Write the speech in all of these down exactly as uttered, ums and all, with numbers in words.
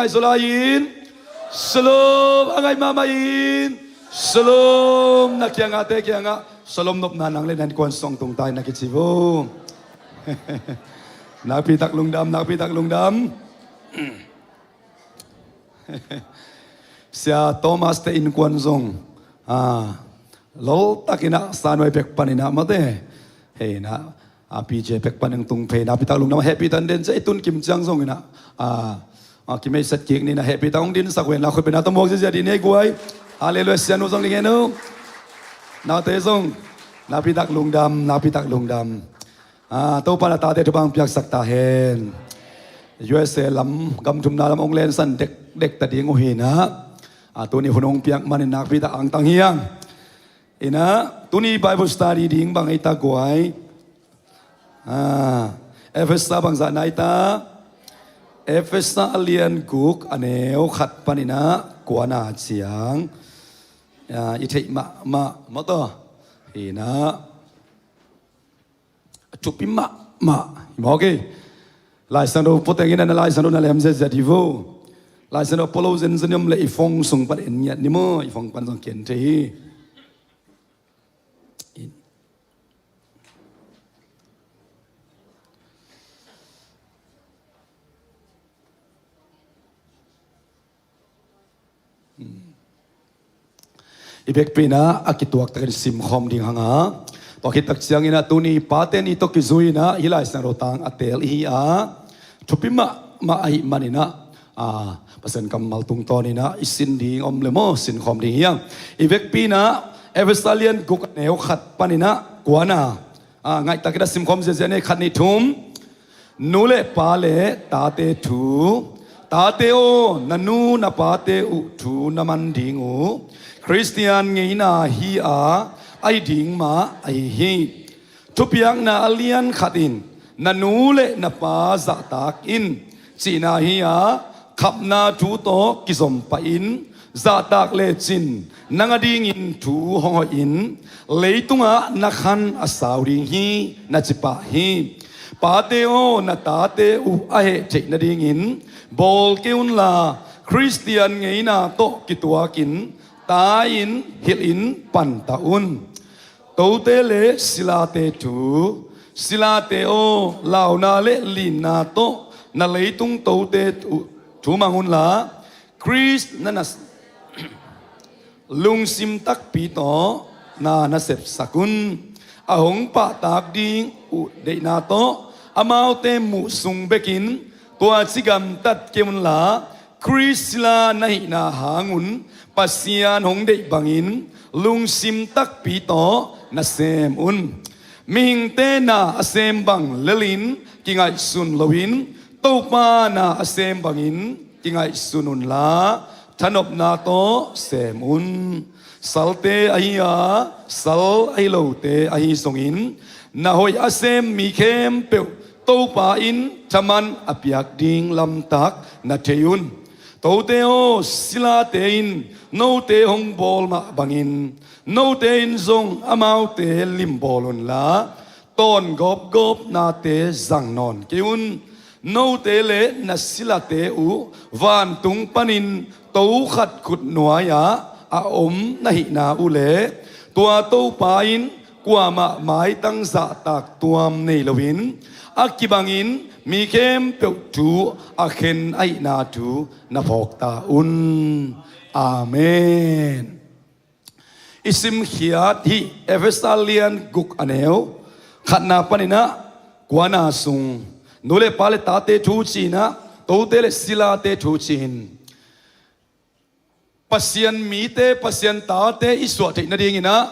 Ai, zo lai-in, shalom. A ngai mahmah in, shalom. Na kiangahte kiangah shalom nopna nang le na innkuan sung tungta in na kici vo. Nakpi tak lungdam, nakpi tak lungdam. Sia Thomas te innkuan zong, ah, loltakin ah, sanuai pek panin ah, mate. Hei na, ah, P J pek panin tung phei, nakpi tak lungdam, hehpih tan den cia i tun kim ciang zongin ah, ah, ah, kimei set kik ni na, hehpih tak hong dinsak ven la, khut beng na tawh muak ziazia dih ni ei guai. Halleluiah, sianu zong ding en uh. Naute zong, nakpi tak lungdam, nakpi tak lungdam. Ah, Topa na tate thupha piaksak ta hen. U S A lam, gam thumna lam hong lensan dekdek ta ding uh hi na. Ah, tuni hun hong piak manin nakpi tak angtang hi hang. Ina, tuni Bible study ding bang ei ta guai. Ah, Efesa bangzah na ei ta. Efesa a lian guk a neu khat panin ah kuana ciang. Ah, i theih mahmah, mawtaw. Ina. A thupi mahmah hi mawk hi. Laisang do pua tengin a na Laisang do na lem ziazia dih vo. Laisang do pua lo zenzen om le i phone sung pan en ngiat ni maw, i phone pan zong kian thei hi. I bekpi in ah a kituak takin simkhawm ding hang a. Tua khit tak ciangin ah tuni Pate Ni tawh kizui in ah hih Laisiangtho tang a teel i hi a. Thupi mahmah ahih manin ah, a, Pasian kammal tungtawnin ah i sin ding om le maw, sinkhawm ding hi hang. I bekpi in ah Efesa lian guk a neu khat panin ah kuana. A, ngaihtak in ah simkhawm ziazia ni, khat, nih, thum. Nu le pa le tate thu. Tate aw, na nu na pate uh thu na man ding uh Khristian ngeina hi a, ahi ding mah ahi hi. Thupiakna a lian khat in, na nu le na pa zahtak in, cihna hi a, khapna thu tawh kizom pahin zahtak lecin nang adingin thu hong hoihin leitungah na khan a sau ding hi, na ci pah hi. Pate aw, na tate uh a heh theih nadingin bawl kei unla, Khristian ngeina tawh kituakin tai-in hilhin panta un. Tote le silate thu. Silate aw, launa le linna tawh na leitung tote thu, thu mang unla, Khrist na na lungsim takpi tawh na na sepsak un. A hong pahtak ding uh deihna tawh amaute muh sung bekin tua ci gamtat kei unla, Khrist sila na hihna hangun Pasian hong deih bangin lungsim takpi tawh na sem un. Mihingte na a sem bang lelin kingaihsun loin, Topa na a sem bangin kingaihsun unla, thanopna tawh sem un. Salte ahi a, sal ahi lote ahi zongin, na hoih a sem mi khempeuh Topa in thaman a piak ding lamtak na thei un. Tote aw, silate in note hong bawl mah bangin note in zong amaute limbawl unla, tawn gawpgawpnate zang nawn kei un. Note le na silate uh vantung panin to khat khut nuai-ah a om na hihna uh le, tua Topa in kuamah maitang zahtak tuam nei loin a kibangin mi khempeuh thu a khen ahihna thu na phawk ta un. Amen. I simkhiat hih Efesa lian guk a neu khatna panin ah kuana sung, nu le pa le tate thu ci-in ah, tote le silate thu ci-in, Pasian mite, Pasian tate i suah theih nadingin ah,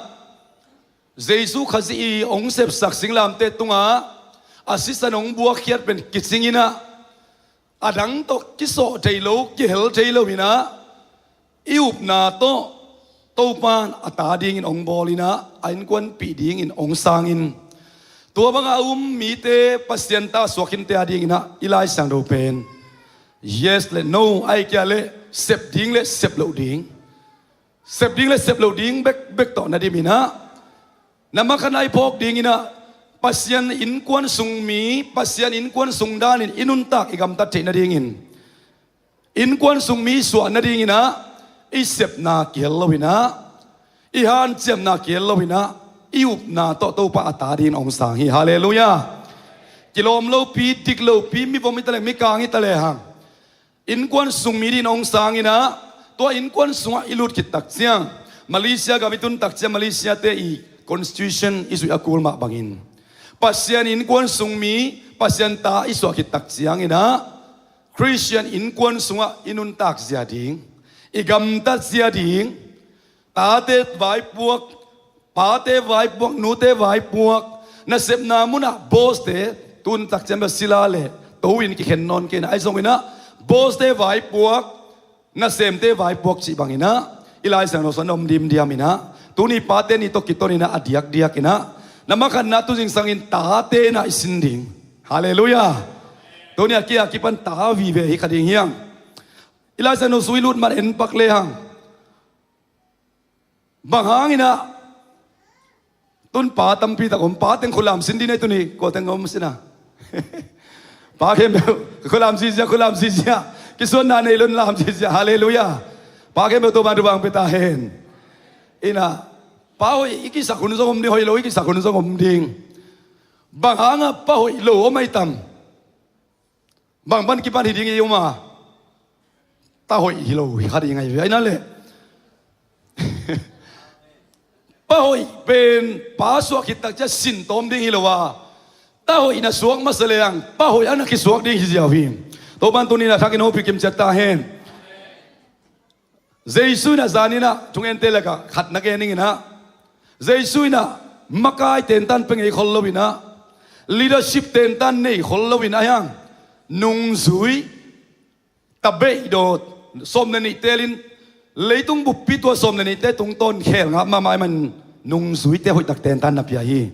Jesu Khazih i hong sepsak singlamteh tungah a sisan hong buakkhiat pen kicingin ah, a dang tawh kisawh thei lo, kihel thei lo in ah, i upna tawh Topa in a ta dingin hong bawl in ah, a innkuanpih dingin hong sang in, tua bangah a um mite Pasian ta suak khinte a dingin ah i Lai Siangtho pen yes le no, ahih kei leh sep ding le sep loh ding, sep ding le sep loh ding bekbek tawh na dim in ah, na makhan a i phawk dingin ah, Pasian innkuan sung mi, Pasian innkuan sung danin i nuntak i gamtat theih nadingin, Innkuan sung mi suah nadingin ah i sepna kihel loin ah, i hanciamna kihel loin ah, i upna tawh Topa a ta dingin hong sang hi. Halleluiah. Kilawm lopi, dik lopi, mivom hi ta leng, mikang hi ta lehang, innkuan sung mi dingin hong sangin ah, tua innkuan sungah i lut khit tak ciang, Malaysia gam i tun tak ciang, Malaysia-te i constitution i zuih a kul mah bangin, Pasian innkuan sung mi, Pasian ta i suah khit tak ciangin ah, Khristian innkuan sungah i nuntak zia ding, i gamtat zia ding, tate vaipuak, pate vaipuak, nute vaipuak, nasepna munah boss-te, tun tak ciang bel sila le to in kikhen nawn kei in ah, ahi zongin ah boss-te vaipuak, nasemte vaipuak cih bangin ah, i Lai Siangtho sungah na om dimdiam in ah, tuni pate ni tawh kiton in ah, a diakdiak in ah, na makhatna tu zingsangin tate in ah i sin ding. Halleluiah. Tuni a kia kipan ta vive hi kha ding hi hang. I Lai Siangtho sung i lut man en pak lehang, bang hangin ah, tun pa tampi tak om, pa teng khulam sin ding nei, tuni kua teng om sin a? Pa khempeuh khulam zizia, khulam zizia, kisuanna nei lo in lam zizia. Halleluiah. Pa khempeuh Topa'n thupha hong pia ta hen. In ah, pa hoih i kisak hun zong om ding, hoih lo i kisak hun zong om ding. Bang hangah pa hoih lo om ahi tam? Bang pan kipan hi ding i om a? Ta hoih hi lo hi kha ding ahi ve, ahi na leh. Pa hoih pen pa suah khit tak ciang sin tawm ding hi lo a, ta hoih na suak masa lehang, pa hoih a na kisuak ding hi ziau hi. Topa'n tuni in ah thak in hopih kim ciat ta hen. Jesu in ah zan in ah thungente lakah khat na gen ning in ah, Jesu in ah makai tentan pia ngei khol lo in ah, leadership tentan nei khol lo in ah, ahi hang nungzui tabeih dawt, sawm le nih telin, leitung buppi tua sawm le nihte tungtawn khel ngah mahmah ahih man nungzuite hoih tak tentan na pia hi.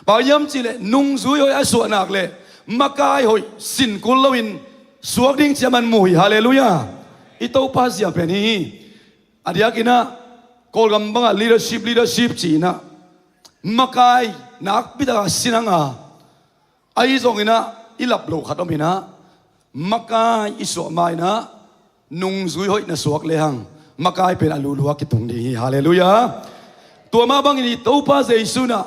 Bang hiam cih leh nungzui hoih a suah nak leh makai hoih sin kul loin suak ding cih a man mu hi. Halleluiah. I Topa zia pen hi hi. A diakin ah Kawlgam bangah leadership, leadership ci-in ah makai nakpi tak a sin hang a, ahi zongin ah i lap loh khat om in ah, makai i suah ma-in ah nungzui hoih na suak lehang, makai pen a luhlua kitung ding hi. Halleluiah. Tua mah bangin i Topa Jesu in ah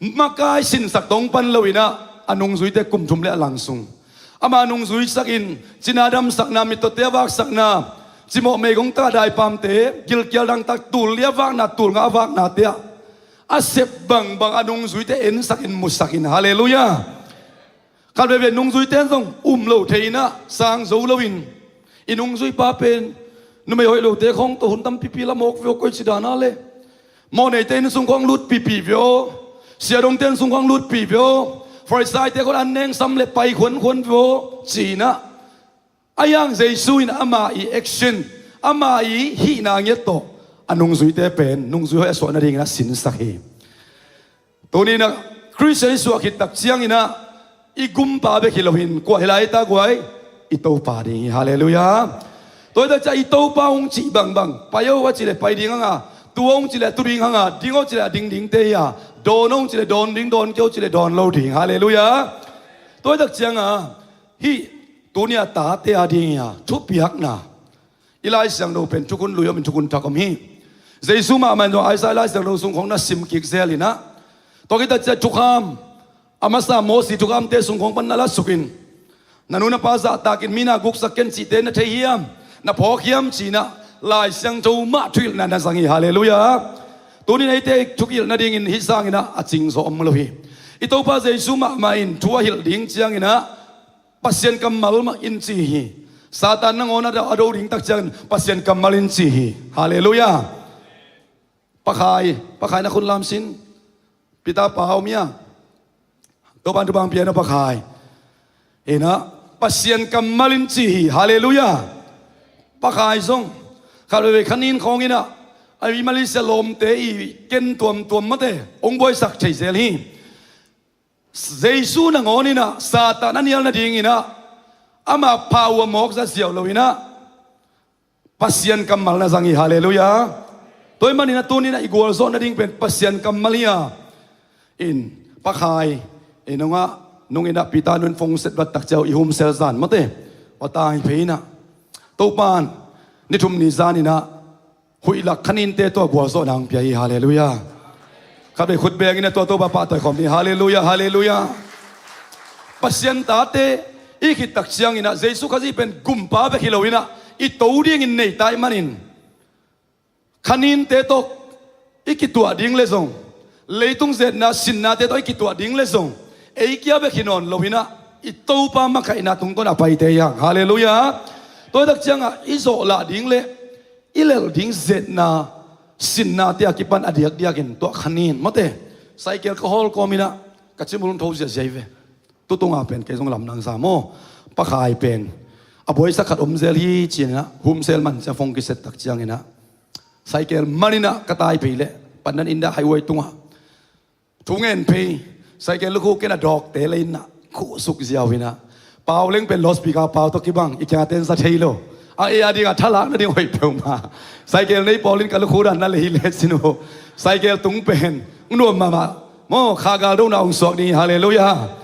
makai sinsak tawh hong pan lo in ah, a nungzuite kum thum le a lang sung ama nungzui sakin, cina damsakna, mittawte a vaksakna, cimawh meigong tak a daipamte, gilkial dangtak, tul li a vakna, tul nga a vaknate ah a sep bangbang a nungzuite ensakin, musakin. Halleluiah. Khat veivei nungzuite in zong um lo thei in ah, sang zo loin, i nungzuipa pen numei hoih lote khawng tawh hun tampipi la mawk ve aw, koici dan a le? Mawhneite inn sung khawng lutpipi ve aw, siadongte inn sung khawng lutpi ve aw, Farisaite khawng an nengsam le pai khuankhuan ve aw, ci-in ah. Ahi hang Jesu in ama i action, ama i hihna ngiat tawh a nungzuite pen nungzui hoih a suah nadingin a sinsak hi. Tuni in ah Khristian i suah khit tak ciangin ah i gumpa bek hi loin kua hi lai ta guai? I Topa ding hi. Halleluiah. Tua hi tak ciang i Topa hong cih bangbang, pai aw a cih leh pai ding hang a, tu aw hong cih leh tu ding hang a, ding aw cih leh a ding dingte hi a, dawn aw hong cih leh dawn ding, dawn kei aw cih leh dawn lo ding. Halleluiah. Tua hi tak ciang a, hih tuni a tate a ding hi a thupiakna, i Lai Siangtho pen thukhun lui om in thukhun thak om hi. Jesu mahmah in zong Isaiah Lai Siangtho sung khawng na sim kik zel in ah, tua hi tak ciang thukham, a masa Mosi thukhamte sung khawng pan na la sukin, na nu na pa zahtakin mi na guksak ken cihte na thei hiam, na phawk hiam ci-in ah Lai Siangtho mah thuhilhna na zang hi. Halleluiah. Tuni in eite thuhilh nadingin hih sangin ah a cingzaw om lo hi. I Topa Jesu mahmah in thu a hilh ding ciangin ah Pasian kammal mah in ci hi. Satan nangawn a do, a do ding tak ciangin Pasian kammal in ci hi. Halleluiah. Pakhai, Pakhai na khun lam sin. Peter pa om hia? Topa'n thupha hong pia in aw Pakhai. Hi in ah, Pasian kammal in ci hi. Halleluiah. Pakhai zong khat veivei kha nin khawng in ah, a i Malaysia lawmte i ken tuamtuam mate hong buaisak thei zel hi. Jesu nangawn in ah Satan a nial nadingin ah ama pha uh a mawk zat ziau lo in ah Pasian kammal na zang hi. Halleluiah. Tua ahih manin ah tuni in ah i gualzawh nading pen Pasian kammal hi a. In, Pakhai, in hong ah, nung in ah Peter nu in phone set vat tak ciang i humsel zan mate, ua tang hi phei in ah, Topan ni thum ni zaninah huih lak khaninte tawh gualzawhna hong pia hi. Halleluiah. Khatvei khut bengin a tua Topa pahtawi khawm ni. Halleluiah, halleluiah. Pasian tate i khit tak cianginah Jesu Khazih pen gumpa bek hi loinah i to dingin neita ahih manin khaninte tawh i kituah ding le zong, leitung zetna sinnate tawh i kituah ding le zong, ei kia bek hi nawn loinah i Topa makaihna tungtawn a paite hi hang. Halleluiah. Tua tak ciangah i zawhlah ding le i lelh ding zetna sinnate a kipan a diakdiakin tua khanin mawte, cycle ka hawl kawminah ka cimul hong tho ziazia hi ve. Tutunga pen kei zong lamdang sa maw? Pakhai pen a buaisak khat om zel hi cinah humsel man cia phone kiset tak cianginah cycle maninah ka tai phei leh Pandan Indah highway tungah thu ngen phei, cycle lukhu ken a dawkte leinah khuhsuk ziau inah pau leng pen loudspeaker pau tawh kibang i kiangah ten za thei lo. A ei a dingah thalak nading hoih peuhmah. Cycle nei pawlin ka lukhu dan na lei le cin uh. Cycle tung pen nuam mahmah maw, kha gal dona hong suak ding hi. Halleluiah.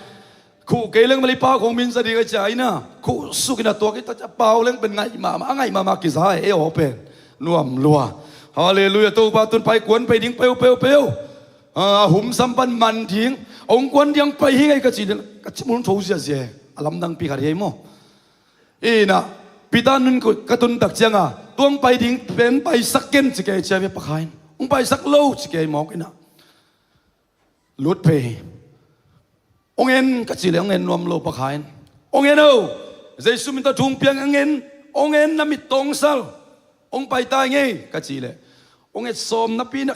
Khuh kei leng mali pau khong min za ding a cia ina khuhsuk ina tuak i ta cia pau leng pen ngaih mahmah, a ngaih mahmah kiza e, ei aw pen nuam lua. Halleluiah. Topa tun pai kuan pai ding peuh peuh peuh. A hum sampan man ding, ong kuan diang pai hi ngei ka ci, ka ci mun tho ziazia, a lamdang pi khat hi ei maw? Ina Peter nun ka tun tak cianga tuang pai ding pen paisak ken ci kei cia ve Pakhain, ong paisak lo ci kei mawk ina. Lut phei hi. Ong en ka ci le ong en nuam lo Pakhain, ong en o, Jesu min tawh thung piang ong en, ong en na mit tawng sal, ong pai tai ngei ka ci le ong et sawm napi na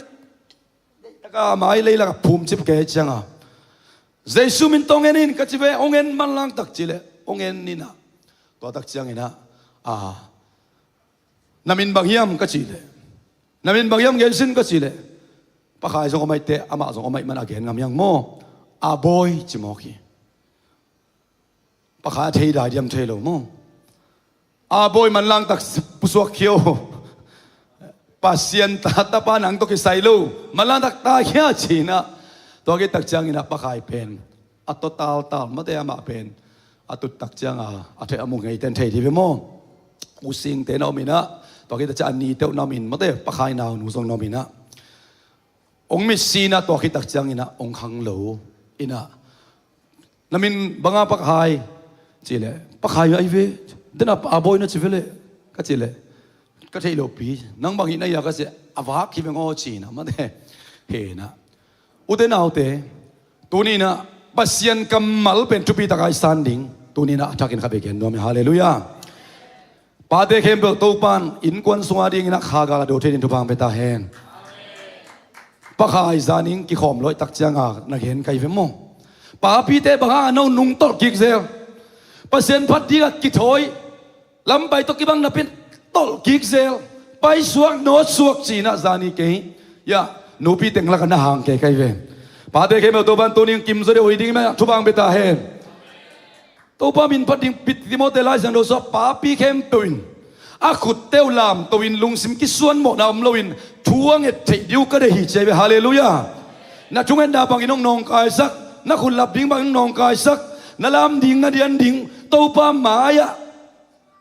taka mai leilaka phum cip kei cianga Jesu min tawh ong en in ka ci ve, ong en manlang tak ci le ong en nina. Tua tak ciangina a na min bang hiam ka ci le, na min bang hiam gen sin ka ci le Pakhai zong a maite amah zong a maih man a gen ngam hiang maw? A bawi ci mawk hi. Pakhai a thei dai diam thei lo maw? A bawi manlang tak pusuak khio. Pasian ta tapa nang tawh kisai lo manlang tak ta khia cina. Tua kei tak ciangina Pakhai pen a total tal mate amah pen a tut tak cianga a thei a mu ngei ten thei di ve maw? U Singte na om ina, tua kei tak ciang a ni teuh na om in mate Pakhai nau nu zong na om ina. Ong mit sina tua kei tak ciangina ong khang lo ina. Na min banga Pakhai ci le Pakhai ai ve, dena a bawi na ci ve le ka ci le ka thei lo pi, nang bang hi na ia ka ci a vak hi ve ngaw cina mate. Hena ute naute, tunina Pasian kammal pen thupi taka i san ding, tunina a thakin kha beken nuam hi. Halleluiah. Pate khempeuh Topan innkuan sunga dingina kha gal a do thei din thupha pia ta hen. Pakhai zaning kikhawm lawih tak cianga na gen kai ve maw? Papite banga a no nung tolh kik zel, Pasian phat dinga kithawi lampai tawh kibang napin tolh kik zel, paisuak nawtsuak cina zani kei ya nupi teng laka na hang kei kai ve. Pate khempeuh Topan tuning kim zaw deuh hoih ding mah thupha pia ta hen. Topa min phat ding pi Timote Lai Siangtho sua papi khempeuh in a khutte uh lamto in lungsim kisuan mawhna om loin thu a nget theih ding uh ka deih hi ci ai ve. Halleluiah. Na thungetna bangin hong nawngkaisak, na khut lap ding bangin hong nawngkaisak, na lam ding na dian ding Topa mai-ah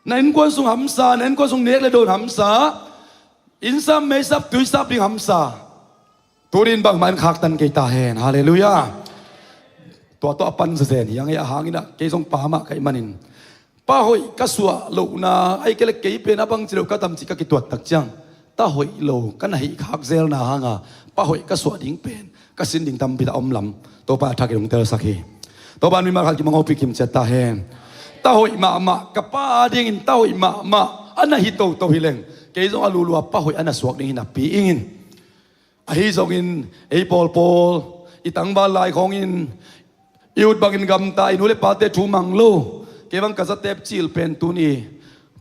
na innkuan sung hamsa, na innkuan sung nek le dawn hamsa, innsap meisap tuisap ding hamsa. Tunin bangmah in khaktan kei ta hen. Halleluiah. Tua tawh a pan zazen hi a ngei a hangin ah kei zong pa mah ka hih manin pa hoih ka suah lohna ahih kei le kei pen a bangci lo ka tamcih ka kituat tak ciang ta hoih lo ka na hih khak zelna hanga pa hoih ka suah ding pen ka sin ding tampi ta om lam Topa a thakin hong telsak hi. Topa in mimal khat kimang hopi kimciat ta hen. Ta hoih mahmah ka pa a dingin ta hoih mahmah a na hi toto hi leng kei zong a lulua pa hoih a na suak ding hi napi ingin. Ahi zongin ei pawlpawl i tangval lai khawngin i ut bangin gamta i nu le pate thu mang lo. Kei bang ka zatep cil pen tuni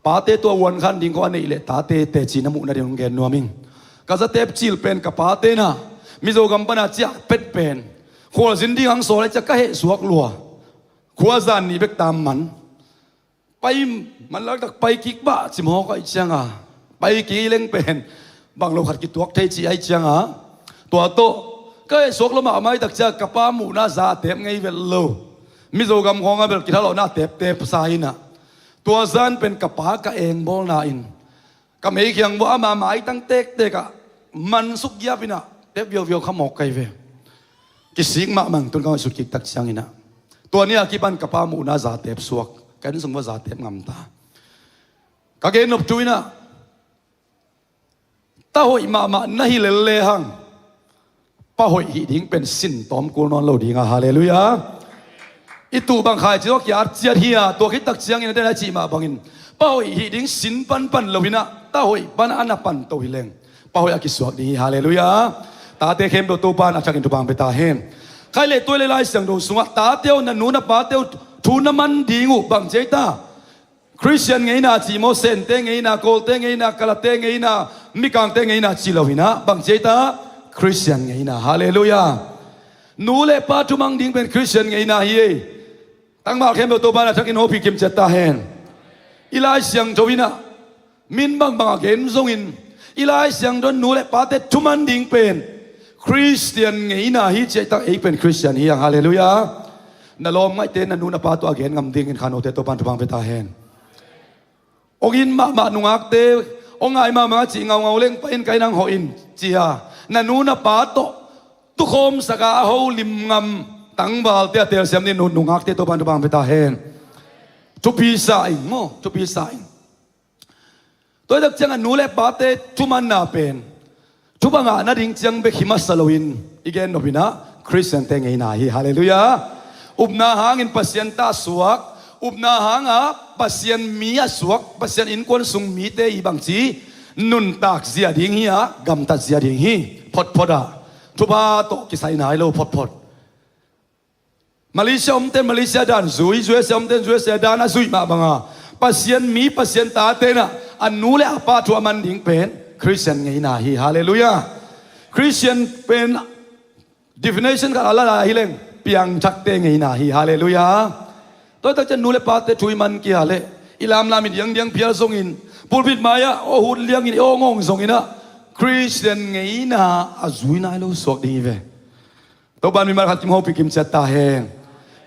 pate tua uan khan ding khawng a neih leh tate teci na muhna ding hong gen nuam ing. Ka zatep cil pen ka pate na Mizo gam pana ciah pet pen khualzin ding hang sawl a ciah ka heh suak lua. Khua zan nih bek tam man. Pai manlak tak pai kik bah ci mawk aih cianga pai kik leng pen bang lo khat kituak thei ci aih cianga tua tawh ka heh suak lo mahmah aih tak cianga ka pa muhna za a tep ngei vel lo. Mizo gam khawnga bel kithalawhna a teptep sa inah Tua zan pen ka pa ka engbawlna in ka meikhiang vua ama maitang tektek ah mansuk giap inah tep viauviau kha mawk kai ve. Kisik mahmah tun ka ngaihsut kiktak cianginah tua ni a kipan ka pa muhna zatep suak, ka inn sung vua zatep ngamta. Ka gennop tu inah ta hoih mahmah na hi lel lehang pa hoih hih ding pen sin tawm kul nawn lo dinga, halleluiah. I tuh bang khaici tawh kiat ciat hi a, tua khittak ciangin a den a cih mah bangin pa hoih hih ding sin panpan lo inah ta hoih pan a na pan to hi leng pa hoih a kisuak ding hi, halleluiah. Tate khempeuh Topa in a thakin thupha pia ta hen. Khai le tuai le Lai Siangtho sungah tate uh, na nu na pate uh thu na man ding uh bang ci ei ta? Khristian ngeina cih maw, Sente ngeina, Kawlte ngeina, Kalate ngeina, Mikangte ngeina cih lo inah bang ci ei ta? Khristian ngeina, halleluiah. Nu le pa thumang ding pen Khristian ngeina hi ei. Tangval khempeuh Topa in a thakin hopih kimciat ta hen. I Lai Siangtho inah min bangbang a gen zongin i Lai Siangtho nu le pate thuman ding pen Khristian ngeina hi ci ei ta, ei pen Khristian hi ang, halleluiah. Na lawm ngaihte na nu na pa tawh a gen ngam dingin kha note Topa in thupha pia ta hen. Ong in mahmah nungakte, ong ngai mahmah a cih ngaungau leng pa in ka inn ang hawh in ci a, na nu na pa tawh tukhawmsak a a holim ngam tangvalte a telsiam dingin nungakte Topa in thupha pia ta hen. Thupi sa ing maw, thupi sa ing. Tua hi tak ciangah nu le pate thumanna pen thupha ngah nading ciang bek hi masa loin i gennop inah Khristiante ngeina hi, halleluiah. Upna hangin Pasian ta suak, upna hanga Pasian mi a suak, Pasian innkuan sung mite i bangci nuntak zia ding hi a, gamtat zia ding hi. Photphot ah thupha tawh kisai nai lo photphot. Malaysia omten Malaysia dan zui, U S A omten U S A dan a zuih mah banga Pasian mi, Pasian tate inah a nu le a pa thu a man ding pen Khristian ngeina hi, halleluiah. Khristian pen definition khat a la hi leng piangthakte ngeina hi, halleluiah. Tua hi tak ciang nu le pate thu i man kia leh i lamlam i diangdiang phial zongin pulpit mai-ah aw hut liangin i aw ngawng zonginah Khristian ngeina a zui nai lo suak ding hi ve. Topa in mimal khat kim hopih kimciat ta hen.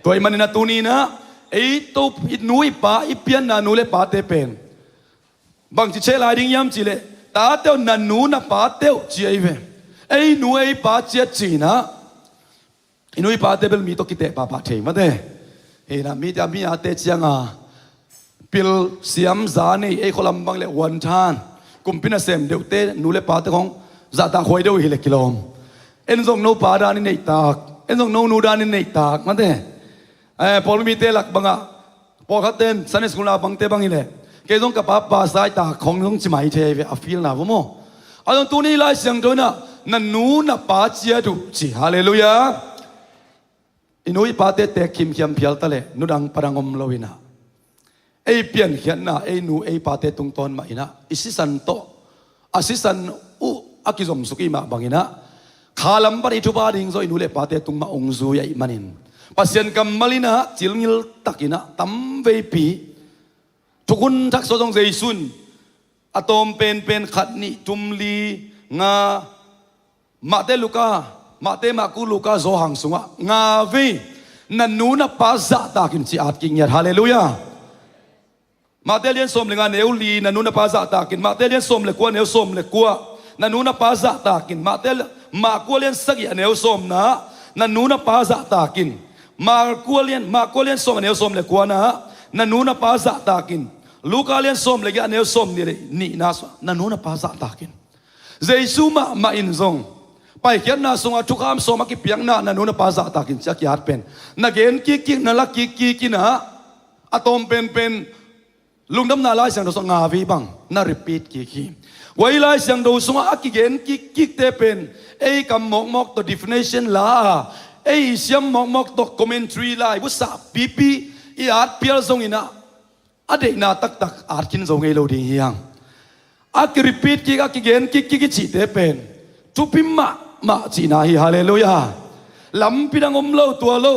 Tua i maninah tuni inah ei to i nu i pa i pianna nu le pate pen bangci ceh lai ding hiam cihleh tate uh, na nu na pate uh ci ei ve. Ei nu ei pa ciat ci inah i nu i pate bel mi tawh kiteh pahpah thei mate. Hinah mite a mi ate cianga pil siam za nei ei khualam bang le uan than kumpi nasem deuhte nu le pate khong zahtak huai deuh hi le kilawm. En zong no pa dan i neihtak, en zong no nu dan i neihtak mate. Eh, pawlmite lak bangah pawlkhatten Sunday school na bangte bang hi le kei zong ka pa pa saitak khong zong ci mai thei ve a filna va maw. A zong tuni Lai Siangtho inah na nu na pa ciat uh ci, halleluiah. I nu i pate tek khimkhiam phial ta leh nudang padang om lo inah ei piankhiatna ei nu ei pate tungtawn mah inah i sisan tawh a sisan uh a kizomsuk i mah banginah khalam pan i thupha ding zaw i nu le pate tung mah ong zui ahih manin Pasian kammal inah cilngil takinah tamveipi thukhun thaksaw zong Jesu in a tawm penpen khat nih thum li nga Mahte Luka, Mahte Marku Luka Johan sungah nga vei na nu na pa zahtakin ci at kingiat. Halleluiah. Mahte lian sawm le nga neu li na nu na pa zahtakin. Mahte lian sawm le kua neu sawm le kua na nu na pa zahtakin. Mahte Marku lian sagih a neu sawmna na nu na pa zahtakin. Marku lian Marku lian sawm a neu sawm le kuana na nu na pa zahtakin. Luka lian sawm le giah a neu sawm nih le nihna sungah na nu na pa zahtakin. Jesu mahmah in zong Paikhiatna sungah thukham sawm a kipiakna na nu na pa zahtakin ci a kiat pen na gen kikkik na la kikkik inah a tawm penpen Lungdamna Lai Siangtho sungah nga vei bang na repeat kik hi. Tua i Lai Siangtho sungah a kigen kikkikte pen ei kam mawkmawk tawh definition la a ei siam mawkmawk tawh commentary la i vusah pipi i at pial zonginah a deihna taktak at khin zo ngei lo ding hi hang. A ki-repeat kik a kigen kikkik i cihte pen thupi mahmah cihna hi. Halleluiah. Lampi dang om lo tua lo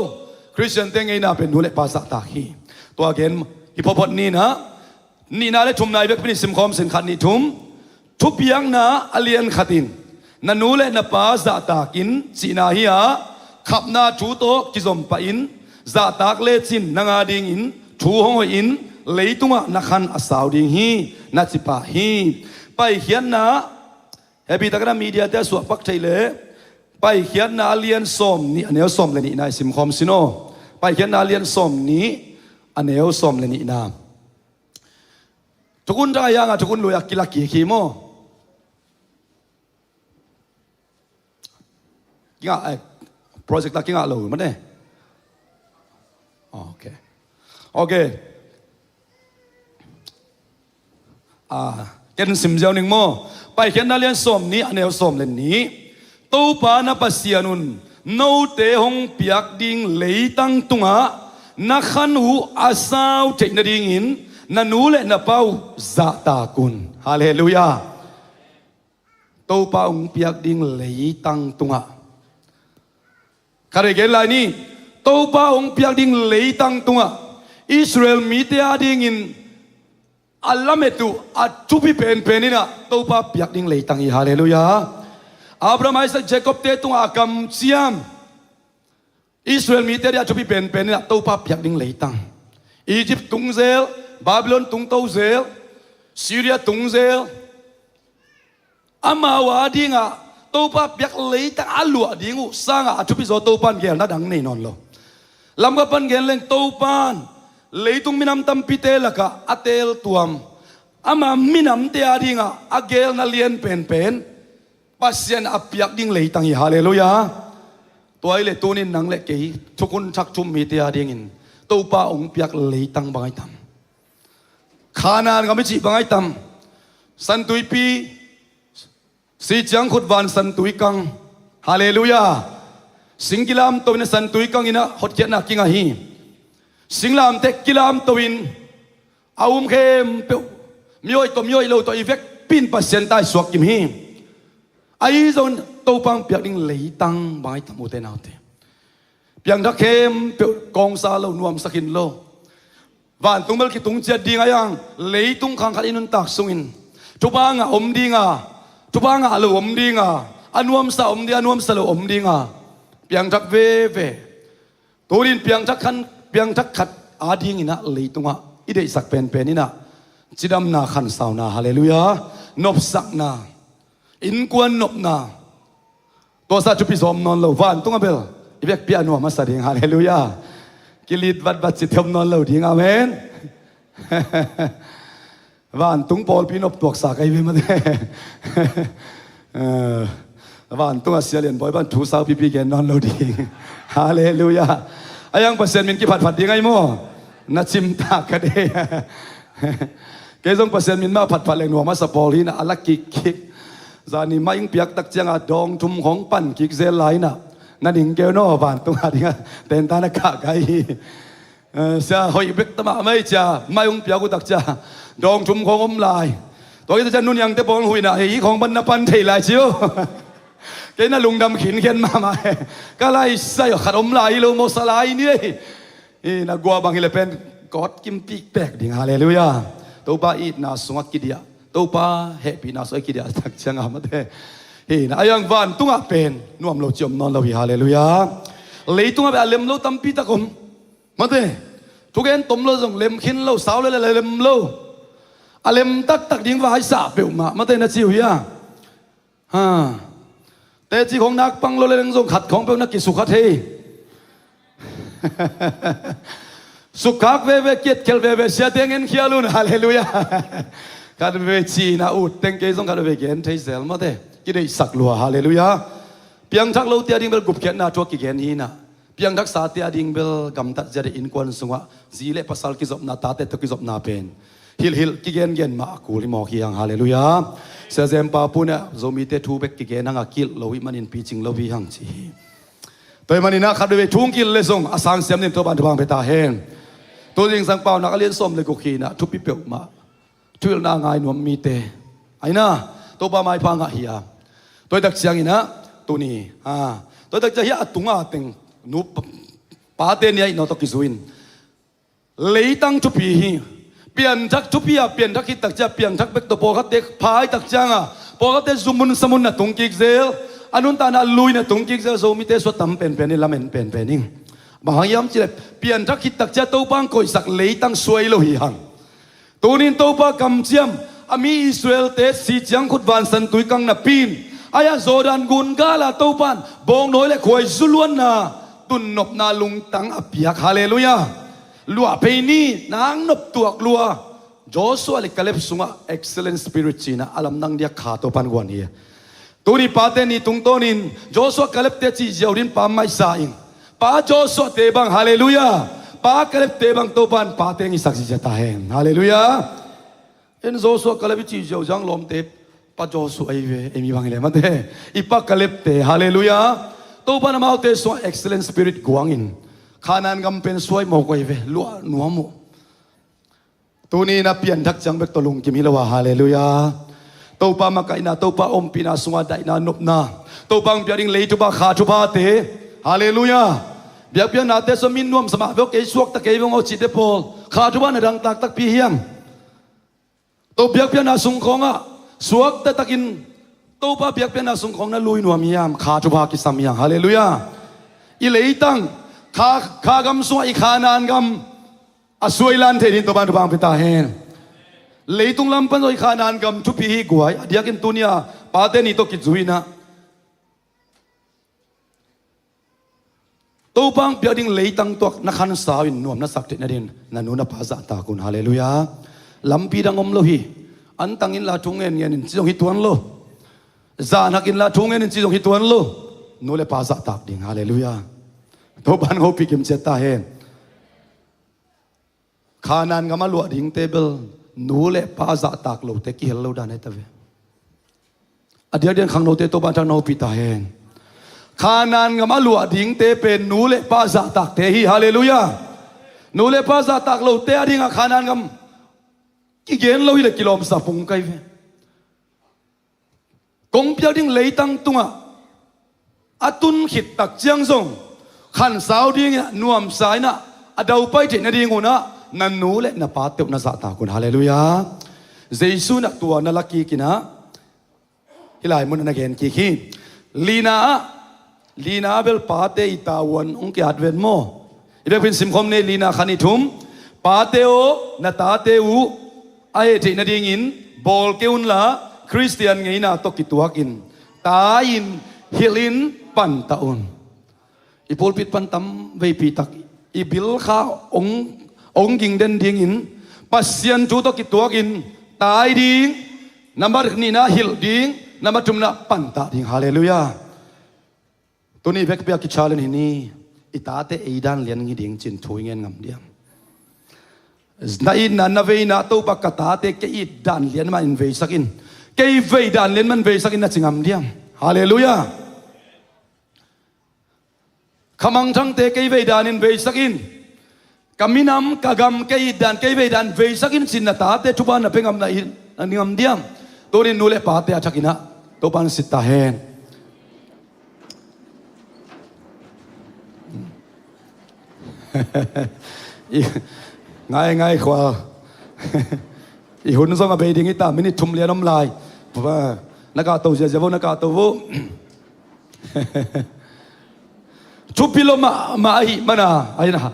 Khristiante ngeina pen nu le pa zahtak hi. Tua gen hi phawphawt ninah nihna le thumna i vekpi ni simkhawm sin khat nih thum. Thupiakna a lian khatin na nu le na pa zahtakin cihna hi a khapna thu tawh kizom pahin zahtak lecin nang a dingin thu hong hoihin leitungah na khan a sau ding hi, na ci pah hi. Paikhiatna, hehpihtakin a mediate a suahpak theih leh, Paikhiatna a lian sawmnih a neu sawm le nihna i simkhawm sin aw. Paikhiatna a lian sawmnih a neu sawm le nihna. Thukhun thak a hiangah thukhun lui a kila kik hi maw? Kingah, eh, project la kingah lo mate. Ok. Ok. Ah, ken sim ziau ning maw? Paikhiatna lian sawmnih a neu sawm le nih. Topa na Pasian un note hong piak ding leitang tungah na khan uh a sau theih nadingin na nu le na pa uh zahtak un. Halleluiah. Topa hong piak ding leitang tungah. Khat vei gen lai ni. Topa hong piak ding leitang tungah Israel mite adingin a lamet uh a thupi penpen in ah Topa piak ding leitang hi. Halleluiah. Abraham, Isaac, Jacob te tungah a kamciam Israel mite ading a thupi penpen in ah Topa piak ding leitang. Egypt tung zel, Babylon tungto zel, Syria tung zel. Amau adingah Topa piak leitang a luah ding uh sangah a thupi zaw Topan gelna dang nei nawn lo. Lamka pan gen leng Topan leitung minam tampite lakah a teeltuam ama minamte adingah a gelna lian penpen Pasian a piak ding leitang hi. Halleluiah. Tua hi leh tunin nang le kei thukhun thak thum mite adingin Topa hong piak leitang bang ai tam? Khanaan gam i cih bang ai tam? Santuipi, si ciang khut van santui kang. Halleluiah. Sing kilamto in a santui kang in ah hotkhiatna kingah hi. Singlamteh kilamto in a um khempeuh, mihoih tawh mihoih lo tawh i vekpi in Pasian taisuak kim hi. Ahi zongin Topa hong piak ding leitang bang ai tam ute naute? Piangthak khempeuh kawngsa lo, nuamsa khin lo. Vantung bel kitung ciat ding a hiang, leitung khang khat i nuntak sungin thupha ngah om ding a, thupha ngah lo om ding a, a nuamsa om ding, a nuamsa lo om ding a, piangthak veve. Tunin piangthak khan, piangthak khat adingin ah leitungah i deihsak penpen in ah cidamna, khansauna, halleluiah, nopsakna, innkuan nopna, tuasa thupi zaw om nawn lo. Vantung a bel i vekpi a nuam a sa ding, halleluiah. Kilit vatvat cite om nawn lo ding, amen. Vantung pawlpi noptuaksa ka hi ve mate. Eh, vantung a Sia Lian Bawi bang thu saupipi gen nawn lo ding. Halleluiah. A hiang Pasian min kiphatphat ding ahi maw? Na cimtak ka de. Kei zong Pasian min mah phatphat leng nuam a sa pawl hi in ah, a la kikkik. Zani mah hong piak tak ciangah dawng thum khawng pan kik zel lai in ah, na ning keu naw, vantung adingah tenta na kah ka hi. Eh, sia hoih bek ta mahmah ei cia, mah hong piak uh tak cia dawng thum khawng om lai. Tua hi tak cia nuniangte pawl huihna, hei, hih khawng pan na pan thei lai ci uh. Kei na lungdam khinkhen mahmah e. Ka laisai aw, khat om lai hi lo maw, sa lai ni ei. Hi na gua bang hi le pen kawt kim pikpek ding, halleluiah. Topa itna sungah kidiah, Topa hehpihna sungah kidiah tak ciangah mate. Hi na a hiang vantungah pen nuam lo ci om nawn lo hi, halleluiah. Leitungah pen a lem lo tampi tak om. Mate, thugen tom lo zong lem khin lo, sau le le lem lo. A lem taktak ding vai sah peuhmah, mate, na ci uh hia? Ha. Teci khong nak pang lo le leng zong khat khong peuh na kisukha thei. Sukkhak veve, kiatkhelh veve, siate ngen khial un, halleluiah. Khat veve cina ut teng kei zong khat veve gen thei zel, mate. Kideihsak lua, halleluiah. Piangthak lote ading bel gupkhiatna thu a kigen hi in ah, piangthaksate ading bel gamtat ziate innkuan sungah zi le pasal kizopna, tate tawh kizopna pen hilhhilh kigengen mah a kul hi mawk hi hang, halleluiah. Sia Zem Pa Pu in ah Zomite thu bek kigen hang a, kilh lo hi manin picing lo hi hang ci hi. Tua hi manin ah khat veve thu hong kilh le zong a sangsiam dingin Topan thupha hong pia ta hen. Tu zingsang Paunak a lian sawm le guk hi in ah, thupi peuhmah, thuhilhna a ngai nuam mite, ahi na, Topa maipha ngah hi a. Tua hi tak ciangin ah tuni, ha, tua hi tak ciang hi a tunga teng nu pa, pate ni a itna tawh kizui in, leitang thupi hi. Pianthak thupi a, pianthak khit tak ciang pianthak bek tawh, pawlkhatte pha hi tak cianga pawlkhatte zumun samun na tung kik zel, a nuntakna lui na tung kik zel, Zomite suah tam penpen hi, lamen penpen hi. Bang hang hiam cih leh pianthak khit tak ciang Topa hong koihsak leitang suai lo hi hang. Tunin Topa kamciam, a mi Israel-te si ciang khut vansan tui kang napi-in, a ia Jordan gun gala Topa in bawngnawi le khuaizu luanna tunnopna lungtang a piak. Halleluiah. Luah phei ni, nang nop tuak lua. Joshua le Kaleb sungah excellent spirit cihna a lamdang diak kha Topa in guan hi. Tuni Pate Ni tungtawnin Joshua Kaleb-te cih ziau dingin Pa maisa in, Pa Joshua-te bang, halleluiah, Pa Kaleb-te bang Topa in pate ngisak zizia ta hen. Halleluiah. En Joshua Kaleb i cih ziau zang lawmte, Pa Joshua ei ve, ei mi bang hi le mate, i Pa Kaleb-te, halleluiah. Topa in amaute sungah excellent spirit guangin Kanaan gam pen suai mawk uh ei ve, luah nuam uh. Tuni-in a pianthak ciang bek tawh lungkim hi lo a, halleluiah. Topa makaihna, Topa ompihna sungah daihna nopna, Topa hong piak ding leitungah kha thuphate, halleluiah. Biakpiaknate sua min nuamsa mah veu, kei suakta kei veng aw cihte pawl kha thupha na dangtak takpi hiam? Topa biakpiakna sung khawngah suakta takin Topa biakpiakna sung khawng na lui nuam hiam? Kha thupha kisam hiam? Halleluiah. I leitang kha, kha gam sungah i Kanaan gam a suailan thei dingin Topa in thupha hong pia ta hen. Leitung lam pan zong i Kanaan gam thupi hi guai, a diakin tuni-a Pate Ni tawh kizui-in ah Topa hong piak ding leitang tuak na khansau in nuam na sak theih nadingin na nu na pa zahtak un, halleluiah. Lampi dang om lo hi. Antang inla thu ngenngen in ci zong hi tuan lo. Zahnak inla thu ngen in ci zong hi tuan lo. Nu le pa zahtak ding, halleluiah. Topa in hopih kimciat ta hen. Kanaan gam a luah dingte bel nu le pa zahtak lote kihel lo dan ahi ta ve. A diakdiak khangnote Topa in thak na hopih ta hen. Kanaan gam a luah dingte pen nu le pa zahtakte hi, halleluiah. Nu le pa zahtak lote a dingah Kanaan gam kigen lo hi le kilawmsa pung kai ve. Kong piak ding leitang tungah a tun khit tak ciang zong khansau dingin ah, nuamsa in ah, a daupai theih nadingun ah na nu le na pate uh na zahtak un, halleluiah. Jesu in ah tua na la kik in ah hih lai mun ah na gen kik hi. Lina ah, Lina bel pate i tavuan hong ki-at ven maw? I biakpiak simkhawm ni, Lina kha ni thum. Pate aw, na tate uh a heh theih nadingin bawl kei unla, Khristian ngeina tawh kituakin tai-in, hilhin pantah un. I pulpit pan tam veipi tak i bil kha hong, hong ging den dingin Pasian thu tawh kituakin tai ding, nambat nihna hilh ding, nambat thumna pantah ding. Halleluiah. Tuni vekpi a kichallenge hi ni. I tate ei dan lian ngi ding cin thu i ngen ngam diam? Na itna, na veina, Topa ka tate kei it dan lian mah in veisak in, kei vei dan lian mah in veisak in na ci ngam diam? Halleluiah. Ka mangthangte kei vei dan in veisak in, ka minam, ka gam kei it dan, kei vei dan veisak in cin na tate thupha na pia ngam, na it, na ngam diam? Tunin nu le pate a thak in ah Topa in sit ta hen. I, ngai, ngai khua. I hun zong a bei ding hi ta, minute thum lian om lai. Na kahto ziazia vo, na kahto vo. Thupi lua mahmah ahih mana, ahi na.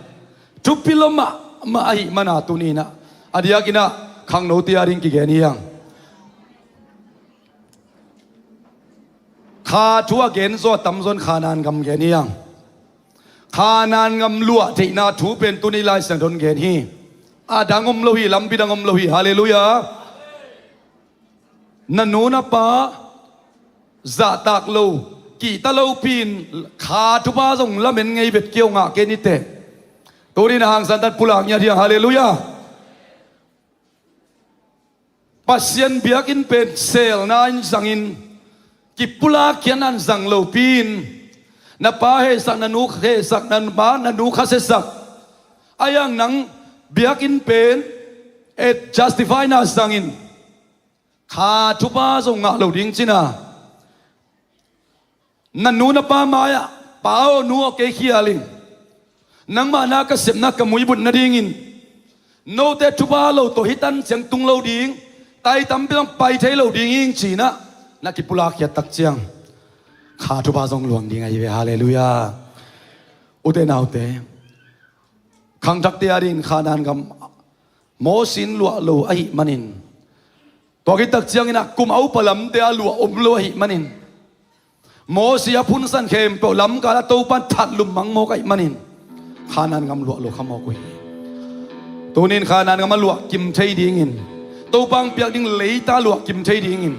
Thupi lua mahmah ahih mana tuni in ah, a diakin ah khangnote a ding kigen hi hang. Kha thu a gen zaw a tamzaw in Kanaan gam gen hi hang. Kanaan gam luah theihna thu pen tuni Lai Siangtho in gen hi. A dang om lo hi, lampi dang om lo hi. Halleluiah. Na nu na pa zahtak lo, kihta lopi-in kha thupha zong lamen ngei vet kei un, ngah kei ni teh. Tuni na hangsan tan pulak ngiat hi hang. Halleluiah. Pasian biakinn pen selna in zangin, kipulak khiatna in zang lopi-in, na pa hehsak, na nu hehsak, na pa na nu khasiasak, a iang nang biakinn pen et justify na zangin, kha thupha zong ngah lo ding cin a, na nu na pa mai-ah, "Pa aw, nu aw, kei khial ing. Nangmah na ka sepna ka muibut nadingin note thupha lo tawh hih tan ciang tung lo ding, tai tampi zong pai thei lo ding ing," ci-in ah na kipulak khiat tak ciang, kha thupha zong luang ding ahi ve. Halleluiah. Ute naute, khangthakte a dingin Kanaan gam Mosi in luah lo ahih manin, tua khit tak ciangin ah kum a upa lamte a luah om lo ahih manin, Mosi a phunsan khempeuh lamkal a Topan that lum mangmawk ahih manin Khanaan gam luah lo kha mawk uh hi. Tunin Khanaan gam a luah kim thei dingin, Topa hong piak ding leitang a luah kim thei dingin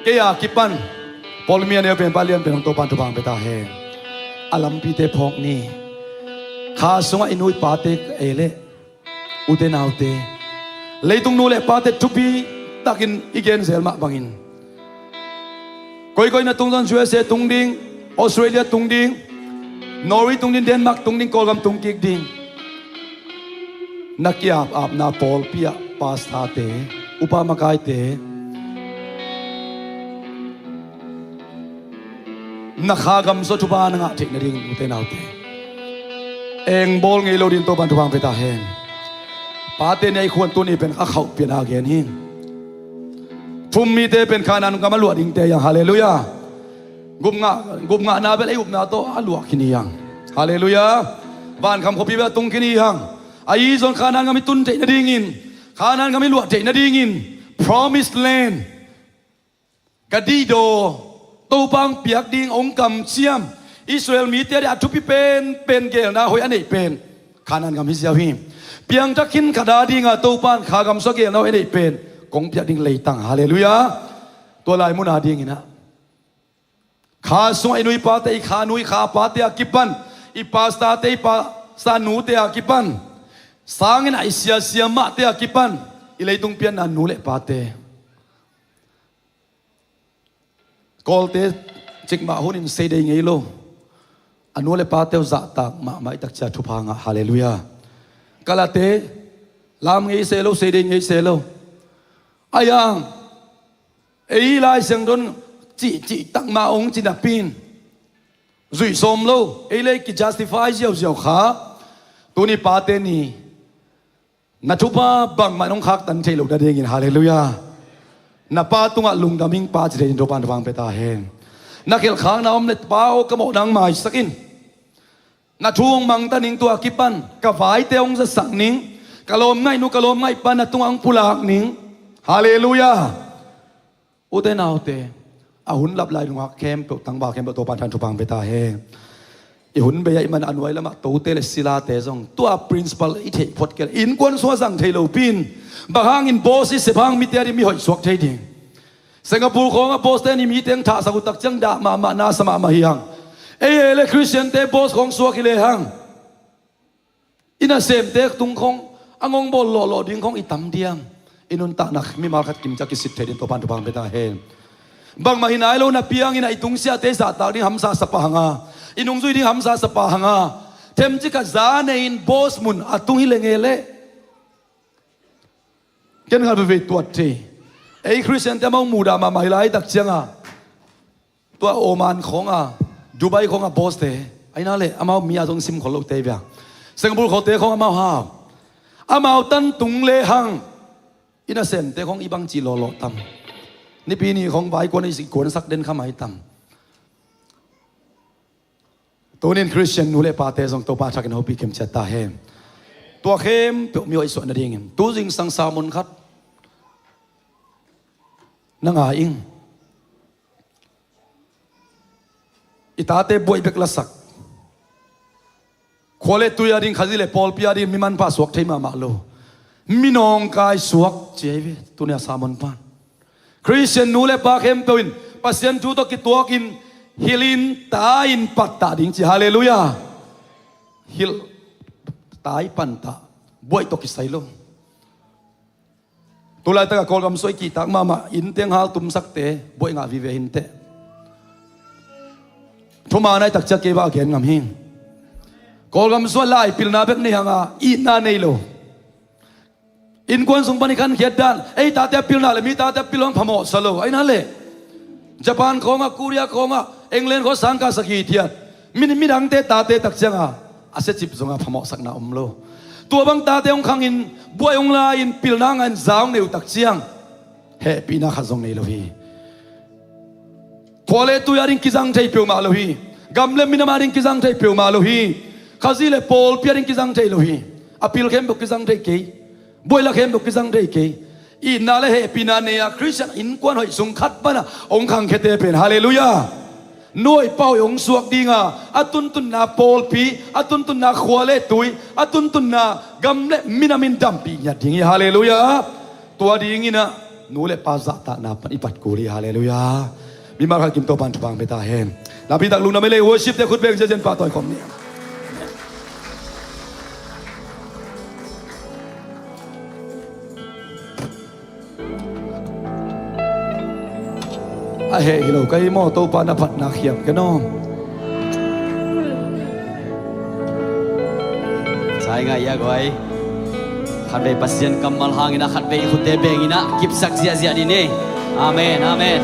kei a kipan Paul mi a neu pen pa lian pen hong Topan thupha hong pia ta hen. A lampite phawk ni. Kha sungah i nu i pate ka ei leh, ute naute, leitung nu le pate thupi takin i gen zel mah bangin, koikoi na tung zong U S A tung ding, Australia tung ding, Norway tung ding, Denmark tung ding, Kawlgam tung kik ding. Na kiap apna pawlpi ah pastorte, upa makaite, na kha gam sung thupha na ngah theih nading, ute naute, engbawl ngei lo ding Topan thupha hong pia ta hen. Pate ni a i khuan tuni pen a khauh pian a gen hi. Thum mite pen Khanaan gam a luah dingte hi hang. Halleluiah. Gupngah, gupngahna bel ei upna tawh a luah khin hi hang. Halleluiah. Vankham khuapi bel a tung khin hi hang. Ahi zong Khanaan gam i tun theih nadingin, Khanaan gam i luah theih nadingin, Promised Land, ka dihdaw, Topa hong piak ding hong kamciam, Israel mite a dih a thupi penpen, gelna hoih a neih pen Khanaan gam hi ziau hi. Piangthak khin khat a dinga Topa in kha gam sung a gelna hoih a neih pen kong piak ding leitang. Halleluiah. Tua lai mun a dingin ah, kha sungah i nu i pate, i kha nu i kha pate a kipan, i pastorte, i pastor nute a kipan, sangin ah i sia siamahte a kipan, i leitung pianna nu le pate, Kawlte cikmah hunin seidei ngei lo, a nu le pate uh zahtak mahmah i takcia thupha ngah. Halleluiah. Kalate lam ngei se lo, seidei ngei se lo. Ahi hang ei Lai Siangtho in cihcih takmah hong ci napi in zuih sawm lo, ei le ki justify ziauziau kha. Tuni Pate Ni, na thupha bangmah in hong khaktan thei lo nadingin, halleluiah, na pa tungah lungdam ing pa ci thei in Topa in thupha hong pia ta hen. Na khelhkhakna om le pa aw, ka mawhna hong maisak in. Na thu hong mangta ning, tua kipan ka vaite hong zasak ning, ka lawmngaihnu ka lawmngaihpa na tungah hong pulak ning. Halleluiah. Ute naute, a hun lap lai nungak khempeuh, tangval khempeuh Topa in thupha hong pia ta hen. I hun bei ahih man a nuai lamah Tote le Silate zong tua principle i theih phot kei leh innkuan sung ah zang thei lopi in, bang hangin boss i sep hang mite a ding mi hoih suak thei ding? Singapore khawngah boss-te nih mite hong thahsak uh tak ciang dah mahmah, nasa mahmah hi hang. Ei ei le Khristiante boss khawng suak hi lehang, i nasemte tung khawng a ngawng bawl lawhlawh ding khawng i tam diam? I nuntakna mimal khat kimciat kisit thei ding Topa in thupha hong pia ta hen. Bangmah hi nai lo, na piangin ah i tungsiahte i zahtak ding hamsa sa pah hang a, i nungzui ding hamsa sa pah hang a, themcik khat za nei-in boss mun a tung hi leng e leh, ken khat veivei tuat thei. Ei Khristiante amau mudah mahmah hi lai tak cianga, tua Oman khawng a, Dubai khawng a boss-te, ahi nak leh amau mi a zong sim khol lote bia, Singapore khawngte khawng amau hau, amau tan tung lehang i nasemte khawng i bangci lawhlawh tam? Nipi ni khawng vaikuan i kuansak den kha mai tam? Tunin Khristian nu le pate zong Topa thakin hopih kimciat ta hen. Tua khempeuh mi hoih suah nadingin tu zingsang sermon khat na ngai ing. I tate buaih bek lasak, khua le tui a ding, Khazih le pawlpi a ding mi manpha suak thei mahmah lo, mi nawngkai suak ci ahi ve. Tuni a sermon pan Khristian nu le pa khempeuh in Pasian thu tawh kituakin hilhin tai-in pattah ding ci. Halleluiah. Hilh tai, pattah, buaih tawh kisai lo. Tulaitak a Kawlgam sung i kihtak mahmah, inn teng hal tumsakte buaih ngah vive hi inteh. Thuman a i takciat kei bang a gen ngam hi. Kawlgam sung a lai pilna bek nei hang a, itna nei lo. Innkuan sung pan i khankhiat dan, ei tate a pilna le mi tate a pil hong phamawhsa lo. Ahi nak leh Japan khawngah, Korea khawngah, England khawng sang kah sagih thiat, mi, midangte tate tak cianga a siacip zonga phamawhsakna om lo. Tua bang tate hong khangin buaih hong la-in pilna ngahin za hong nei uh tak ciang hehpihna khat zong nei lo hi. Khua le tui a ding kizang thei peuhmah lo hi. Gam le minam a ding kizang thei peuhmah lo hi. Khazih le pawlpi a ding kizang thei lo hi. A pil khempeuh kizang thei kei. Buailak hem bek kizang thei kei. Itna le hehpihna nei a Khristian innkuan hoih sung khat pana hong khangkhiate pen, halleluiah, nuaipa hoih hong suak dinga, a tuntunna pawlpi, a tuntunna khua le tui, a tuntunna gam le minam in dampih ngiat ding hi, halleluiah. Tua dinginah nu le pa zahtakna pan i pat kul hi, halleluiah. Mimal khat kim Topa'n thupha hong pia ta hen. Napitak lungdam ei le, worship te khut beng ziahziah in pahtawi khawm ni. A heh hi lo ka hi maw, Topa na phatna khiam ka nawm. Sai ngai ia guai. Khatvei Pasian kammal hangin a khatvei i khutte benginah kipsak ziahziah ni ni. Amen, amen.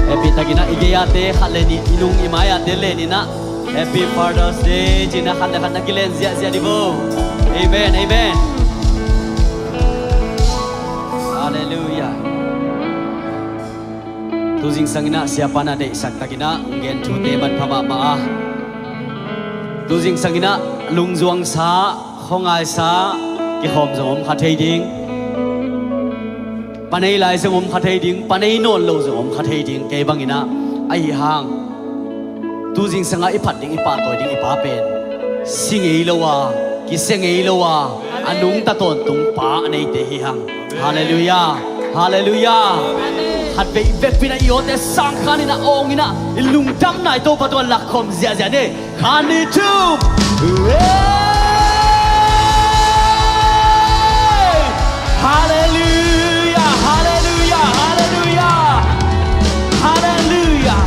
Hehpih takinah i gei-ate khat le nih, i nung i mai-ate leninah Happy Father's Day cinah khat le khat na kilen ziahziah ni bo. Amen, amen. Halleluiah. Tu zingsanginah siapa na deihsak takinah hong gen thute manpha mahmah a, tu zingsanginah lungzuangsa, khuangaisa kikhawm zong om kha thei ding. Pa nei lai zong om kha thei ding, pa nei nawn lo zong om kha thei ding. Kei banginah ahi hang tu zingsangah i phat ding, i pahtawi ding i Pa pen si ngei lo a, kisia ngei lo a, a nungta tawntung Pa a neite hi hang. Halleluiah. Halleluiah. Khatvei i vekpi inah i awte sangkhaninah awnginah i lungdamna i Topa tungah lakkhawm ziahziah ni. Khat, nih, thum. Hey! Halleluiah, halleluiah, halleluiah. Halleluiah.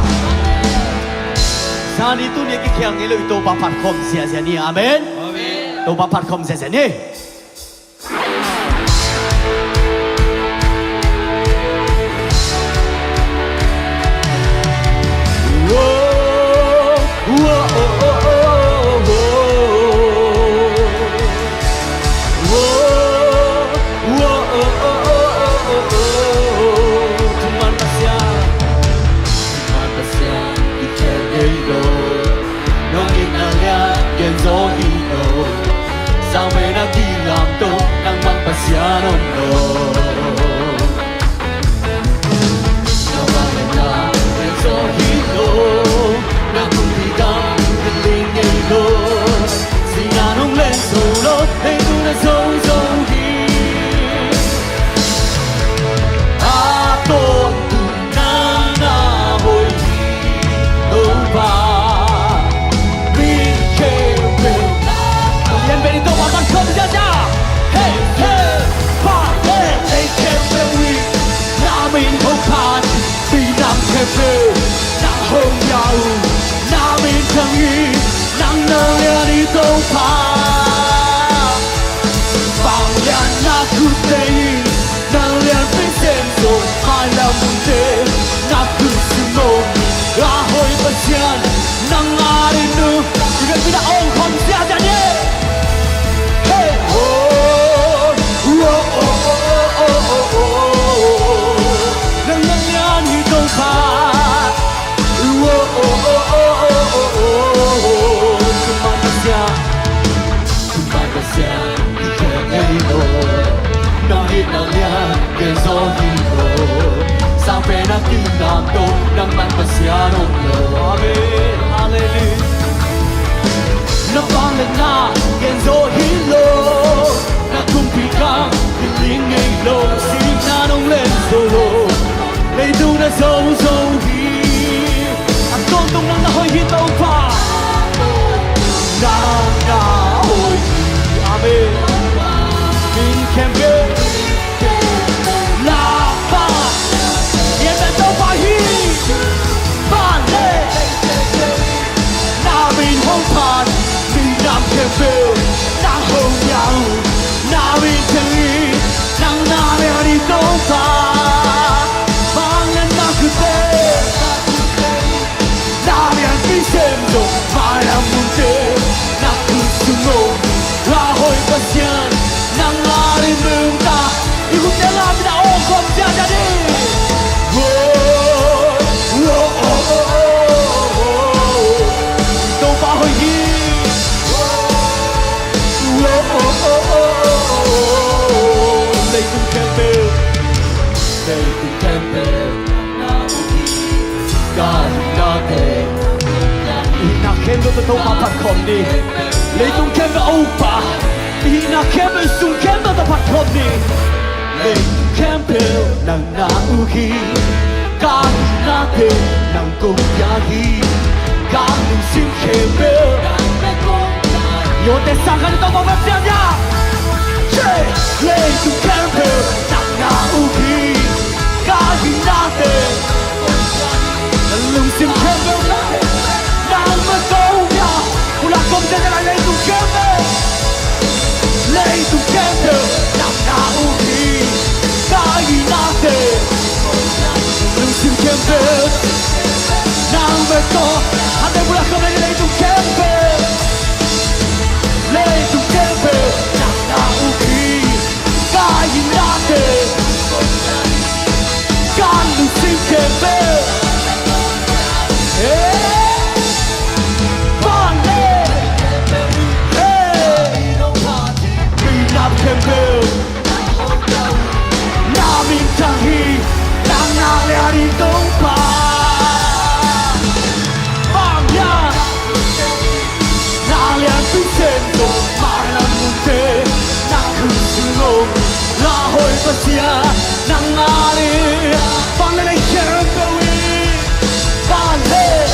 Zani tuni a kikhial ngei lo i Topa phat khawm ziahziah ni. Amen. Amen. Topa phat khawm ziahziah ni. Pasian, i khen ngei lo. Nong itna lian gen zaw hi lo. Sang pen a kilamto, nangmah Pasian om lo. Na vangliatna gen zaw hi lo. Na kumpi gam ling ngei lo. Sihna nong len zo lo, leitung na zo zo hi. A tawntung nang na hoih hi Topa. Min khempeuh. Lian pen i Topa man khawm ziahziah. Hei, hei, pa, hei, hei khempeuh hi. Na min hong phat, minam khempeuh nang hong ya uh. Na min thang hi, nang na lian hi Topa. Vangliatna khutte in na lianpi sem zaw, mailam munte na khutsung om. A hoih Pasian nang a ding uh. I vekpi inah awng khawm ziahziah ni. Hey, oh, oh, oh. Nang na lian hi Topa. Thuman Pasian, thuman Pasian, i khen ngei lo. Na itna lian gen zaw hi lo. Sang pen a kilamto, nangmah Pasian om lo. Amen. Halleluiah. Na vangliatna gen zaw hi lo. Na kumpi gam ling ngei lo. Sihna nong len zo lo. Leitung na zo zo hi. A tawntung nang na hoih hi Topa. Nang na hoih hi. Amen. Min khempeuh. Lakpa. Lian pen Topa hi. Vale. Na min hong phat, minam khempeuh nang hong ya uh. Na min thang hi, nang na lian hi Topa. Vangliatna khutte, na lianpi sem zaw, mailam munte na khutsung om. A hoih Pasian nang a ding nungta. I khutte lam inah awng khawm ziahziah ni. Topa hoih hi. Ka hihna khempeuh tawh Topa phat khawm ni. Leitung khempeuh a ukpa, i hihna khempeuh, i sung khempeuh tawh phat khawm ni. Leitung khempeuh nang na uk hi. Ka hihnate nang kong pia hi. Ka lungsim khempeuh. Yawte sang khat in Topa phat ciat ya. Leitung khempeuh nang na uk hi. Ka hihnate, lungsim khempeuh nangmah tawh pia. Pulak khawm ciat lai, leitung khempeuh. Leitung khempeuh nang na uk hi. Ka hihnate, lungsim khempeuh nangmah tawh. Hante pulak khawm lai, leitung khempeuh. Leitung khempeuh nang na uk hi. Ka hihnate, ka lungsim khempeuh. Hey! Vanglian, hey! Minam khempeuh, na minthang hi. Nang na lian hi Topa. Vanglian, na lianpi sem tawh, vanglian munte na khutsung om. Lauhuai Pasian, nang na lian. Vanglian khempeuh hi. Vanglian,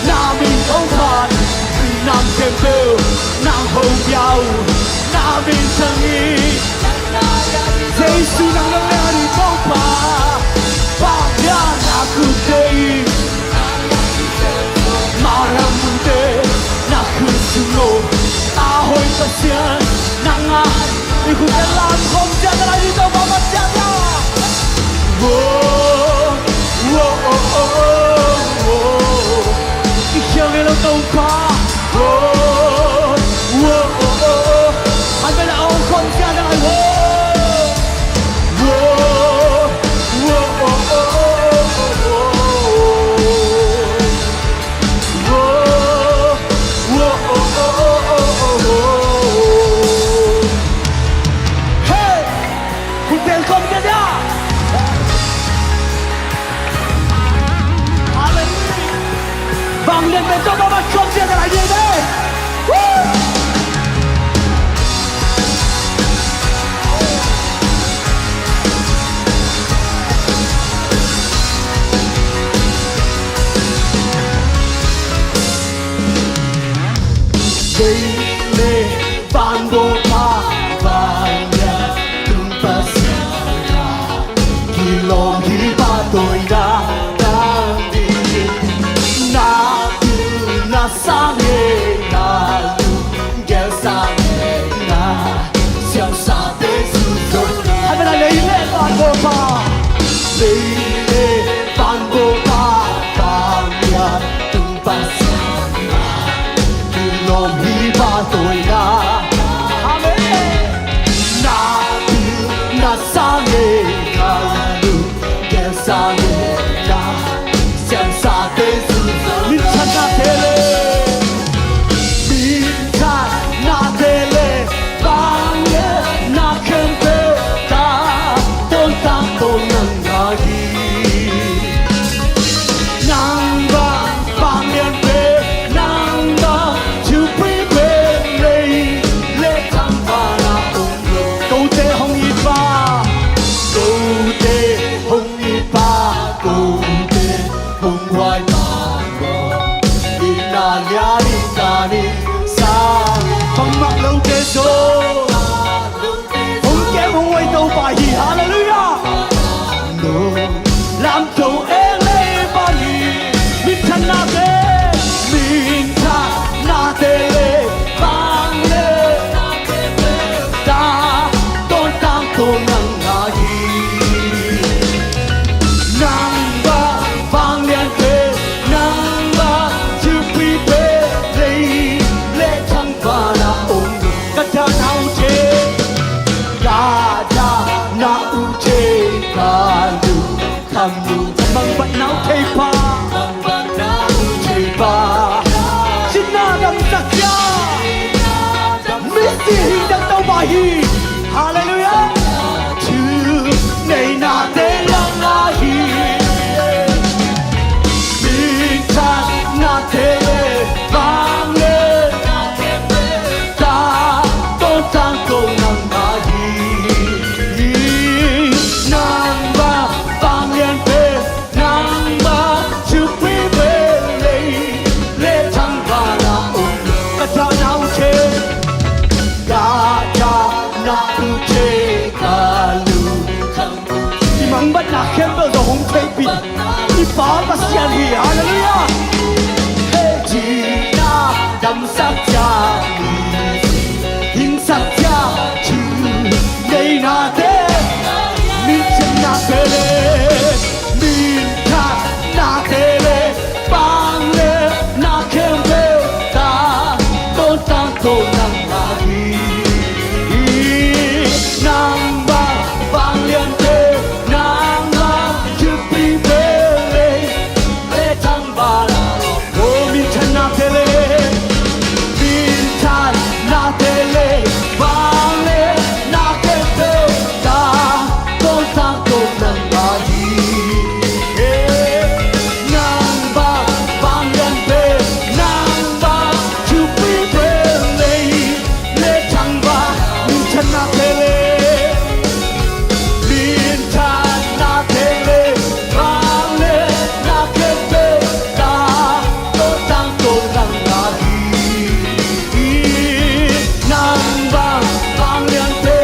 na min hong phat, minam khempeuh nang hong pia uh. Na minthang hi. Jesu, nang na lian hi Topa. Vanglian na khutte hi. Vanglian munte na khutsung om. Lauhuai Pasian, nang a, i khutte lam khawm ciat lai, i Topa phat ciat lai. Wow, wow, oh, oh, oh, oh. I khial ngei lo Topa. Wow, wow, oh, oh, oh. An bel a ong khawm ciat lai. Wow, wow, oh, oh, oh, oh, oh. Hey! Khutte khawm ciat lai. Hallelujah. Vanglian pen Topa phat khawm ciat lai ni. Woo! Vei le van Topa, vanglian tung Pasian, kilawm hi pahtawi na dang ding. Na pil na sang e, na lunggelh sang e, na siamsate zuzon. Hai mena lei le van Topa, lei le van Topa, vanglian tung Pasian, kilawm hi pahtawi na. Amen. Na pil na sang e, na lunggelh sang e, na siamsate zuzon. Minthanna te le, minthanna te le, vanglian na khempeuh, ka tawntung tawh nang na hi. Nang bang vanglian pen, nang bang thupui pen lei le thangpaih ah om lo. Kote hong it pa, kote hong it pa, kote hong huai pa, i na lian i ka ni sa. Bangmah lote zong hong kem hong huai Topa hi. Hallelujah. Lamto eng lei pan hi. Minthanna te, minthanna te le, vanglian, ka tawntung tawh nang na hi. Nang bang vanglian pen, nang bang thupui pen lei le thangpaih ah om. Ka danaute, ka danaute, ka lungkham nu, ka mangbatna uh thei pa, mangbatna uh thei pa, sinna damsak sia, misi hing dang Topa hi. Hallelujah. Thuneihna te lang ahi. Pa Pasian hi. Halleluiah. Hei, thina damsak ciang, hingsak ciang thu neinate, minthanna te le, minthanna te le, vangliatna khempeuh tawh tangko nangmah hi. Nangmah vangliante, nangmah thupipe, lei le thangvahna, oh, minthanna te le, minthanna te le, vangliatna khempeuh tawh tangko nangmah hi. Nangmah vangliante, nangmah thupipe, lei le thangvahna, minthanna te le, minthanna te le, vangliatna khempeuh tawh tangko nangmah hi. Nangmah vangliante,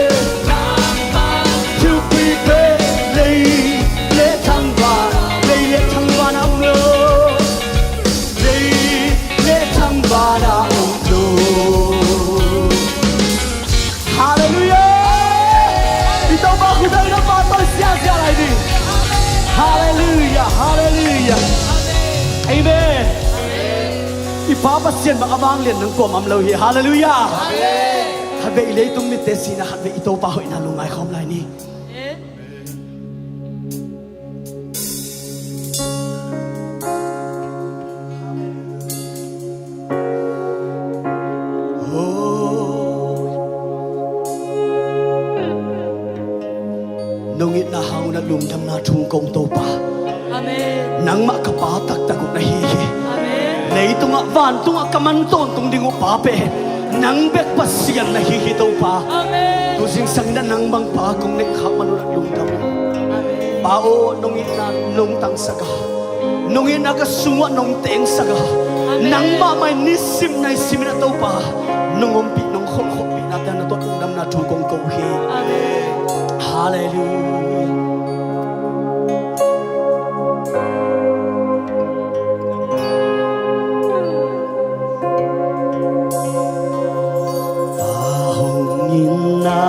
nangmah thupipe, lei le thangvahna, lei le thangvahna om lo. Lei le thangvahna om lo. Halleluiah. I Topa khut tawh i nangmah tawh siasia lai ding. Halleluiah, halleluiah. Amen. I Pa Pasian bang a vanglian nang kuamah om lo hi. Halleluiah. Khatvei i leitung mitte sihna, khatvei i Topa hoihna lungngai khawm lai ni. Nong itna hang un ah lungdamna thu kong, Topa. Amen. Nangmah ka Pa taktak uh na hi hi. Amen. Leitungah vantungah ka man tawntung ding uh Pa pen nang bek Pasian na hi hi, Topa. Amen. Tu zingsang in ah nang bang Pa kong neih khak man un ah lungdam. Amen. Pa aw, nong itna nong tangsak a, nong itna ka sung uah nong tengsak a, amen, nangmah mah in nisim naisim in ah, Topa, nong ompih, nong kholhkholhpihna te na tawh lungdamna thu kong ko hi. Amen. Halleluiah. Pa hong itna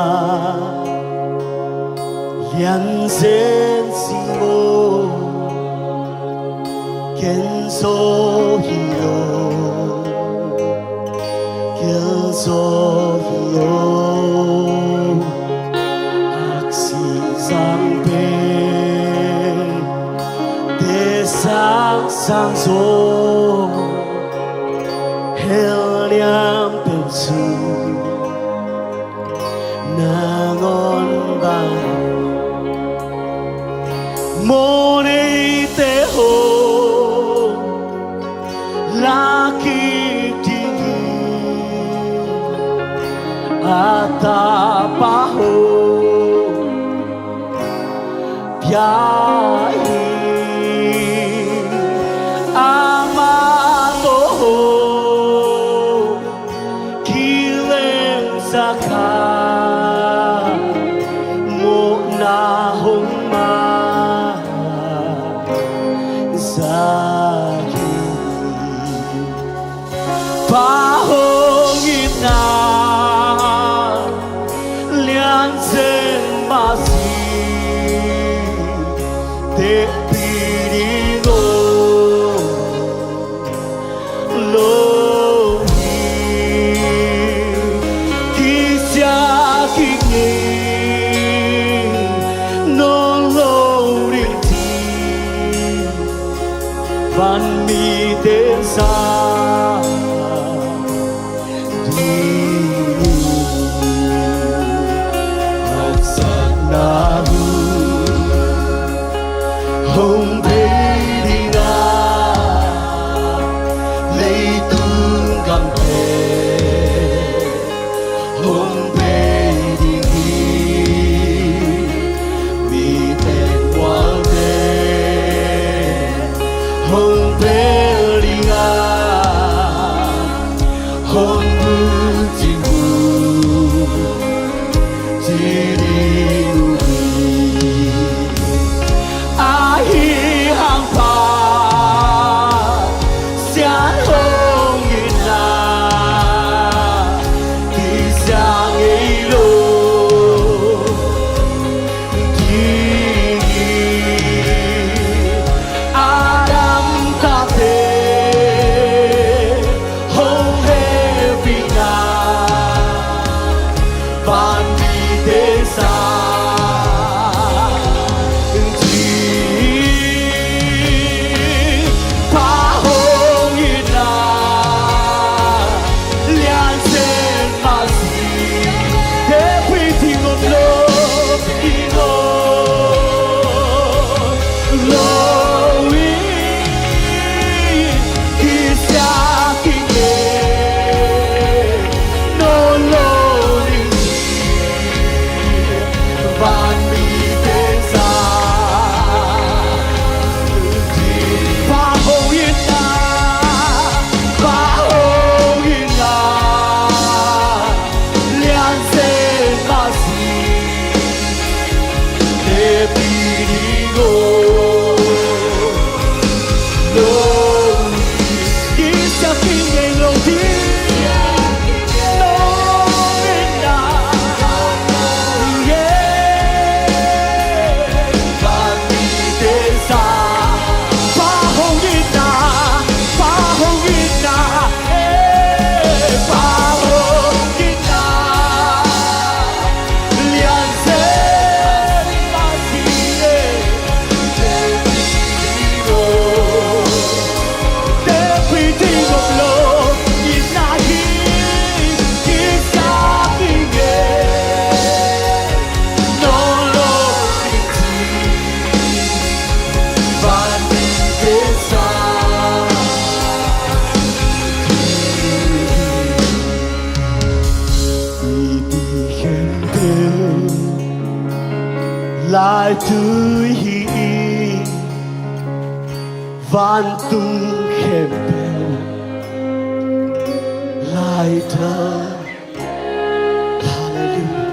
lianzen si maw, ken zaw hi lo, ken zaw hi lo. Aksi zang pen te sang sang zaw, hell lian pen su nangawn bang. Mawhneite hong lakik ding hi, a tapa hong pia hi, amah tawh hong kilem zak a, mawhna hong mang zak hi. Pa hong itna lianzen mah si, tepih ding aw lo hi, kisia kik ning, nawn lo ding ci, vanmite sa ding. Haksatna hun hong pei ding a, leitung gamte hong pei ding hi, mite mualte hong pel ding a, Laitui hi ing, vantung khempeuh laitha. Halleluiah.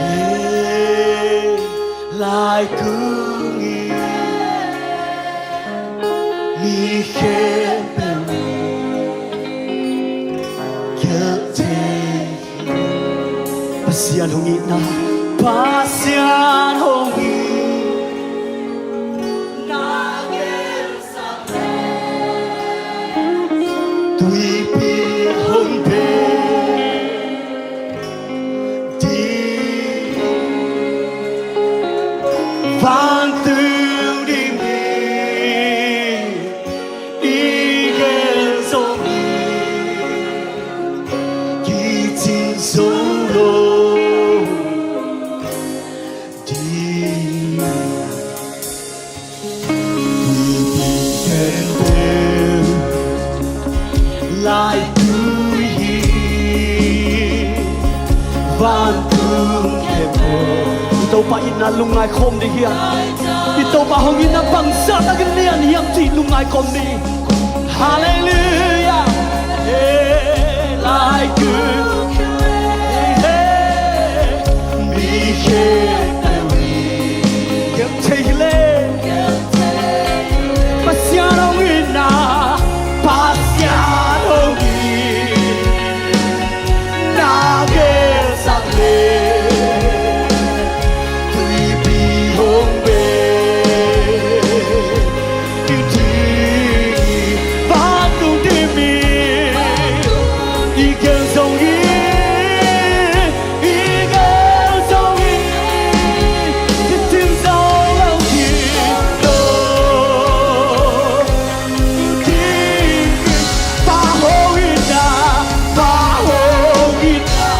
Hih laikung ing, mi khempeuh in gelh thei. Pasian hong itna, Pasian hong itna, tuipi hong beh ding, vantung dim ding i gen zong hi, kicing zo lo ding. Tuipi khempeuh laitui hi, vantung khempeuh. I Topa itna lungngai khawm ding hiam? I Topa hong itna bangzah takin lian hiam cih lungngai khawm ding. Halleluiah. Hih laikung, hih mi khempeuh in gelh thei hi leh. Pasian hong itna, Pasian hong itna gelhsak leh, tuipi hong beh ding hi, vantung dim in i gen zong hi, i gen zong hi, kicing zo lo ding lo. Pa hong itna, Pa hong itna,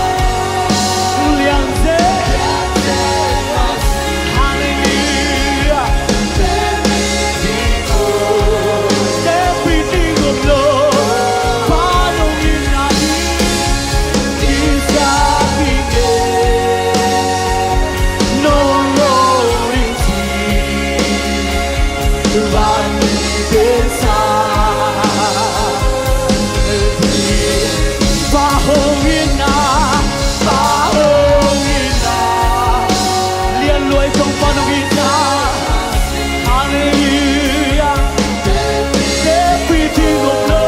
lian zen. Halleluiah. Teci ding om lo, Pa hong itna hi. Halleluiah. Teci ding om lo,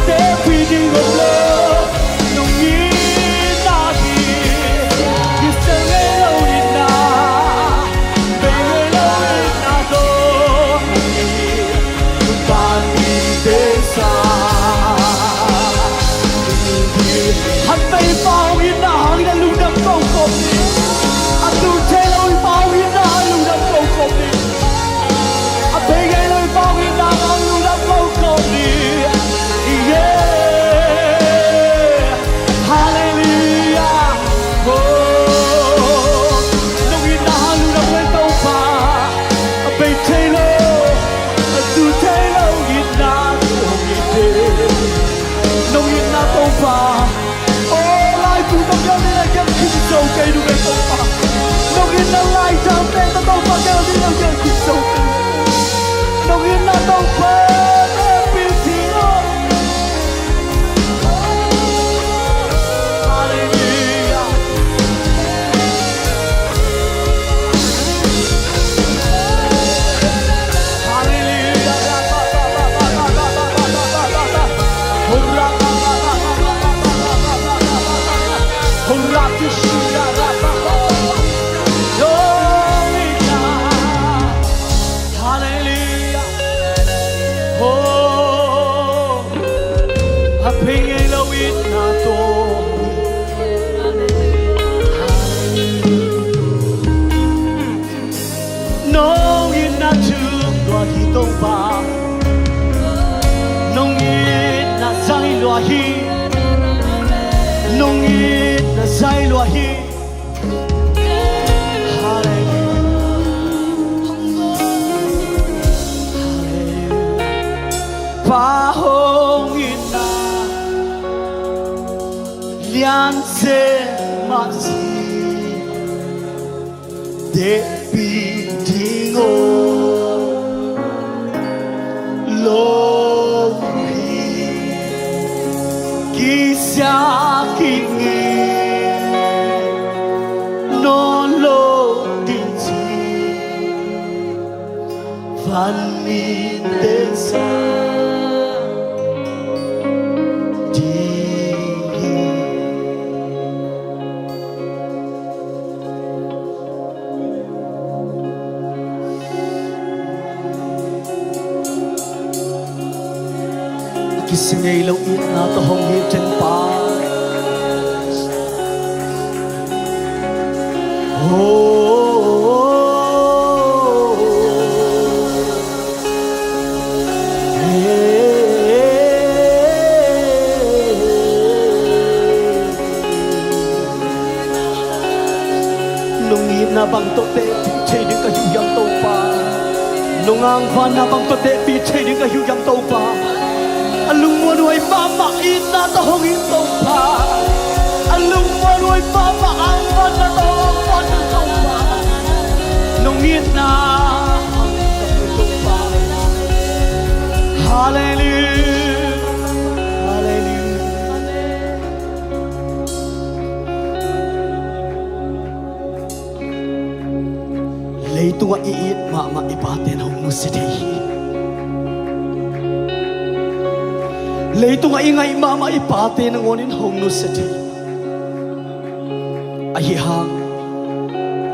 teci ding om lo. Nong itna hi, kisel ngei lo itna, bei ngei lo itna tawh, ban mite sa. Hanpei pa hong itna hangin a lungdam ko khop ni. A tu thei lo i pa hong itna hangin lungdam ko khop ni. A bei ngei lo i pa hong itna hangin lungdam ko khop ni. Yeah. Halleluiah. Oh. Nong itna hangin lungdam ko Topa. A bei thei lo, a tu thei lo itna hong itna. Nong itna Topa. Oh, laikung tawh gelh ding a gelh khin zo kei nung ei Topa. Nong itna laitang pen tawh Topa gelh ding a gelh khin zo kei. Nong itna Topa, hehpih ding aw. Halleluiah. Halleluiah. Oh, a bei ngei lo itna tawh. Nong itna thuk lua hi Topa. Nong itna zai lua hi. Nong itna zai lua hi. Halleluiah. Halleluiah. Pa hong itna lian zen mah hi. Tehpih ding aw lo hi, kisia kingit nawn lo ding ci, van mite sa ding hi. Kisia ngei lo itna tawh hong it den pa. Oh. Nong itna bang tawh tehpih thei ding ka hi uh hiam Topa. Nong angvanna bang tawh tehpih thei ding ka hi uh hiam Topa. A lungmuanhuai mahmah itna tawh hong it Topa. A lungmuanhuai mahmah angvanna tawh hong angvan Topa. Nong itna Topa. Hallelujah. Hallelujah. Leitungah i it mahmah i pate in hong nusia thei hi. Leitungah i ngaih mahmah i pate nangawnin hong nusia thei hi. Ahi hang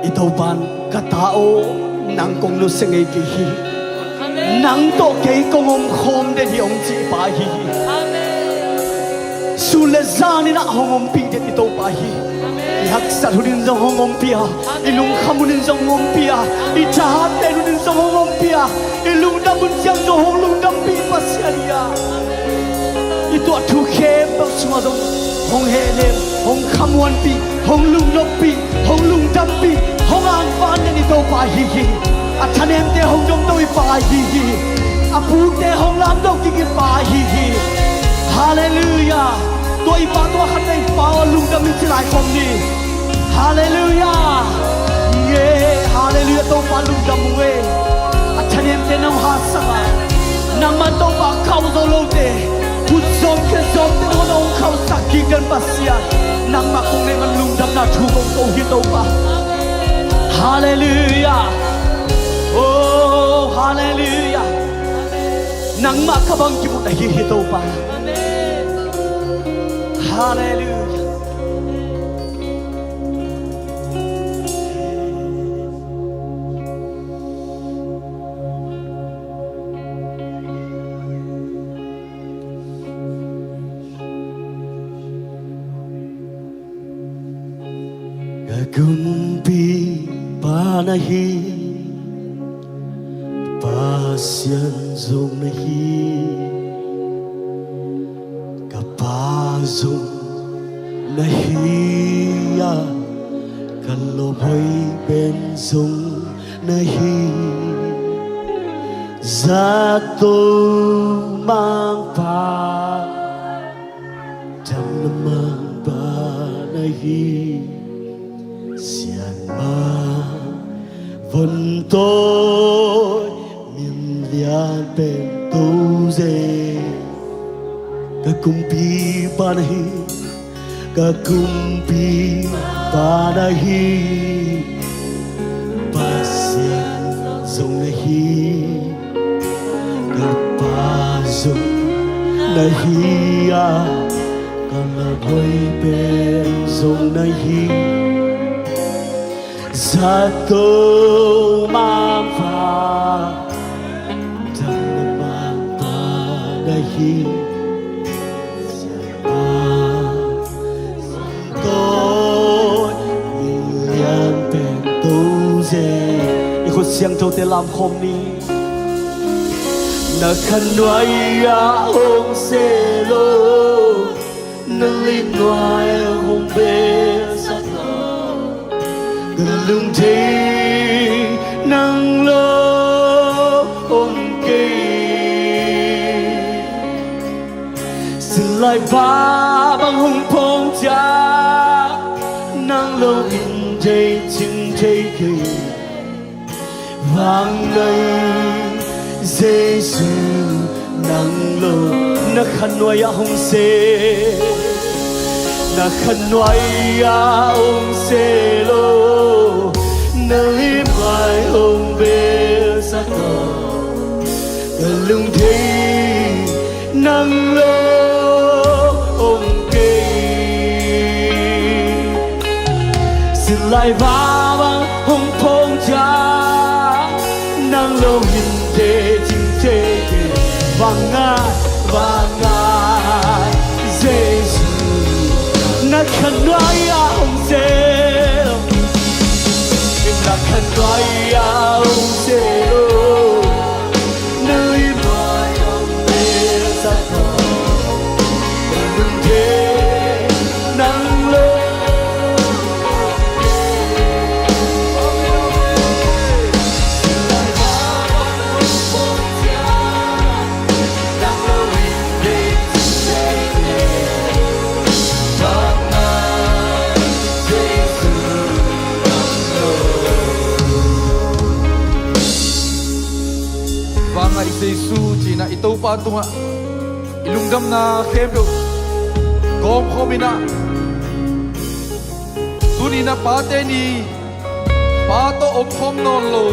i Topan, ka ta aw, nang kong nusia ngei kei hi. Nang tawh kei kong omkhawm den hi hong cih pa hi hi. Sun le zan in ah hong ompih den i Topa hi. I haksat hunin zong hong ompih a, i lungkham hunin zong hong ompih a, i thahat pen hunin zong hong ompih a, i lungdam hun ciang zong hong lungdampih Pasian hi a. I tuah thu khempeuh sungah zong hong hehlem, hong khamuanpih, hong lungnoppih, hong lungdampih, hong angvan den i Topa hi hi. A thanemte hong domto i Pa hi hi. A pute hong lamto kik i Pa hi hi. Halleluiah. Tua i Pa tua khat na i Pa aw lungdam in ci lai khawm ni. Halleluiah. Yeah. Halleluiah. Topa lungdam uh e. A thanemte nong hatsak a, nangman Topa khauh zo lote, khut zawm khe zawmte nong hong khauhsak kik den Pasian, nangmah kong neih man lungdamna thu kong ko hi Topa. Halleluiah. Oh, halleluiah. Nangmah ka bangkim uh na hi hi Topa. Halleluiah. Ka kumpipa na hi, Pasian zong na hi, ka Pa zong na hi a, ka lawm hoih pen zong na hi. Zato mangpa, damna mangpa na hi. Sianma von tawi min lian pen Toze, ka kumpipa na hi, ka kumpipa na hi. Pasian zong na hi, ka Pa zong na hi a, ka lawm hoih pen zong na hi. Zato mangpa, damna mangpa na hi. Sianpa, tawi min lian pen Toze. I khut siangthote lam khawm ni. Na khannuai ah hong se lo, na linuai ah hong belsak lo, ka lungthei nang lo om kei. Sinlaiva bang hong phong ciang, nang lo in thei cing thei kei. Vang nai Jesu nang lo, na khan nuai ah hong se, na khan nuai ah hong se lo, na limai hong belsak lo, na lungthei nang lo hong kei. Silai vava hong phong cia nang lo min te cing te te. Vangai, vangai Jesu, na khan nuai ah hong se lo, na khan nuai ah hong se lo. Vangai Jesu, ci-in ah i Topa tungah i lungdamna khempeuh kawmkhawm in ah, tuni-in ah Pate Ni, Pa tawh omkhawm nawn lo,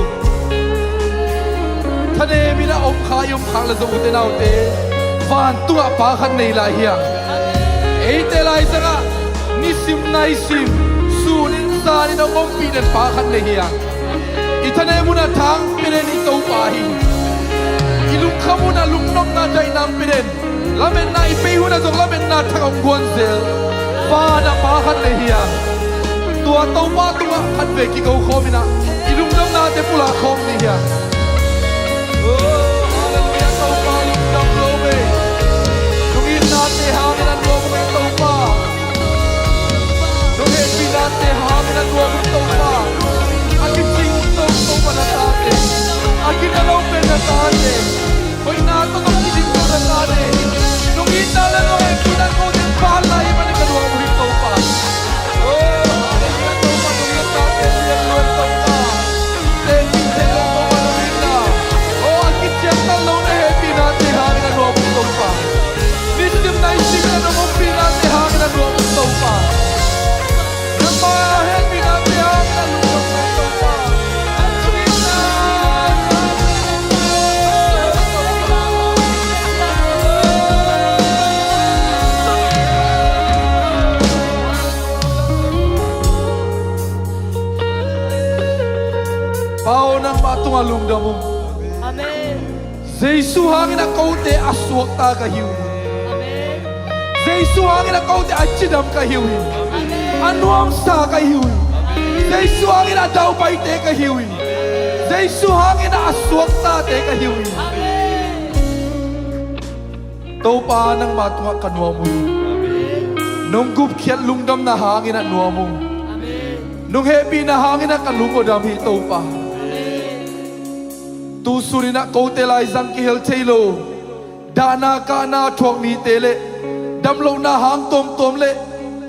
thanem in ah om kha i om khak le zong, ute naute, vantungah Pa khat nei lai hi hang. Eite laizangah nisim naisim, sun in zan in a hong ompih den Pa khat nei hi hang. I thanem hun ah thang pia den i Topa hi. I lungkham hun ah lungnopna daihna pia den. Lametna i pei hun ah zong lametna thak hong guan zel, van ah Pa khat nei hi hang. Tua Topa tungah khatvei kiko khawm in ah i lungdamnate pulak khawm ni hi hang. Oh, halleluiah, Topa lungdam lo ve. Nong itnate hangin a nuam uh hi Topa. Nong hehpihnate hangin a nuam uh hi Topa. A kicing uh Topa na tate, a gina lo pen na tate, hoihna tawh tawh kidim lo na tate. Nong itna le nong hehpihna kote phat lai hi manin ka nuam uh hi Topa. Oh, halleluiah, Topa nong itnate piang lo Topa. Teci thei lo Topa nong itna. Oh, a kician tal lo na hehpihnate hangin a nuam uh Topa. Nisim naisim in a nong ompihnate hangin a nuam uh Topa. Nangma hehpihnate hangin a lungdam uh Topa. Pa aw, nangmah tungah lungdam ung. Amen. Jesu hangin a kote a suakta ka hi uh hi. Amen. Jesu hangin a kote a cidam ka hi uh hi. Amen. A nuamsa ka hi uh hi. Amen. Jesu hangin a daupaite ka hi uh hi. Jesu hangin a suaktate ka hi uh hi. Amen. Topa, nangmah tungah ka nuam uh hi. Nong gupkhiat lungdamna hangin a nuam uh. Nong hehpihna hangin a ka lung uh a dam hi Topa. Tu sunin ah kote laizang kihel thei lo, dahna kahna thuak mite le damlohna hang tuamtuam le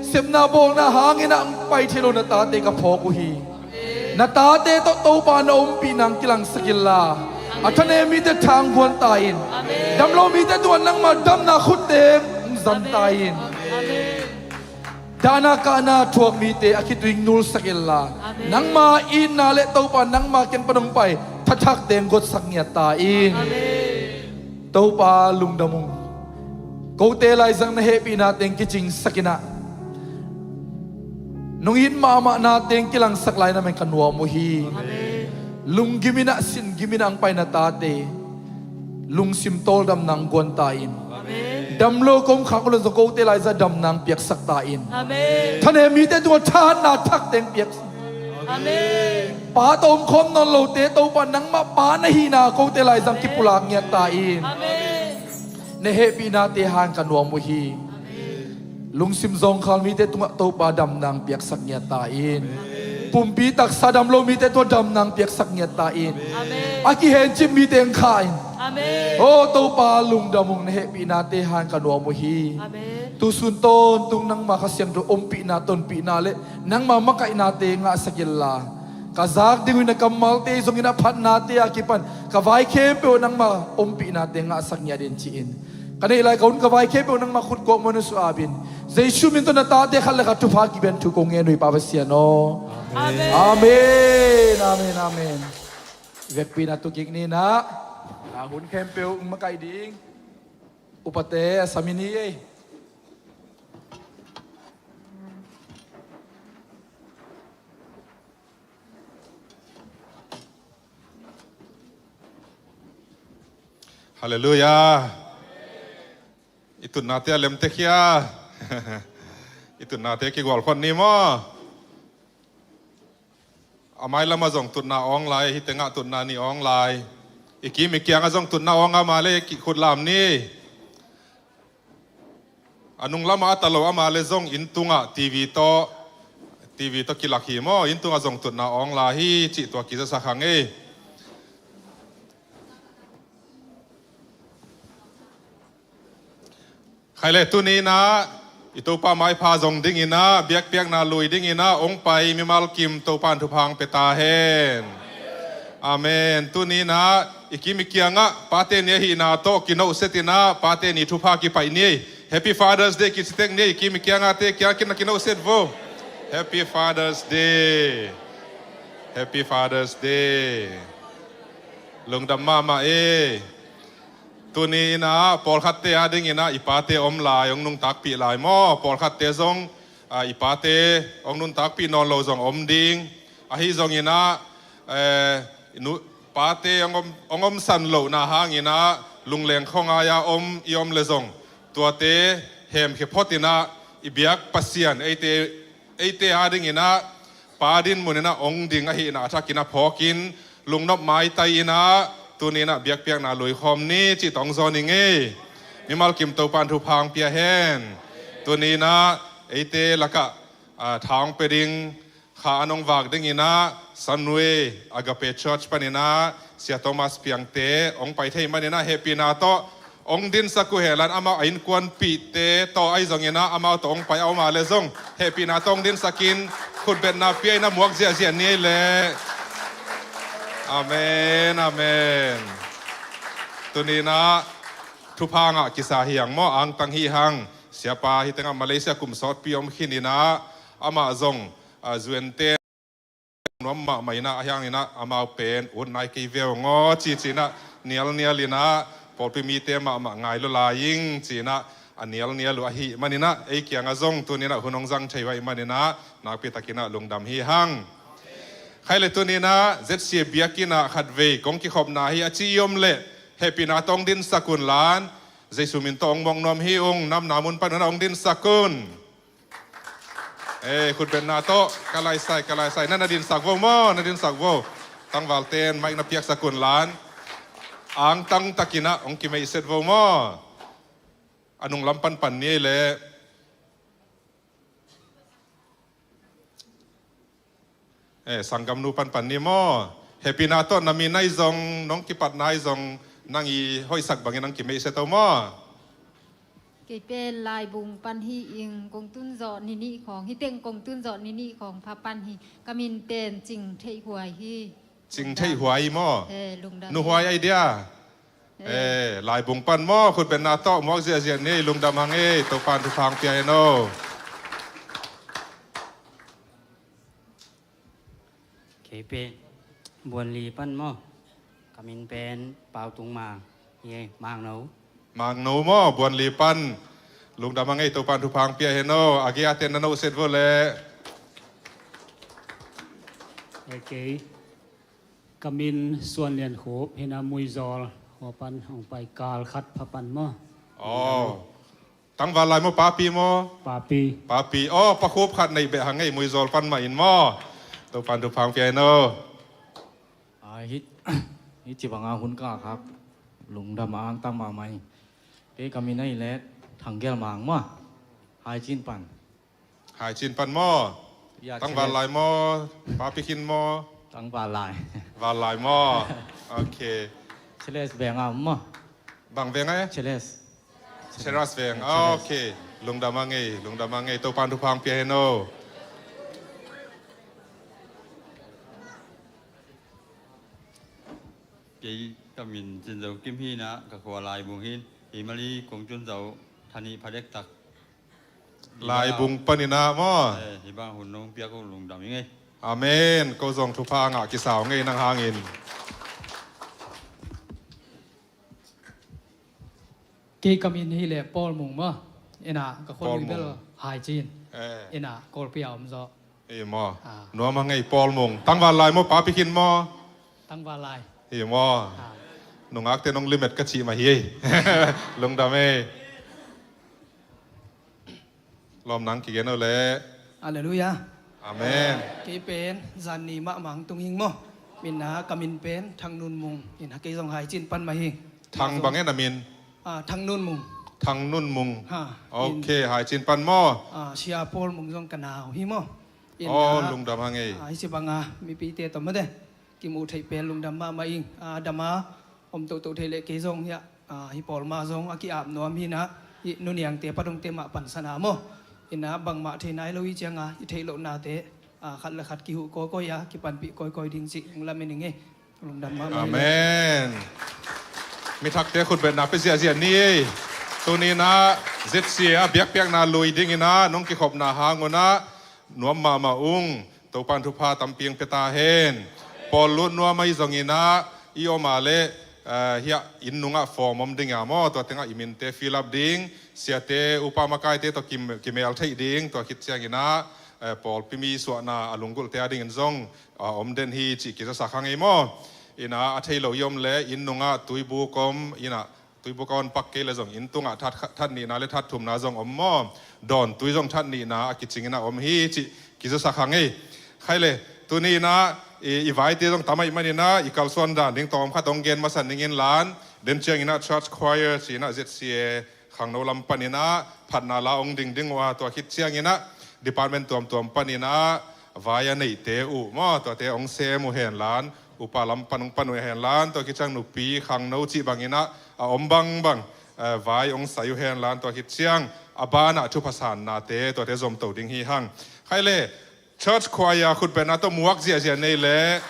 sepna bawlna hangin ah hong pai thei lo na tate ka phawk uh hi. Na tate tawh Topa na ompih nang kilangsak inla, a thanem mite thangguan ta in. Amen. Damlo mite tungah nangma damna khutteng hong zam ta in. Amen. Dahna kahna thuak mite a khitui hong nulsak inla, amen, nangma itna le Topa nangma kiang pan hong pai thathak teng gotsak ngiat ta in. Amen. Topa lungdam ung. Kote laizang na hehpihna teng kicingsak in ah, nong it mahmahna teng kilangsak lai na men ka nuam uh hi. Amen. Lunggim in ah singgim in ah hong pai na tate lungsim tawldamna hong guan ta in. Amen. Damlo ka om khak uh le zong kote laiza damna hong piaksak ta in. Amen. Thanem mite tungah thahatna thak teng piaksak. Amen. Pa tawh omkhawm nawn lote Topa nangmah pa na hihna kote laizang kipulak ngiat ta in. Amen. Na hehpihnate hang ka nuam uh hi. Amen. Lungsim zawngkhal mite tungah Topa damna hong piaksak ngiat ta in. Amen. Pumpi taksa damlo mite tungah damna hong piaksak ngiat ta in. Amen. A kihencip mite hong khah in. Amen. Oh Topa lungdam ung, na hehpihnate hang ka nuam uh hi. Amen. Tu sun tawntung nangma Kha Siangtho ompihna tonpihna le nangma makaihnate ngahsak inla, Ka zak ding uh in a kammalte zongin a phatnate a kipan ka vai khempeuh nangma ompihnate ngahsak ngiat in ci-in, ka neih lai ka hun ka vai khempeuh nangma khut kuakmuan uh suah ap in, Jesu min tawh na tate khat le khat thupha kipia in thu kong ngen uh hi Pa Pasian aw. Amen. Amen. Amen. Amen. Vekpi-in a tu kik ni in ah, a hun khempeuh makaih ding upate a sam i ni ei. Halleluiah. I tutnate a lemtek hia? I tutnate kigual phot ni maw? A mailamah zong tutna awng lai, hih tengah tutna nih awng lai. I kim i kiangah zong tutna awng a, ama le khut lam ni. A nunglamah a ta lo ama le zong inn tungah TV tawh, TV tawh kilak hi maw, inn tungah zong tutna awng lai hi cih tua kizasak hang ei. Khai le tuni in ah i Topa maipha zong ding in ah, biakpiakna lui ding in ah hong pai mimal kim Topa in thupha hong pia ta hen. Amen. Tuni in ah i kim i kiangah pate ni ahihna tawh kinohset in ah pate ni thupha kipaih ni ei. Happy Father's Day kici tek ni ei. I kim i kiangahte kiang kin na kinohset vo. Happy Father's Day. Happy Father's Day. Lungdam mahmah ei. Tuni in ah pawlkhatte a ding in ah i pate om lai, hong nuntakpih lai maw? Pawlkhatte zong, ah, i pate hong nuntakpih nawn lo zong om ding. Ahi zong in ah, eh, nu-, pate hong om, hong omsan lohna hang in ah lungleng khuangai-a om i om le zong, tuate hemkhia phot in ah i biak Pasian eite, eite a ding in ah pa dinmun in ah hong ding ahihna a thak in ah phawk in, lungnop maitai in ah tuni in ah biakpiakna lui khawm ni cih tawh hong zawn ing ei. Mimal kim Topa in thupha hong pia hen. Tuni in ah eite lakah, ah, tha hong pia ding, kha an hong vak ding in ah Sunway Agape Church pan in ah Sia Thomas Piangte hong pai thei man in ah hehpihna tawh hong dinsak uh hen la, amau a innkuanpihte tawh ahi zong in ah amau tawh hong pai a om a le zong hehpihna tawh hong dinsak in khutbetna pia in ah muak ziahziah ni ei leh. Amen, amen. Tuni in ah thupha ngah kisa hi hang maw, angtang hi hang. Siapa hih tengah Malaysia kum sawtpi om khin in ah amah zong, ah, zuente nuam mahmah in ah, ahi hang in ah amau pen ut nai kei veu ngaw ci ci in ah nialnial in ah pawlpi mite mahmah ngai lua lai ing ci in ah a nialnial uh ahih man in ah ei kiangah zong tuni in ah hun hong zang thei uh ahih man in ah nakpi tak in ah lungdam hi hang. Khai le tuni in ah Z C A biakinn ah khatvei kong kikhopna hi a ci i om leh hehpihna tawh hong dinsak un la, Jesu min tawh hong muak nuam hi ung, namna mun pan un ah hong dinsak un. Eh, khutbetna tawh, ka laisai, ka laisai. Na, na dinsak vo maw, na dinsak vo. Tangvalte'n mic na piaksak un la, angtang tak in ah hong kimeihset vo maw. A nunglam panpan ni ei leh. Eh, sanggamnu panpan ni maw. Hehpihna tawh na min ahi zong, nong kipatna ahi zong, nang i hoihsak bangin nang kimeihset o maw. Kei pen Laibung pan hi ing, kong tun zawh ni nih khawng, hih teng kong tun zawh ni nih khawng pha pan hi. Ka min pen Cing Theih Huai hi. Cing Theih Huai maw. Eh, lungdam. Nu Huai ahi dia. Eh, Laibung pan maw, khutbetna tawh muak ziahziah ni, lungdam hang ei, Topa'n thupha hong pia hen o. Kei pen Buanli pan maw, ka min pen Pau Tung Mang hi ei, Mangno. Mangno maw, Buanli pan, lungdam hang ei, Topa'n thupha hong pia hen o, a gei a ten na nohset vo leh. Ok. Ka min Suan Lian Khup hi na, Muizawl khua pan hong pai, kal khat pha pan maw. Aw. Tangval lai maw, papi maw? Papi. Papi. Aw, pa Khup khat nei beh hang ei, Muizawl pan mah in maw. Topa'n thupha hong pia hen o. Ai, hih, hih ci banga hun ka khak lungdam a angtang mahmah hi. Kei ka min ahi leh Thang Gel Mang maw. Haicin pan. Haicin pan maw? Ya, tangval lai maw? Papi khin maw? Tangval lai. Val lai maw? Ok. Cheles Veng a om maw? Bang veng a? Cheles. Cheras Veng. Ah, ok. Lungdam hang ei, lungdam hang ei. Topa'n thupha hong pia hen o. Kei ka min Cin Zo Kim hi in ah, ka khua Laibung hi in, hi Mali kong cun zo tha nih pha dektak. Laibung panin ah maw? Eh, hih bang hun nong piak uh lungdam ing ei. Amen. Ko zong thupha ngah kisa ing ei nang hangin. Kei ka min hi leh Paul Mung maw. In ah ka khua Paul lui bel Mung. Haicin. Eh. In ah Kawlpi ah om zaw. Hi maw? Ah. Nuam hang ei Paul Mung. Tangval lai maw, Papi Khin maw? Tangval lai. Hi maw? Ah. Nungakte nong limit ka cih mah hi ei. Lungdam ei. Lawm nang kigen uh leh. Halleluiah. Amen. Kei pen zan ni mahmah hong tung hing maw. In ah ka min pen Thang Nun Mung. In ah kei zong Haicin pan mah hing. Thang bang e na min? Ah, Thang Nun Mung. Thang Nun Mung. Ha, ok, in Haicin pan maw? Ah, Sia Paul Mung zong ka nau hi maw. In ah, lungdam hang ei. Ah, hi ci bang a mipite tawh mate kimu theih pen lungdam mahmah ing. Ah, dam a om toto thei leh kei zong hiah, ah, hi pawl mah zong a ki-ap nuam hi in ah, hih nu niangte pa dongte mah pansan a maw. In ah bangmah thei nai lo hi ciang a, i theih lohnate, ah, khat le khat kihuh kawikawi a, kipanpih kawikawi ding cih hong lamen ing ei. Lungdam mahmah. Amen. Mi thakte khutbetna pia ziahziah ni ei. Tuni in ah Z C A a biakpiakna lui ding in ah nong kikhopna hang un ah nuam mahmah ung. Topa'n thupha tampi hong pia ta hen. Pawl lut nuam ahi zongin ah i om a leh, eh, hiah inn nungah form om ding a maw, tua tengah i minte fill up ding, siate upa makaite tawh kim-, kimel theih ding, tua khit ciangin ah, eh, pawlpi mi suahna a lunggulhte a dingin zong a om den hi cih kizasak hang ei maw. In ah a thei lo i om leh inn nungah tuibuk om, in ah tuibuk a hong pak kei leh zong inn tungah that, that nihna le that thumna zong om maw. Dawn tui zong that nihna a kicingin ah om hi cih kizasak hang ei. Khai leh tuni in ah i, i vaite zong tam ahih manin ah i kalsuan dan ding tawm khat hong gen masa ning in lan. Den ciangin ah church choir ci in ah Z C A khangno lam panin ah phatna la hong ding ding uh a, tua khit ciangin ah department tuamtuam panin ah vai a neihte uh maw, tuate hong sem uh hen lan, upa lam pan hong pan uh hen lan, tua khit ciang nupi khangno cih bangin ah a om bangbang, eh, vai hong sai uh hen lan, tua khit ciang a banah thupha sannate tuate zomto ding hi hang. Khai leh church choir khutbetna tawh muak ziahziah nei leh.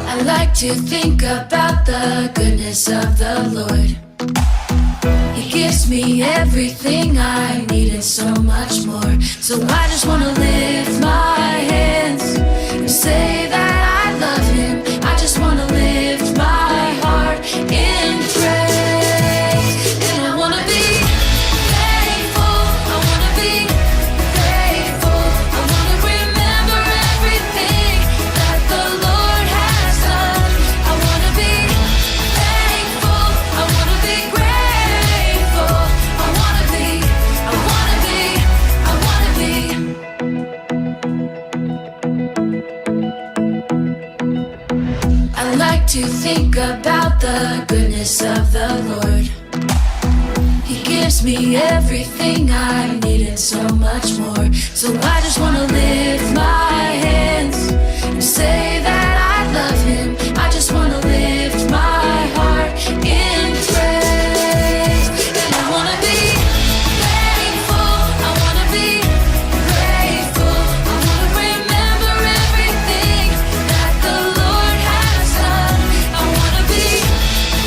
I like to think about the goodness of the Lord. He gives me everything I need and so much more. So I just wanna lift my hands and say that I love him. I just wanna lift my heart in praise. And I wanna be thankful. I wanna be grateful. I wanna remember everything that the Lord has done. I wanna be thankful. Think about the goodness of the Lord. He gives me everything I need and so much more. So I just want to lift my hands and say that I love him. I just want to lift my heart in praise. And I want to be thankful. I want to be grateful. I want to remember everything that the Lord has done. I want to be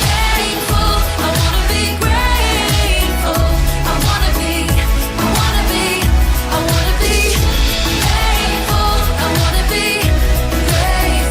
thankful. I want to be grateful. I want to be, I want to be, I want to be thankful. I want to be grateful.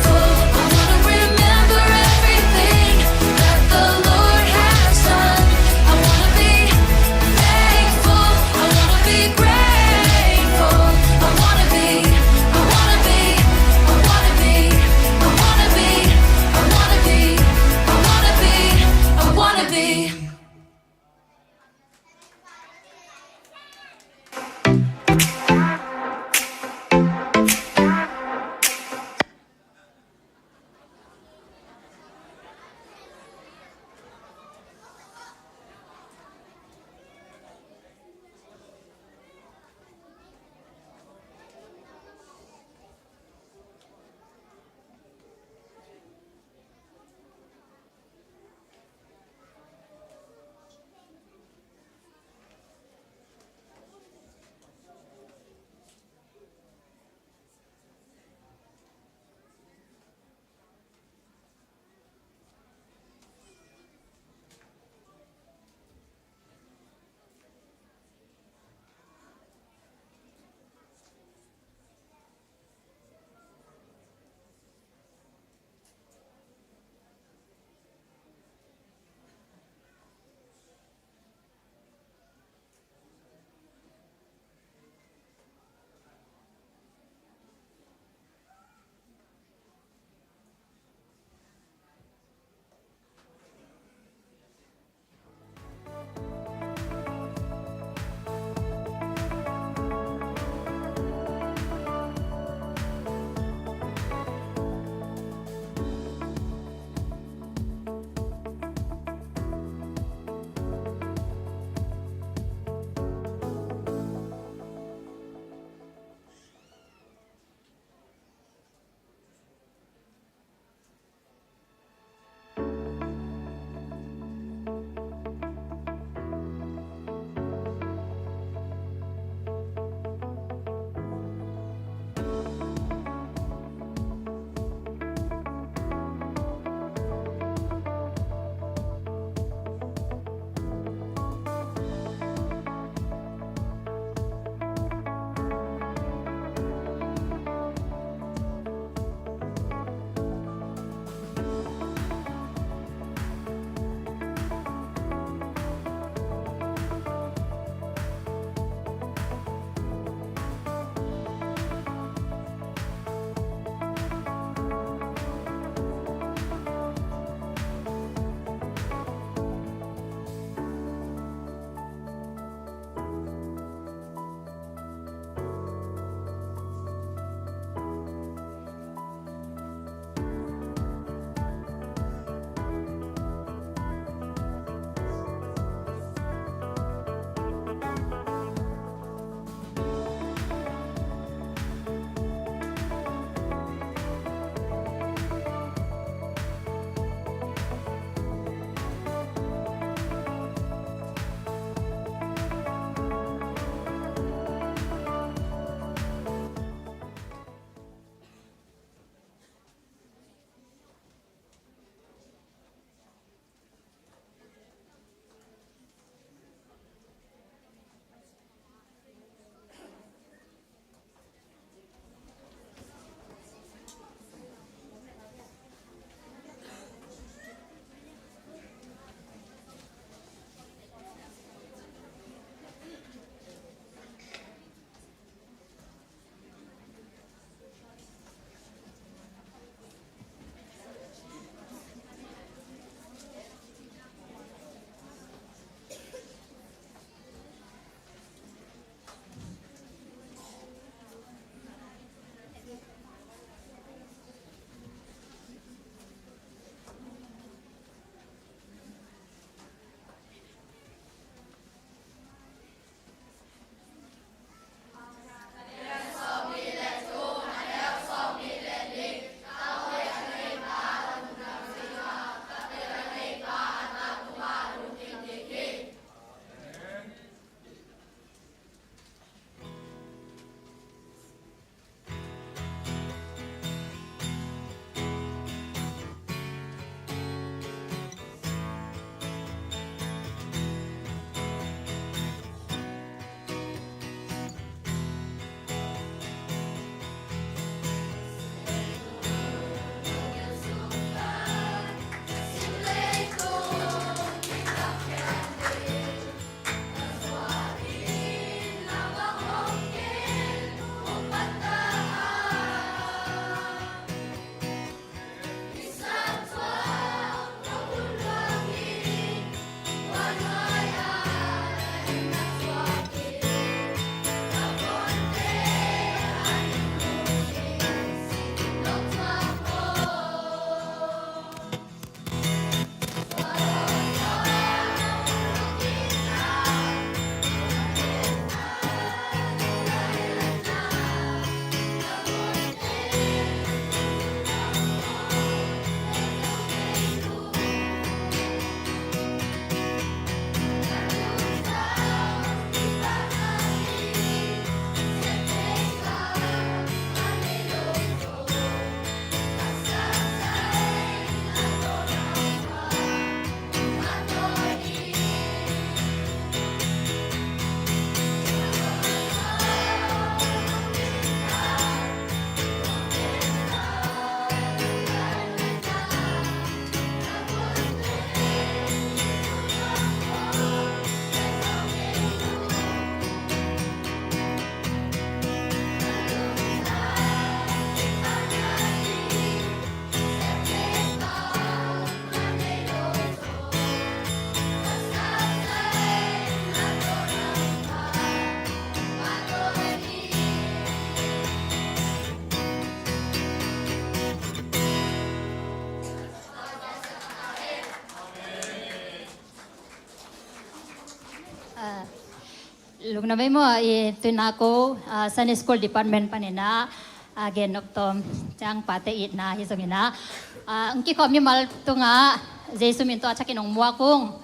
Lungdam ei maw, i tuna ko, ah, Sunday School Department panin ah, ah, gen nop tawm ciang pate itna hi zongin ah, ah, ang kikhawm mimal tungah Jesu min tawh a thakin ong muak ung.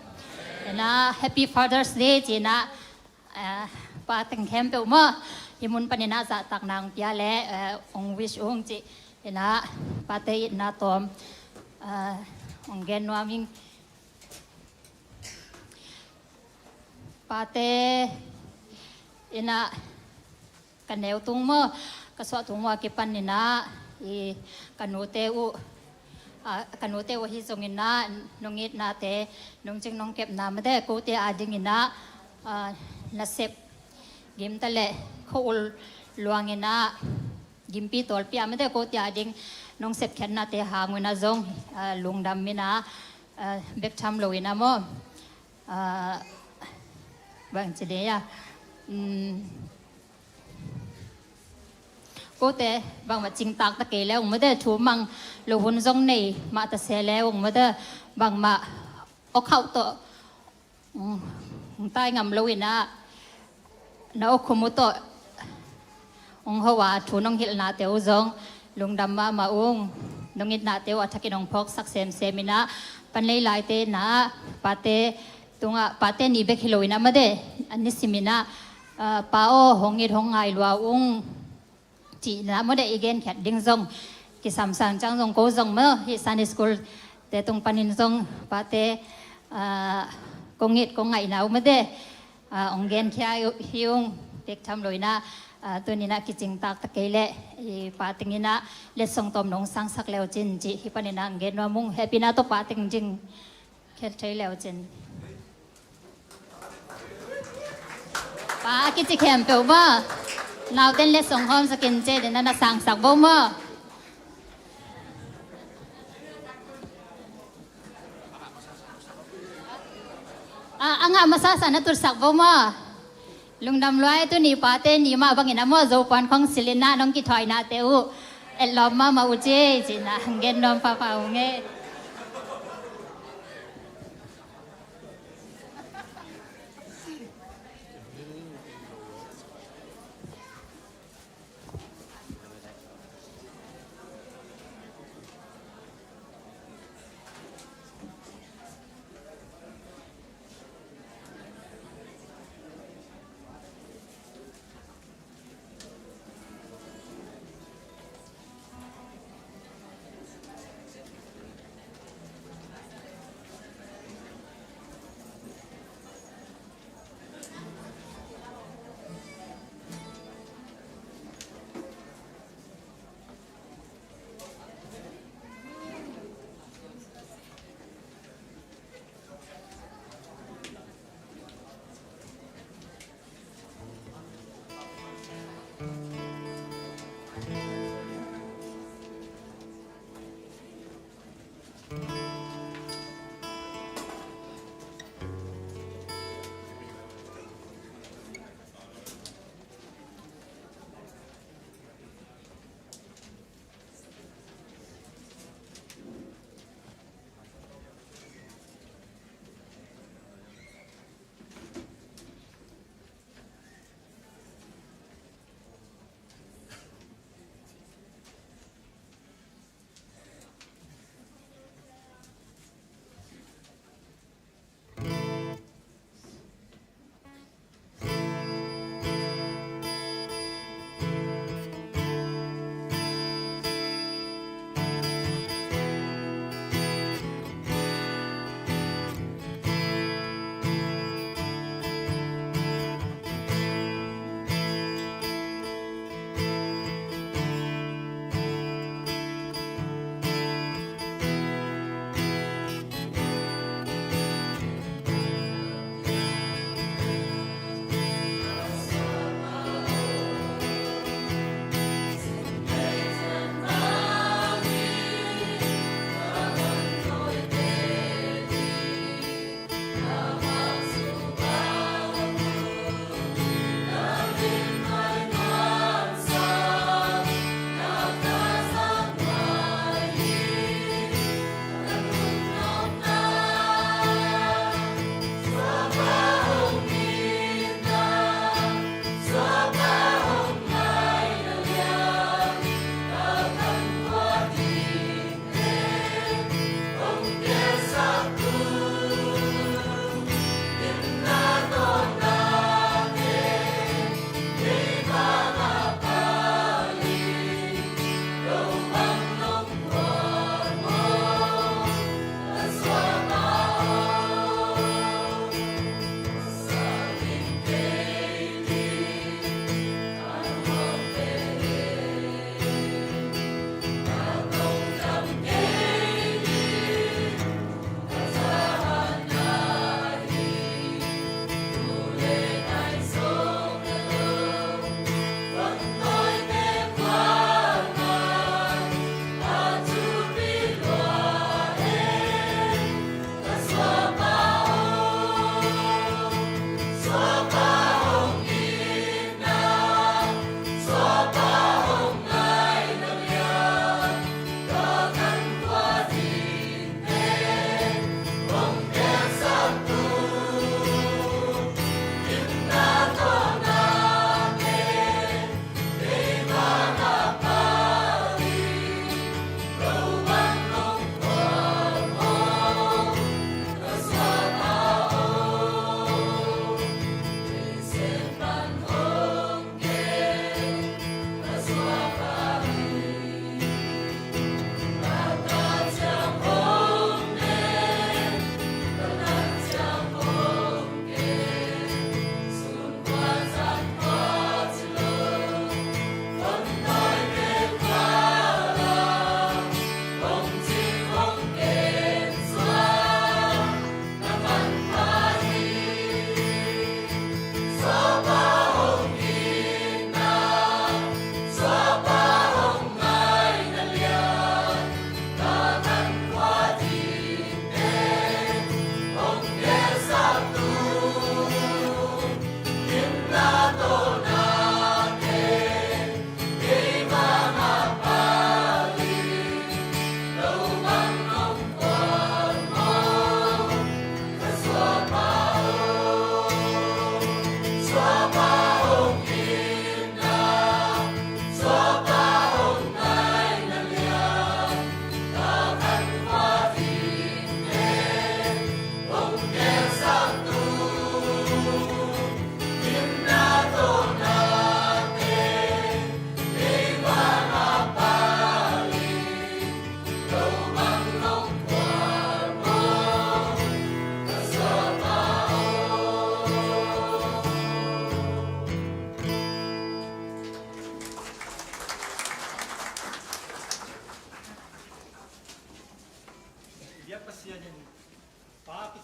Ina, Happy Father's Day ci-in ah, ah, pa teng khempeuh maw, hih mun panin ah zahtakna ong pia le, ah, ong wish ung ci. Ina, pate itna tawm, ah, ong gen nuam ing. Pate in ah ka neu tung maw, ka suah tung uh a kipan in ah, i ka nute uh, ah, ka nute uh ahi zongin ah, nong itnate, nong cing nong kepna mate, kote adingin ah, ah, nasep gimta le khua-ul luangin ah, gimpi tawlpi a mate, kote ading nong sepkhiatnate hang un ah zong, ah, lungdam in ah, ah, bek tham lo in ah maw. Ah, bang ci dei a. Um, kote bangmah cingtak ta kei le ung mate, thu mang lo hun zong nei mah ta se le ung mate, bangmah awkhauh tawh, um, tai ngam lo in ah, na awkhum uh tawh ong ho a, thu nong hilhnate uh zong lungdam mahmah ung. Nong itnate uh a thakin ong phawksak semsem in ah, pan lei laite in ah, pate tungah, pate ni bek hi lo in ah mate, a nisim in ah, ah, pa aw, hong it hong ngai lua ung, cih in ah mate, i genkhiat ding zong kisamsam ciang zong ko zong maw, hih Sunday School te tung panin zong pate, ah, kong it kong ngaihna uh mate, ah, ong genkhia hi ung, bek tham lo in ah, ah, tuni in ah kicingtak ta kei leh, i pa teng in ah letsong tawm nong sangsak le uh cin ci, hih panin ah ong gen nuam ung, hehpihna tawh pa teng ding khel thei le uh cin. Pa a kici khempeuh maw, nauten letsong hawmsak in ci, dena na sangsak bo maw. A, a ngah masa sa na tutsak bo maw. Lungdam lua ei, tuni pate ni mah bangin ah maw, Zopuan Council in ah nong kithawihnate uh etlawm mahmah uh ci, ci-in ah gen nuam pahpah ung ei.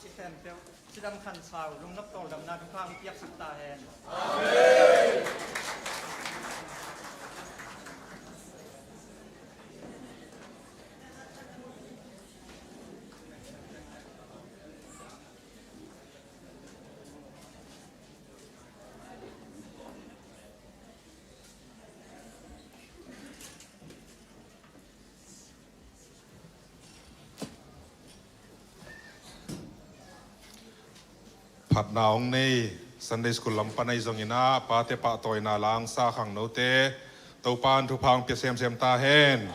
Khempeuh cidam khansau, lungnop tawldamna thupha hong piaksak ta hen. Phatna hong nei Sunday School lam pan ahi zongin ah, pate pahtawina langsa khangnote Topa'n thupha hong pia semsem ta hen.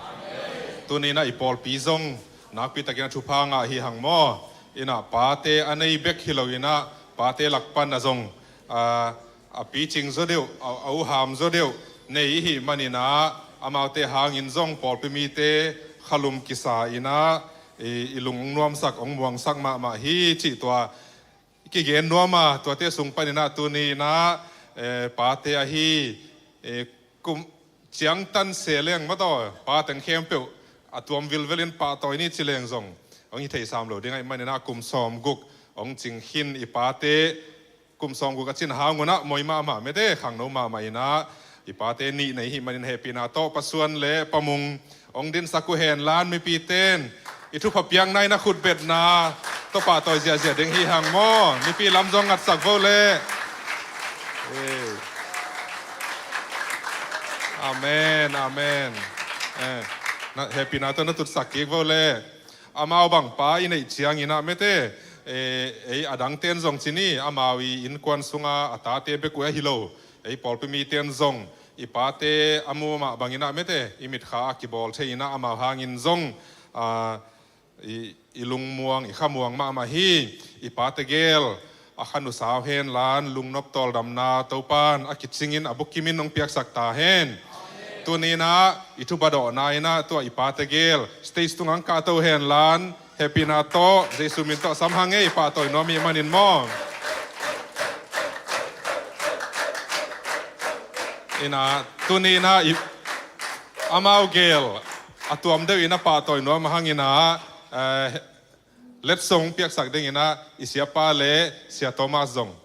Tuni-in ah i pawlpi zong nakpi takin ah thupha ngah hi hang maw. In ah pate a nei bek hi lo-in ah, pate lak pan ah zong, a, a picing zaw deuh, a, a uham zaw deuh nei i hih manin ah, amaute hangin zong pawlpi mite khalum kisa-in ah, i, i lung hong nuamsak, hong muangsak mahmah hi cih tua i kigen nuam a, tuate sung panin ah tuni-in ah, eh, pate ahi, eh, kum ciangtan se leng maw taw, pa teng khempeuh a tuam vilvelin pahtawi ni ci leng zong hong hi thei sam lo ding ahih manin ah, kum sawmguk hong cing khin i pate, kum sawmguk a cin hang un ah moi mahmah mete, khangno mahmah in ah, i pate nih nei hih manin hehpihna tawh Pa Suan le Pa Mung hong dinsak uh hen la, mipite'n i thupha piakna in a khutbetna tawh pahtawi ziahziah ding hi hang maw. Mipi lam zong ngatsak vo le. Eh. Amen, amen. Eh, na, hehpihna tawh na tutsak kik vo le. Amau bang pa i neih ciangin ah mete, eh, ei a dangte'n zong ci ni, amau i innkuan sunga a tate bek uh ahi lo, ei pawlpi mite'n zong i pate a mu mah bangin ah mete, i mitkha a kibawl thei-in ah, amau hangin zong, ah, i, i lungmuang, i khamuang mahmah hi. I pate gel a kha nusau hen la, lungnop tawldamna Topa'n a kicingin, a bukimin hong piaksak ta hen. Tuni-in ah i thupha dawhna in ah, tua i pate gel stage tungah hong kahto hen la, hehpihna tawh Jesu min tawh sam hang ei, pahtawi nuam i hih manin maw. In ah tuni-in ah i, amau gel a tuam deuh in a pahtawi nuam hangin ah, eh, letsong piaksak dingin ah i siapa le Sia Thomas zong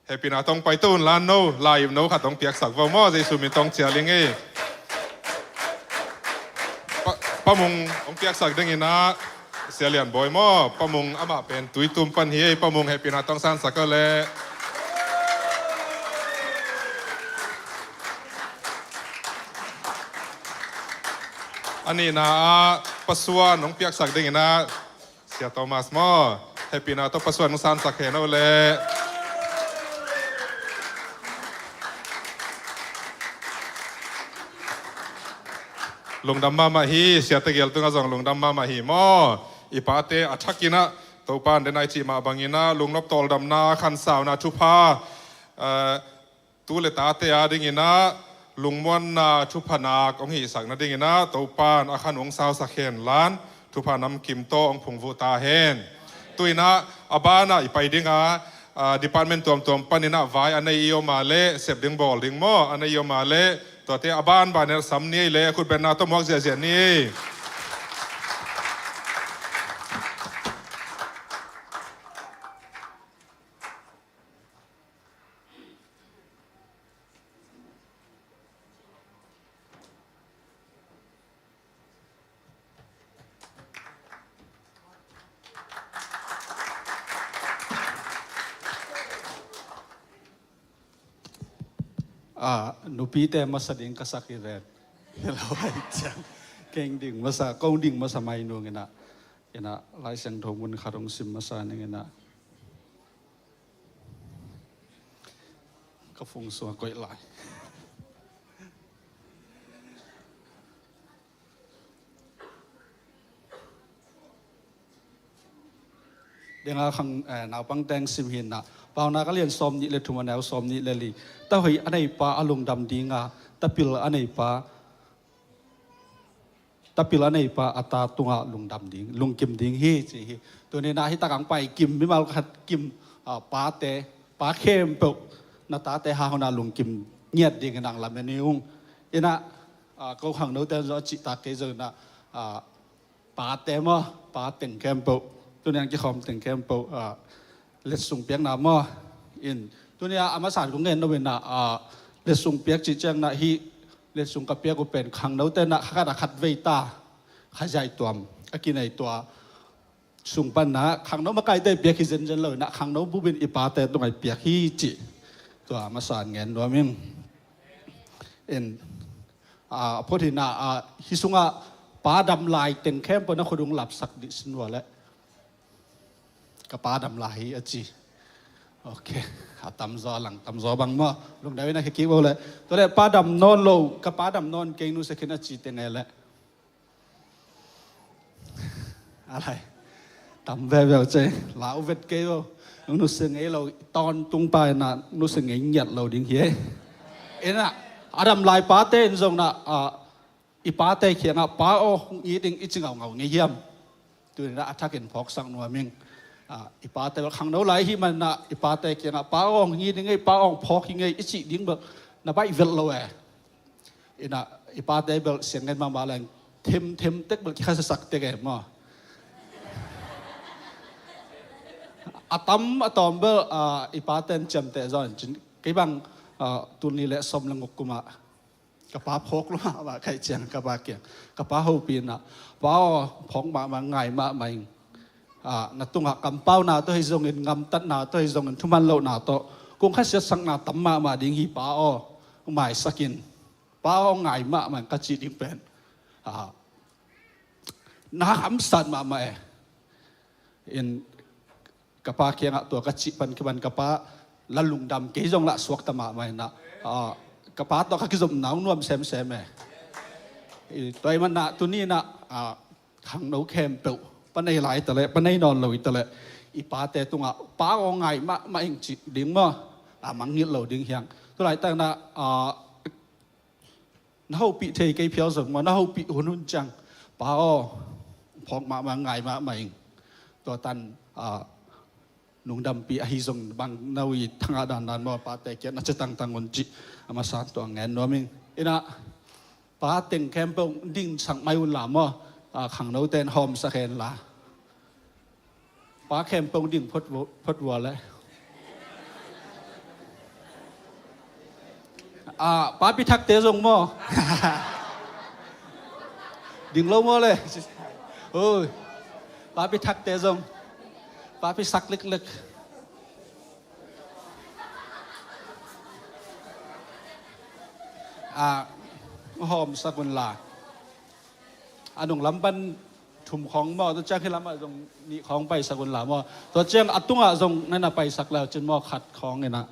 hehpihna tawh hong paito un la, no, lai-ip no khat hong piaksak vo maw, Jesu min tawh hong cial ing ei. Pa, Pa Mung hong piaksak dingin ah Sia Lian Bawi maw, Pa Mung amah pen Tuitum pan hi ei, Pa Mung hehpihna tawh hong sansak o le. A nihna ah Pa Suan hong piaksak dingin ah Sia Thomas maw, hehpihna tawh Pa Suan hong sansak hen o le. Lungdam mahmah hi, siate gel tungah zong lungdam mahmah hi maw. I pate a thakin ah Topa'n den a i cih mah bangin ah, lungnop tawldamna, khansauna thupha, eh, tu le tate a dingin ah lungmuanna thupha nak hong hihsak nadingin ah Topa'n a khan hong sausak hen la, thupha namkim tawh hong phungvuh ta hen. Tu-in ah a banah i pai ding a, ah, department tuamtuam panin ah vai a nei i om a le, sep ding bawl ding maw, a nei i om a le, tuate a banban in ah sam ni ei le, khutbetna tawh muak ziahziah ni ei. Ah, nupite masa ding ka sak hi ven. Hi lo ai ciang. Keng ding masa, kong ding masa mai nung in ah. In ah, Lai Siangtho mun khat hong sim masa ning in ah. Ka phung sung a koih lai. Denga khang, eh, naupang teng sim hi in ah. Paunak a lian sawmnih le thum, a neu sawmnih le li. Tahoih a neipa a lungdam ding a, tapil a neipa tapil a neipa a ta tungah lungdam ding, lungkim ding hi, ci hi. Tuni-in ah hi takah hong pai kim, mimal khat kim, ah, pate, pa khempeuh, na tate hang un ah lungkim ngiat dingin ah lamen ni ung. In ah, ah, ko khangnote zong a cih tak kei zong in ah, ah, pate maw, pa teng khempeuh Tuniang kikhawm teng khempeuh, ah, letsong piakna maw? In, tunia a masa-in kong ngen nop in ah, ah, letsong piak cih ciangin ah hih letsong ka piak uh pen khangnote in ah kha khat a khat vei ta, kha zai tuam a kinei tua sung pan ah khangno makaite piak hi zenzen lo in ah khangno bup in i pate tungah i piak hi cih tua a masa-in ngen nuam ing. In, ah, a phot hi in ah, ah, hih sungah pa dam lai teng khempeuh na khut ung lapsak dih sin ua leh. Ka pa dam lai hi a ci. Ok. A tamzaw a lang, tamzaw bang maw. Lungdam in ah khia kik vo leh. Tua leh pa dam nawn lo, ka pa dam nawn kei, nusia khin a ci teng e leh. A lai. Tam veve uh cei. Lau vet kei vo. Nusia ngei lo, tawntung pa in ah nusia ngei ngiat lo ding hi e. In ah, a dam lai pate in zong in ah, ah, i pate kiangah, "Pa aw, hong it ing," i ci ngaungau ngei hiam? Tuni in ah a thakin phawksak nuam ing. Ah, i pate bel khangno lai ahih manin ah i pate kiangah, "Pa aw, hong it ing ei, pa aw, hong phawk ing ei," i cih ding bel na baih velh lo e. In ah i pate bel siang ngen mahmah leng themthem tek bel kikhasiasak tek e maw? A tam a tawm bel, ah, i pate in ciamteh zaw in cin. Kei bang, ah, tul nih leh sawm leh guk kum ah ka pa phawk lua mahmah ka hih ciang ka pa kiang, ka pa hopih in ah, "Pa aw, phawk mahmah, ngai mahmah ing. Ah, na tungah kampauna tawh hi zongin, gamtatna tawh hi zongin, thuman lohna tawh kong khasiatsakna tam mahmah ding hi, pa aw, maisak in. Pa aw, ngai mahmah ing," ka cih ding pen, ah, na hamsat mahmah e. In, ka pa kiangah tua ka cih pan kipan ka pa la lungdam kei zong lah suakta mahmah in ah, ah, ka pa tawh ka kizopna hong nuam semsem e. I, tua ahih manin ah tuni in ah, ah, khangno khempeuh, pa nei lai ta leh, pa nei nawn lo hi ta leh, i pate tungah, "Pa aw, ngai mahmah ing," cih ding maw? A mangngilh lo ding hi hang. Tua laitak in ah, ah, na hopih thei kei phial zong maw, na hopih hunhun ciang, "Pa aw, phawk mahmah, ngai mahmah ing." Tua tan, ah, lungdampih ahi zong bang na uh i thangah dandan maw, pate kiang na ci tangtang un cih a masa-in tua ngen nuam ing. In ah, pa teng khempeuh dingsak mai un la maw, ah, khangnote in hawmsak hen la. Pa khempeuh ding phot vo-, phot vua le. Ah, papi thakte zong maw? Ding lo maw le? Oi. Papi thakte zong. Papi sak liklek. Ah, hawmsak un la. A nung lam pan thum khawng maw, tua ciang hih lamah zong nih khawng paisak un la maw. Tua ciang a tungah zong na na paisak le uh cin maw, khat khawng in ah.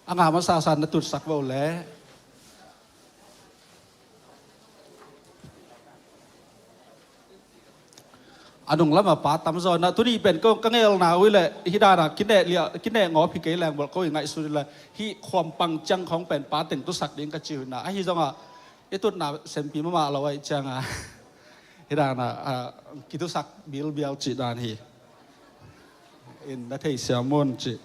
A nga masa san na tutsak vo le. A nung lamah pa tamzaw in ah, tuni pen ko ka ngelna uh hi leh, hih dan a kineh liah, kineh ngawp hi kei leng bel ko i ngaihsut hi leh, hih khuam pang ciang khawng pen pa teng tutsak ding ka ci uh in ah, ahi zongah i tutna senpi mahmah lo ahih ciangin, hih dan a, a, kitusak bilbial cih dan hi. In na theisiam un cih.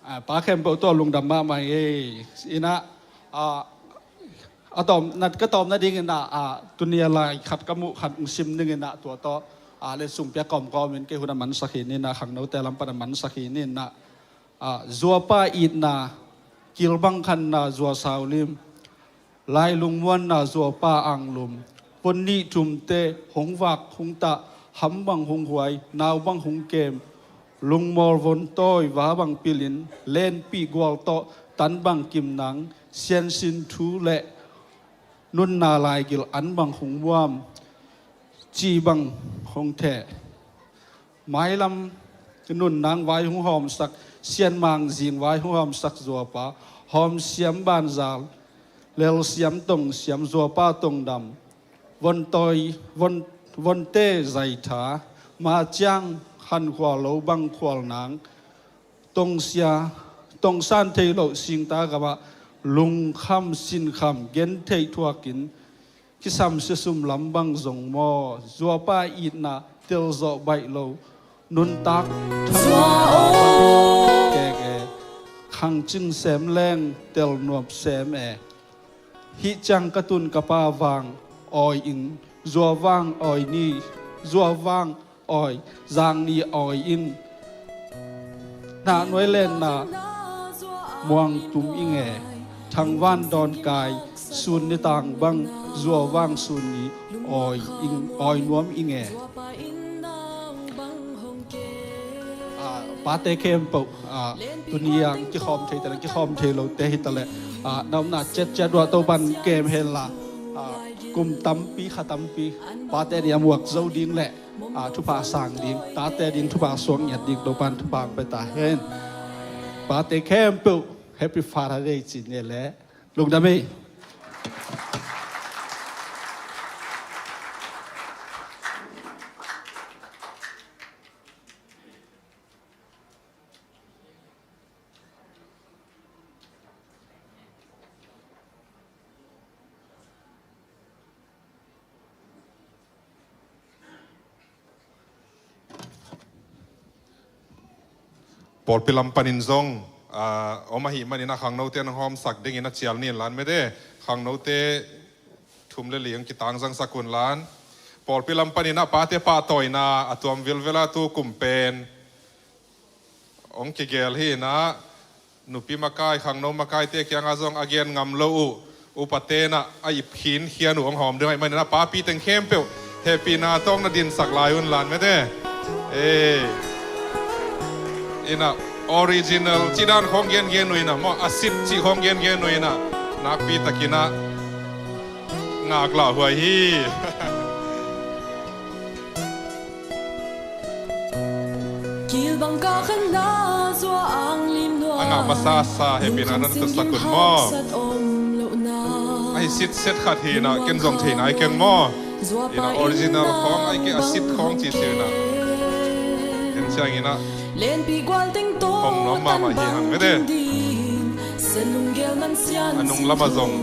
Ah, pa khempeuh tawh lungdam mahmah ing ei. In ah, ah, a tawm, na, ka tawm nading in ah, ah, tuni a lai khat ka muh khat hong sim ning in ah, tua tawh, ah, letsong piak kawmkawm in kei hun a mansak hi ning in ah, khangnote lam pan a mansak hi ning in ah, ah, zuapa itna, kilbang khanna, zuasau lim, lailung muanna, zuapa anglum, von nih thumte, hong vak hong tah, ham bang hong huai, nau bang hong kem, lungmawl von tawi, va bang pilin, lenpih gual tawh, tan bang kimnang, siansin thu le nunna laigil, an bang hong muam, ci bang hong theh. Mailam nunnang vai hong hawmsak, sianmang zing vai hong hawmsak zuapa, hawmsiam banzal, lelsiam tongsiam zuapa tongdam, vontawi, von, vonte zaitha, ma ciang han khual lo bang khual nang, tongsia, tongsan thei loh singta gamah, lungkham sinkham, gentheih thuakin, kisam siasum lam bang zong maw, zuapa itna telzawh baih lo, nuntak. Zua aw. Keke. Ang cing sem leng tel nuam sem e. Hih ciang ka tun ka pa vang awi ing, zua vang awi ni, zua vang awi, zang ni awi in. Hnah nuai lenna muang tum ing e. Thangvan dawn kai sun ni tang bang, zua vang sun ni awi ing, awi nuam ing e. Ah, pate khempeuh, ah, tuni ang kikhawm thei ta le, kikhawm thei lote hi ta le, ah, na omna ciatciat uh ah Topan kem hen la, ah, kum tampi kha tampi pate nih a muak zo ding le, ah, thupha sang ding, tate ding thupha suak ngiat ding Topan thupha ang pe ta hen. Pate khempeuh Happy Father Day ci ni le, lungdam ei. Pawlpi lam panin zong, ah, om ahih manin a khangnote nong hawmsak dingin a cial ni in lan mete, khangnote thum le li ang kitangzangsak un lan. Pawlpi lam panin a pate pahtawina a tuam vilvela tu kum pen hong kigel hi in ah, nupi makai, khangno makaite kiangah zong a gen ngam lo uh upate in ah a ip khinkhian uh hong hawm ding ahih manin ah papi teng khempeuh hehpihna tawh na dinsak lai un lan mete. Eh, in ah original cih dan khawng gengen uh in ah maw, a sit cih khawng gengen uh in ah nakpi takin ah ngaklah huai hi. A ngah masasa hehpihna na tusak un maw. Ahi sitset khat hi in ah ken zong thei nai keng maw. In ah original khawng ahi kei a sit khawng ci ci in ah. Ken ciangin ah hong nuam mahmah hi hang mete. A nung lamah zong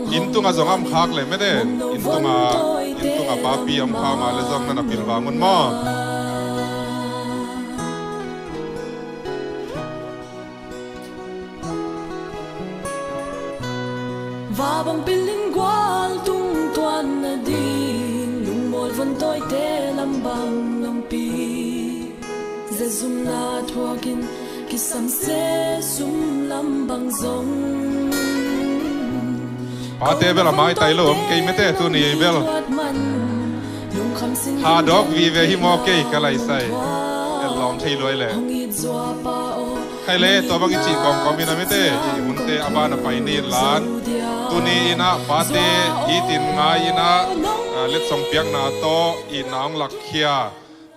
inn tungah zong a om khak leh mete, inn tungah, inn tungah papi a om khak mah leh zong na na pilvang un maw. Vabang pilin gual tung tuan nading lungmual von tawite lambang lampi. Zezumna thuakin kisam se sum lam bang zong. Pate bel a maitai lo om kei mete tuni bel. Hadawk vive hi maw kei ka laisai. Ellawm thei luai le. Khai le tua bang i cih kawmkawm in a mete i hunte a ban a pai ni in lan. Tuni in ah pate i tin ngai in ah, ah, letsong piakna tawh i na hong lakkhia.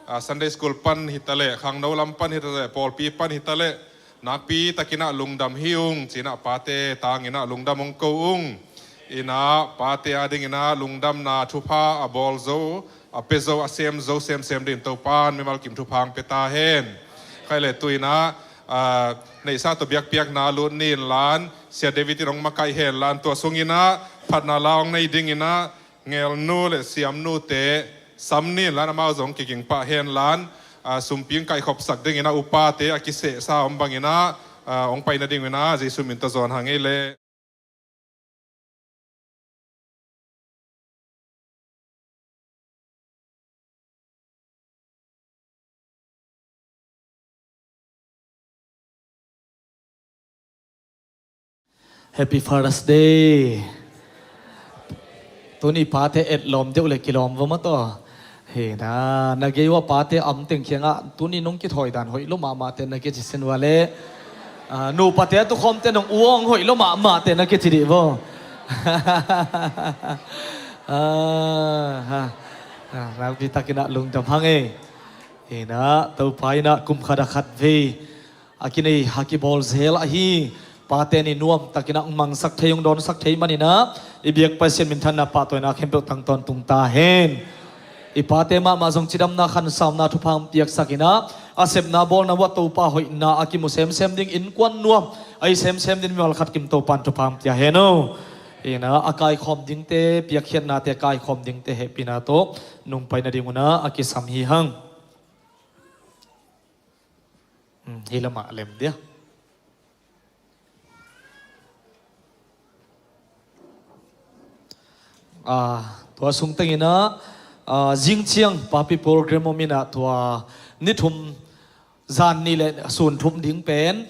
Ah, Sunday school pan hi ta leh, khangno lam pan hi ta leh, pawlpi pan hi ta leh, nakpi takin ah lungdam hi ung, ci in ah pate tangin ah lungdam hong ko ung. In ah pate a dingin ah lungdamna thupha a bawl zo, a pia zo, a sem zo semsem dingin Topan mimal kim thupha hong pia ta hen. Khai le tu in ah, ah, neihsa tawh biakpiakna lut ni in lan, Sia David in hong makaih hen lan, tua sungin ah phatna la hong nei dingin ah, ngelnu le siamnute sam ni in lan amau zong kiging pah hen lan, ah, sumpi hong kaihkhopsak dingin ah upate a kisehsa om bangin ah, ah, hong pai nadingin ah Jesu min tawh zawn hang ei le. Happy Father's Day. Tuni pate etlawm deuh le kilawm va mah tawh. Hi na, na gei uh a pate am teng kiangah tuni nong kithawi dan hoih lo mahmahte na kici sin uh a le. Ah, nupate a tukhawmte nong uang hoih lo mahmahte na kici dih vaw. Ah, ha. Ah, nakpi takin ah lungdam hang ei. Hi na, Topa in ah kum khat a khat vei a kinei a kibawl zel ahi pate nih nuamtakin ah hong mangsak thei, hong dawnsak thei manin ah i biak Pasian minthanna pahtawina khempeuh tang tawntung ta hen. I pate mahmah zong cidamna khansauna thupha hong piaksak in ah a sepna bawlna uh ah Topa hoihna a kimu semsem ding, innkuan nuam a hi semsem ding mimal khat kim Topan thupha hong pia hen aw. Hi na, a kaikhawm dingte, piakkhiatnate a kaikhawm dingte hehpihna tawh nungpai nadingun ah a kisam hi hang. Hmm, hi lamah lem dia. Ah, tua sung tengin ah, ah, zing ciang papi program om in ah, tua ni thum, zan nih le sun thum ding pen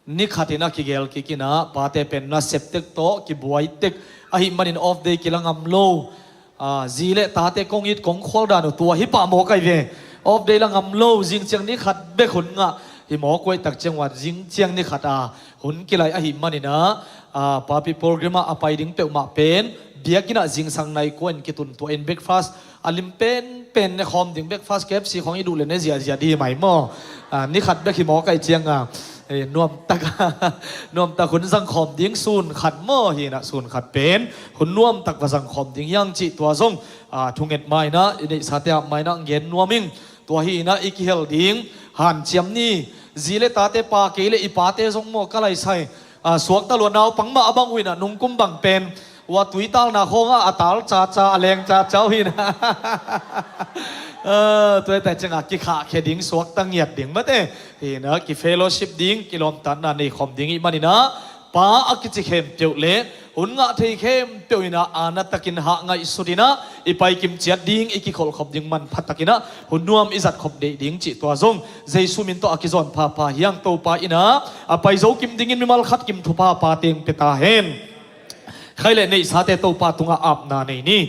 ni khat in ah kigel kik in ah, pate pen nasep tek tawh kibuai tek ahih manin off day kila ngam lo. Ah, zi le tate kong it kong khual dan uh tua hi pah mawk ahi ve. Off day la ngam lo, zing ciang ni khat bek hun ngah hi mawk uh ahih tak ciang un, zing ciang ni khat a hun kilai ahih manin ah, ah, papi program ah a pai ding peuhmah pen biakinn ah zingsang nai kua in kitun tua in breakfast a lim penpen ne khawm ding, breakfast K F C khawng i duh le ne ziahziah dih mai maw? Ah, ni khat bek hi mawk ahih ciang a, eh, nuamtak, nuamtak hun zang khawm ding sun khat maw? Hi in ah sun khat pen hun nuamtak va zang khawm ding hi hang cih tua zong, ah, thunget ma in ah, i neihsate ap ma in ah gen nuam ing. Tua hi in ah i kihel ding hanciam ni, zi le tate pa kei le i pate zong maw ka lai sai. Ah, suakta lua naupang mah a bang uh in ah nungkum bang pen ua tuitalna khawng ah a tal caca, a leng caca uh hi in ah. Ah, tua hi tak ciang a kikhahkhia ding, suakta ngiat ding mate. Hi in ah kifellowship ding, kilawmtatna nei khawm ding ahih manin ah, pa a kici khempeuh le hun ngah thei khempeuh in ah aana takin hah ngaihsut in ah i paikim ciat ding, i kikholhkhop ding manpha takin ah hun nuam i zatkhop deih ding cih tua zong Jesu min tawh a kizawn phapha hi hang. Topa in ah a pai zo kim dingin mimal khat kim thupha pa teng pia ta hen. Khai le neihsate Topa tungah apna nei ni.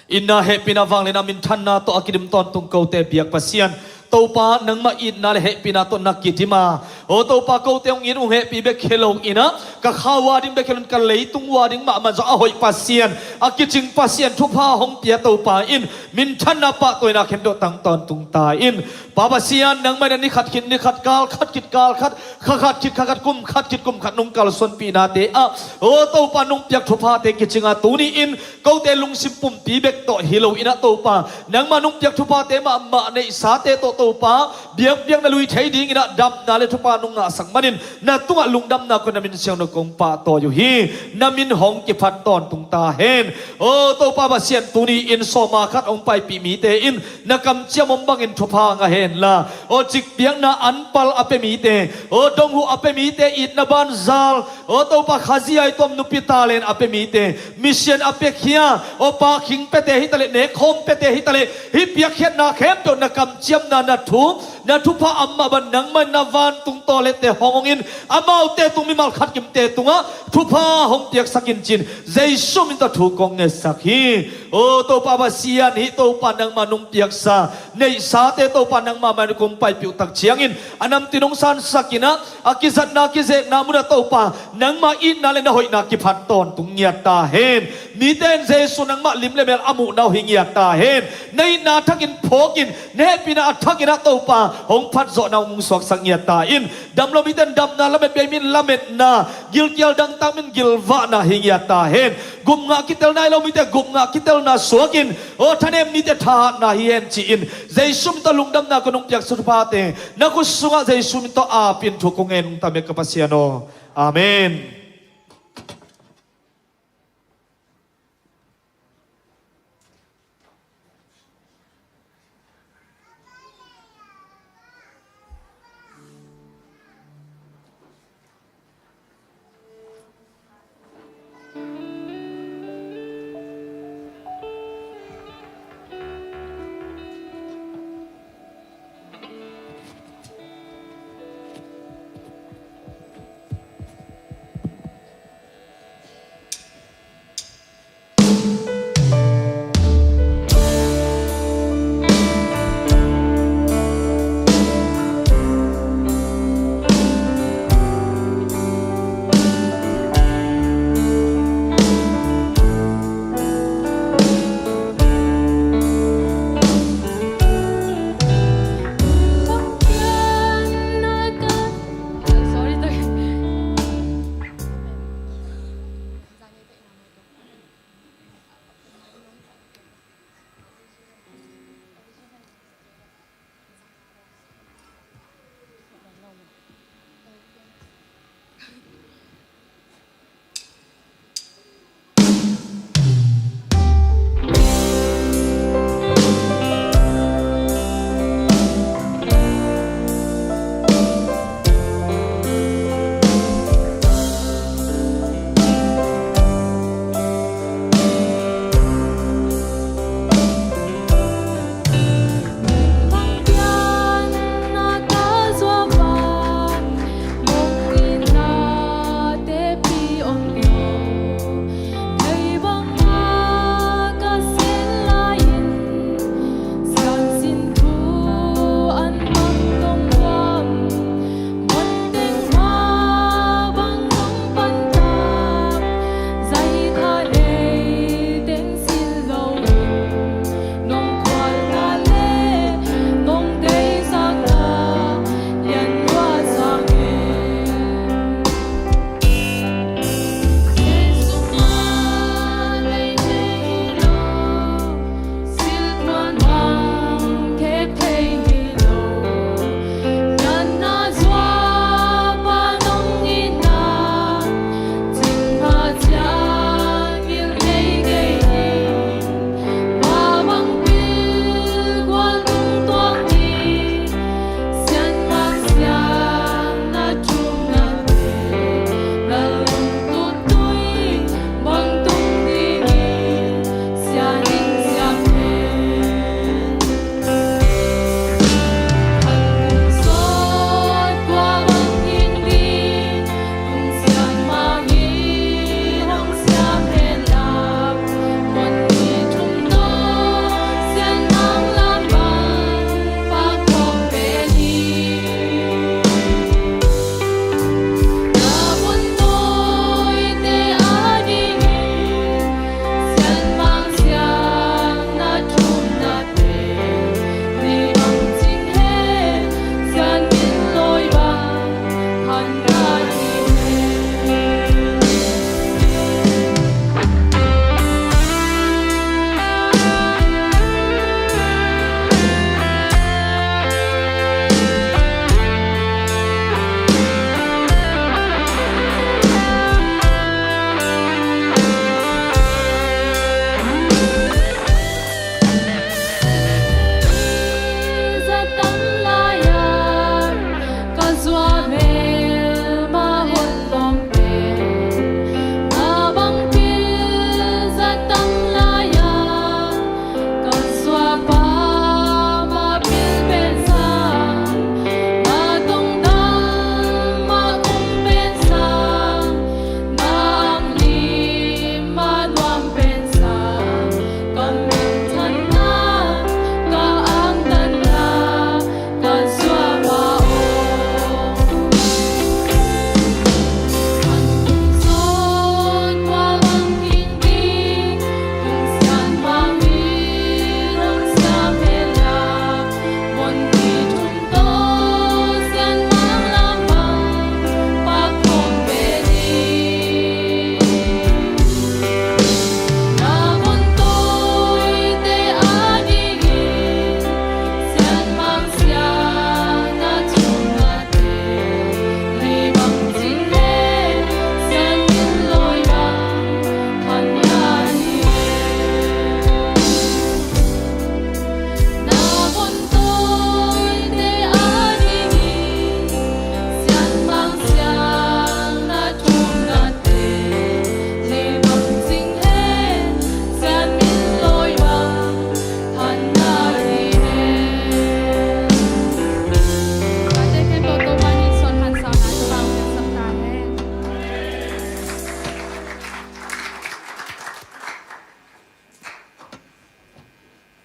Itna hehpihna vangliatna minthanna tawh a kidim tawntung kote biak Pasian, Topa nangmah itna le hehpihna tawh na kidim a, aw Topa, kote hong it hong hehpih bek hi lo in ah, ka khau a ding bek hi lo in, ka leitung a ding mahmah zawh a hoih Pasian, a kicing Pasian, thupha hong pia Topa in, minthanna pahtawina khempeuh tang tawntung ta in. Pa Pasian, nangmah in ah ni khat khit ni khat, kal khat khit kal khat, kha khat khit kha khat, kum khat khit kum khat nong kalsuanpihnate ah, aw Topa, nong piak thuphate kicing a, tuni in kote lungsim pumpi bek tawh hi lo in ah Topa, nangmah nong piak thuphate mahmah neihsate tawh Topa, biakpiakna lui thei ding in ah damna le thupha nong ngahsak manin na tungah lungdamna kong, na min siangtho kong pahtawi uh hi. Na min hong kiphat tawntung ta hen. Aw Topa Pasian, tuni in sawma khat hong paipih mite in na kamciam om bangin thupha ngah hen la, aw cikpiakna anpal a pia mite, aw donghuh a pia mite, itna banzal, aw Topa, Khazih a i tuam nupi talent a pia mite, mission a piakhia, aw pakhing piate hi taleh, nekkhawm piate hi taleh, hih piakkhiatna khempeuh na kamciamna, na thu, na thupha a mah bang nangmah in na vantung tawlette hong hong in, amaute tung, mimal khat kimte tungah thupha hong piaksak in ci-in Jesu min tawh thu kong ngetsak hi. Aw Topa Pasian, hih Topa nangmah nong piaksa neihsate Topa nangmah mah in kong paipih uh tak ciangin a namtin hong sansak in ah, a kizatna kizekna munah Topa nangmah itna le na hoihna kiphat tawntung ngiat ta hen. Mite in Jesu nangmah lim le mel a muhna uh hi ngiat ta hen. Na itna a thakin phawk in, na hehpihna a thakin ah Topa hong phatzawhna hong suaksak ngiat ta in. Damlo mite in damna lamet, bei mi in lametna, gilkial dangtak mi in gilvahna hi ngiat ta hen. Gupngah kitelna hi lo mite gupngah kitelna suak in, aw thanem mite thahatna hi hen ci-in Jesu min tawh lungdamna kong nong piaksa thuphate na khut sungah Jesu min tawh ap in thu kong ngen ung, ta met ka Pasian aw. Amen.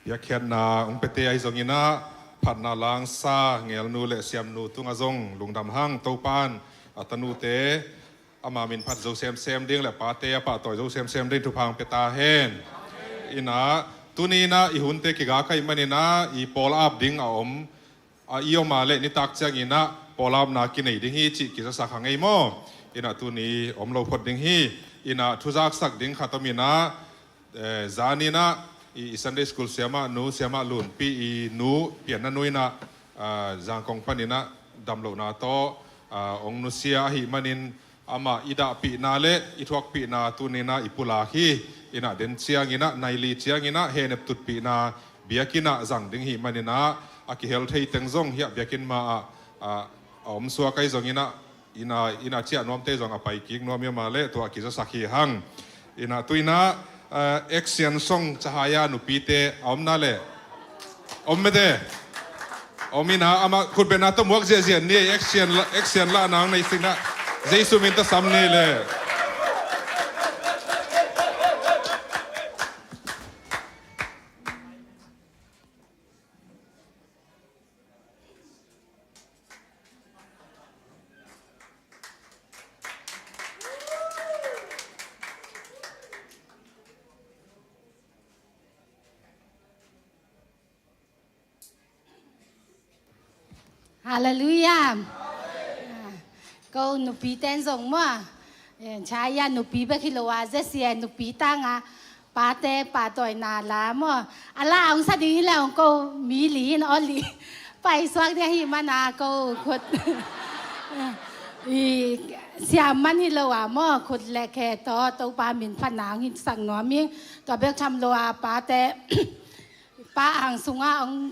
Biakhiatna hong piate ahi zongin ah, phatna langsa ngelnu le siamnu tungah zong lungdam hang. Topa'n a tanute ama min phat zo semsem ding le pate a pahtawi zo semsem ding thupha hong pia ta hen. In ah, tuni in ah i hunte kiga ka hih manin ah, i pawl ap ding a om, a i om a le nitak ciangin ah pawl apna kinei ding hi cih kizasak hang ei maw. In ah tuni om lo phot ding hi. In ah thuzaksak ding khat om in ah, eh, zan in ah i, i Sunday School siamah nu, siamah Lunpi i nu, pianna nu in ah, ah, Zangkong panin ah damlohna tawh, ah, hong nusia ahih manin, amah i dahpihna le i thuakpihna tuni in ah i pulak hi. In ah den ciangin ah, nai li ciangin ah hehnep tutpihna biakinn ah zang ding hih manin ah, a kihel thei teng zong hiah biakinn ma ah, ah, a om suak ahi zongin ah, in ah, in ah ciah nuamte zong a pai kik nuam hi mah leh tua kizasak hi hang. In ah tu in ah, ah, action song Cahaya nupite a om na leh, om mete. Om in ah, amah khutbetna tawh muak ziahziah ni, action la, action lahna hong nei sik na. Jesu min tawh sam ni leh. Halleluiah. Ko nupi ten zong maw, eh, Cahaya nupi bek hi lo a, Jessie nupi tangah pate pahtawina la maw, a la hong sa ding hi leh hong ko mi li in aw li paisuak ding ahih manin ah, ko khut i siam man hi lo a maw, khut le khe tawh Topa min phatna hong hisak nuam ing. Tua bek tham lo a, pate pa ang sungah hong,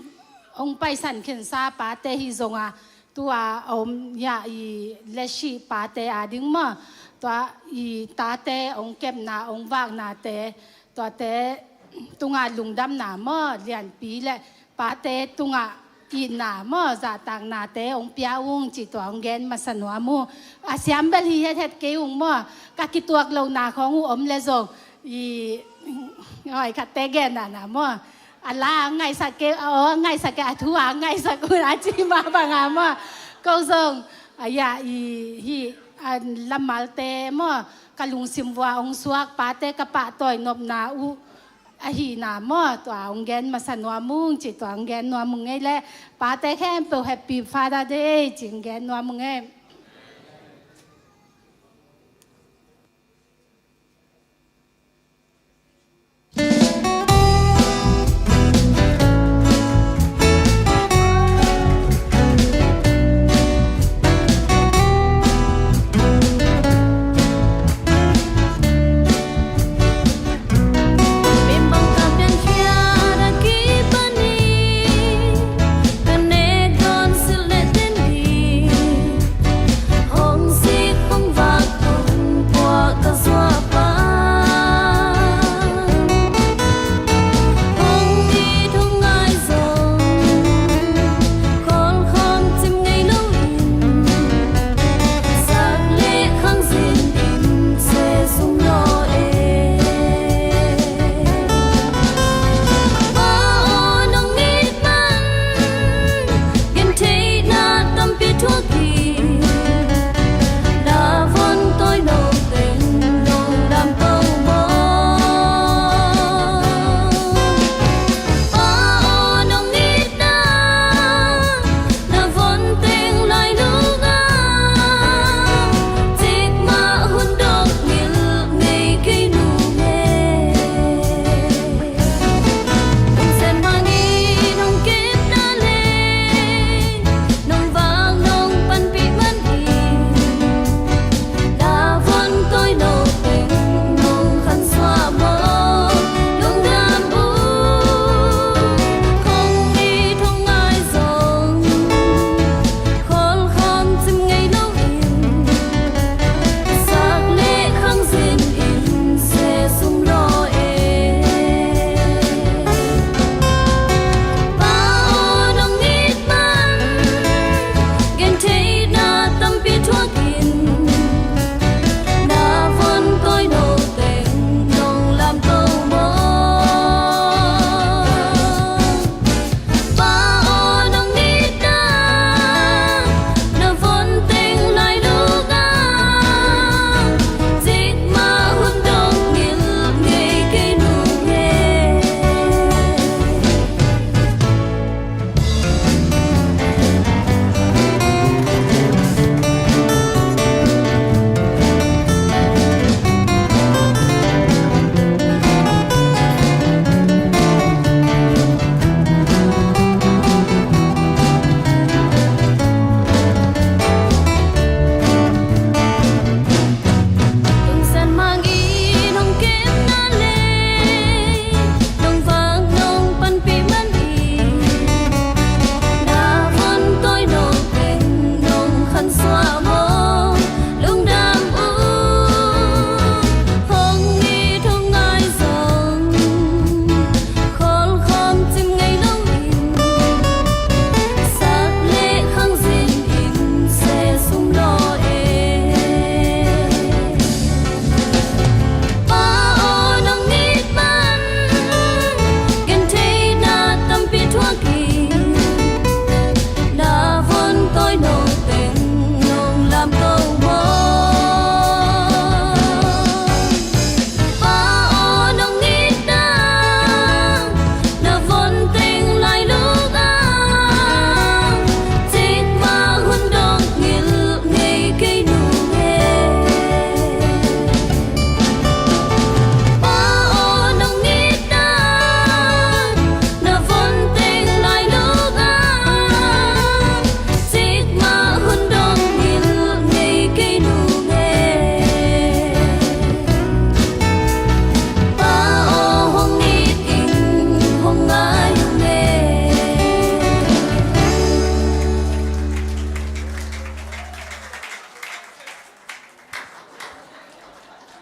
hong paisan khinsa pate hi zongah, tua a om hiah i letsih pate a ding maw, tua i tate hong kepna, hong vaknate, tuate tungah lungdamna maw, lianpi le pate tungah itna maw, zahtaknate hong pia ung ci, tua hong gen masa nuam ung. A siam bel hi hethet kei ung maw, ka kituak lohna khawng uh om leh zong i, hoi, khatte genna na maw, a la hong ngaihsak kei, a aw hong ngaihsak kei, a thu hong ngaihsak un a ci mah bangin maw, ko zong a, ya, i, hih, a, lamalte maw, ka lungsim vuah hong suak pate ka pahtawi nopna uh ahihna maw, tua hong gen masa nuam ung ci, tua hong gen nuam ung ei leh, pate khempeuh Happy Father Day ci hong gen nuam ung ei.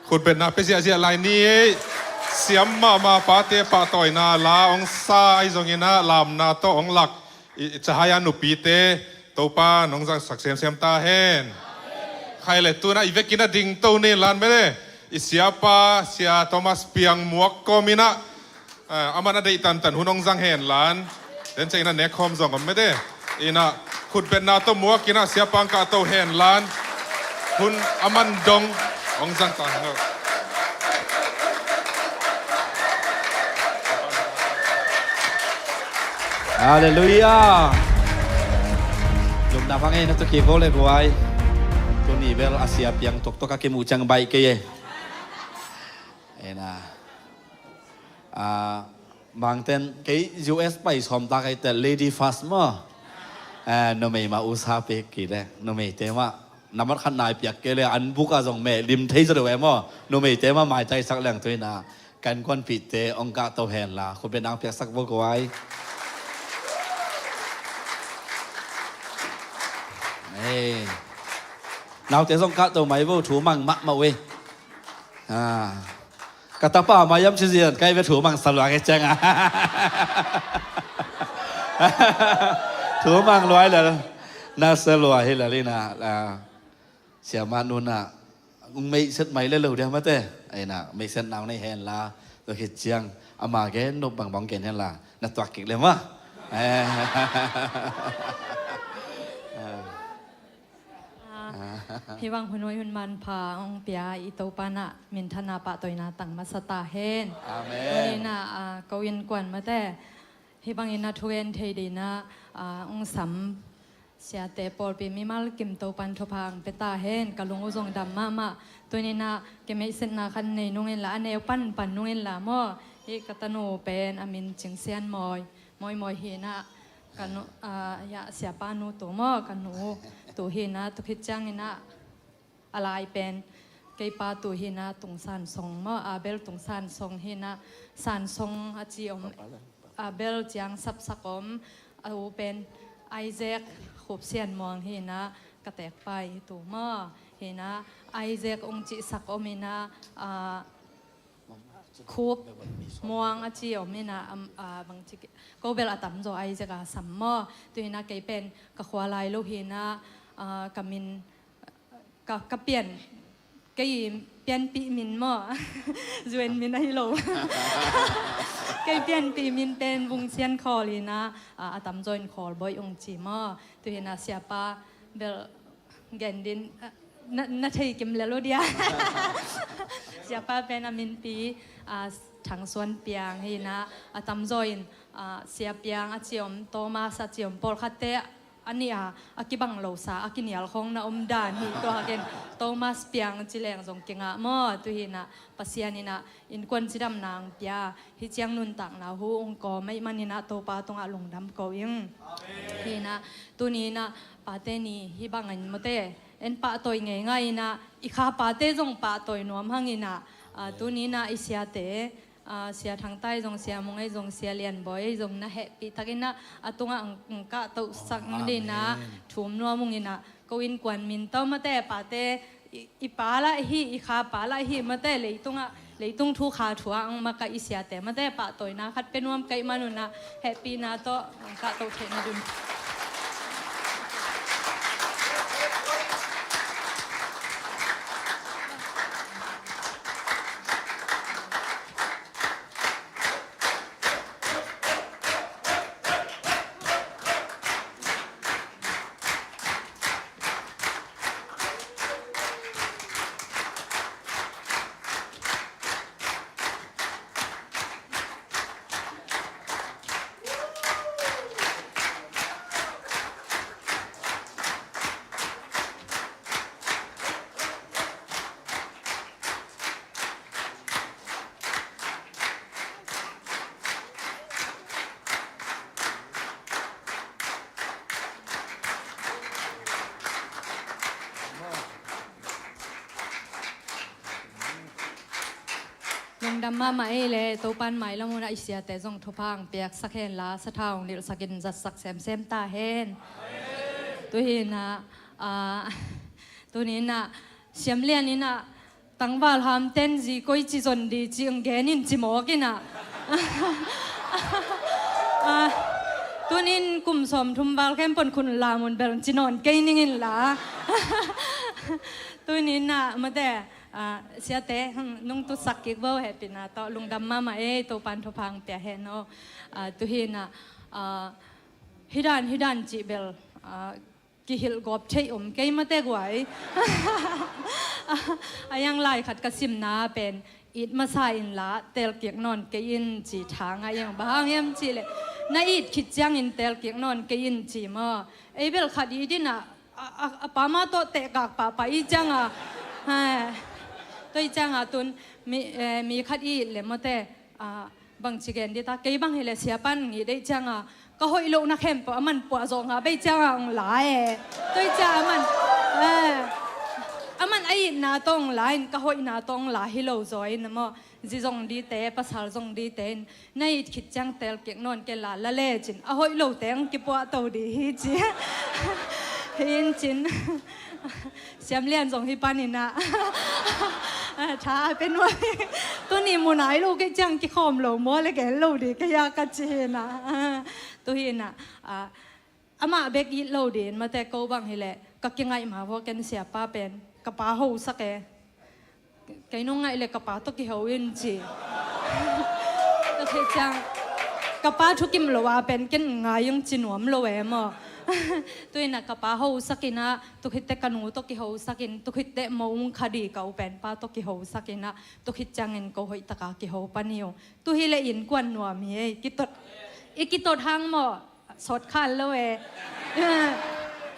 Khutbetna pia ziahziah lai ni. Siam mahmah pate pahtawina la hong sa ahi zongin ah lamna tawh hong lak i, i cahaya nupite Topa nong zahsak semsem ta hen. Khai le tuna i vekin a dingto ni lan mele. I siapa Sia Thomas Piang Muak kawmin ah, ah, aman a deih tantan hun hong zang hen lan. Den ciangin a nek khawm zong om mete. Ina khutbetna tawh Muak ina siapa hong kahto hen lan. Hun aman dong hong zang ta hen lo. Halleluiah. Lupna phang ei na tu ki bo le guai. Tuni bel a sia piang toktok a kimuh ciang baih kei e. Ena. Ah, bangten kei U S pai sawm ta kei te lady first maw. Ah, numei mah usa pek ki le, numeite mah nambat khat nai piak kei le an buk a zong meh lim thei zaw deuh e maw. Numeite mah maitai sak leng tuina kan kuanpihte hong kahto hen la khutbetna hong piaksak bo guai. Ei. Naute zong kahto mai bo, thu mang mahmah uh e. Ah. Ka tapa maiam ci zian kai ve thu mang sa lua kei ciang a. Thu mang lua hi lel. Na sa lua hi lel ina. Ah. Siamah nuna. Ung meihset mai le lo dia mate. Aina meihset nau nei hen la. Tua khit ciang ama gen nop bangbang gen hen la. Na tuak kik le ma. Eh. Ah, hih bang hun hoih hun manpha hong pia i Topa na minthanna pahtawina tang masa ta hen. Amen. Tuni na, ah, ko innkuan mate hih bangin na thugen thei dina, ah, hong sam siate pawlpi mimal kim Topan thupha hong pia ta hen. Ka lung uh zong dam mahmah. Tuni na kimeihsetna khan nei nungin la a neu panpan nungin la maw. Hih ka tanu pen a min Cing Sian Mawi. Mawimawi hi na ka nu, ah, ya, siapa nu tu maw, ka nu tu hi na, tu khit ciangin ah, a lai pen keipa tu hi na, Tung San Song maw, Abel Tung San Song hi na, San Song a ci om, Abel ciang sapsak om, a u pen Isaac Khup Sian Muang hi na, ka tekpa hi tu maw, hi na, Isaac ung cihsak om hi na, ah, Khup Muang a ci om hi na, am, ah, bang ci ki-, ko bel a tamzaw Isaac a sam maw. Tu hi na kei pen ka khua lai lo hi na, ah, ka min, ka, ka pian, kei pianpih min maw. Zuen min ahi lo. Kei pianpih min pen Vung Sian Khawl hi na, ah, a tamzaw in Khawl Bawi ung ci maw. Tu hi na siapa bel gen din, ah, na, na thei kim lel uh dia. Siapa pen a minpi, ah, Thang Suan Piang hi na, a tamzaw in, ah, Sia Piang a ci om, Thomas a ci om, pawlkhatte a nih a, a kibang lo sa, a kinial khawng na om dan hi tua ken Thomas Piang ci leng zong kingah maw, tu hi na Pasian in ah innkuan cidamna hong pia, hih ciang nuntakna hu hong kawm ahih manin ah Topa tungah lungdam ko ing. Amen. Hi na, tuni na pate ni hih bangin mawte, en pahtawi ngeingai in ah, i kha pate zong pahtawi nuam hang in ah, ah, tuni na i siate, ah, Sia Thangtai zong, Sia Mungei zong, Sia Lianbawi zong na hehpih takin ah, a tungah ang, ang kahtohsak ding in ah, amen, thum nuam ung in ah, ko innkuan min tawh mate pate, i, i pa lah hi, i kha pa lah hi mate, leitungah, leitung thu kha thu ah ang makaih i siate mate pahtawina khat pia nuam ka hih man un ah hehpihna tawh ang kahtoh theihna ding. Lungdam mahmah ei le, Topan mailam hun ah i siate zong thupha ang piaksak hen la, sathau ang nilhsak in zatsak semsem ta hen. Tu hi na, ah, tuni na, siamlian in ah, Tangval ham ten zi koi ci zon di ci ang gen in ci mawk in ah. Ah, tunin kum sawm thum val khempon khun lamun bel ci nawn kei ning in la. Tunin ah mate, ah, siate, hmm, nung tutsak kik vo hehpihna tawh lungdam mahmah ei, Topan thupha ang pia hen aw. Ah, tuhin ah, ah, hidan hidan cih bel, ah, kihilh gawp theih om kei mate guai. A yang lai khat ka simna pen, it masa in la, tel kik nawn kei in ci thang a yang bang hang hiam cih leh, na it khit ciangin tel kik nawn kei in ci maw. Ei bel khat it in ah, a, a, a pa ma tawh tehkak pahpah i ciang a. Hai. Tua i ciang a tun mi, eh, mi khat it leh mate, ah, bangci gen di ta, kei bang hileh siapan ngi deih cianga ka hoih lohna khempeuh a man puah zawh ngah bei cianga ong la e. Tua i cia a man, eh, a man a itna tawh ong la in, ka hoihna tawh ong la hi lo zaw in a maw. Zi zong dite, pasal zong dite in, na it khit ciang tel kik nawn kei la, la le cin a hoih lote ong kipuah to di hi ci. Hi in cin. Siam Lian zong hi panin ah, ah, tha a pe nuam. Tuni mun ai lo kei ciang kikhawm lo maw le gen lo di kei a ka ci hi in ah. Ah, tu hi in ah, ah, amah bek it lo din mate ko bang hileh ka kingaih ma vua ken siapa pen ka pa hosak e. Kei nong ngaih le ka pa tawh kiho in ci. Ka theih ciang ka pa thukim lo a pen ken ngai ung ci nuam lo e maw. Tuinah ka pa hosak inah, tukhitte ka nu tawh kihosak in, tukhitte mo ung kha di ka u pen pa tawh kihosak inah, tukhit ciangin ko hoihtaka kiho pani uh. Tuhi le innkuan nuam hi ei, kitot, i kitot hang maw. Sawt khan lo e.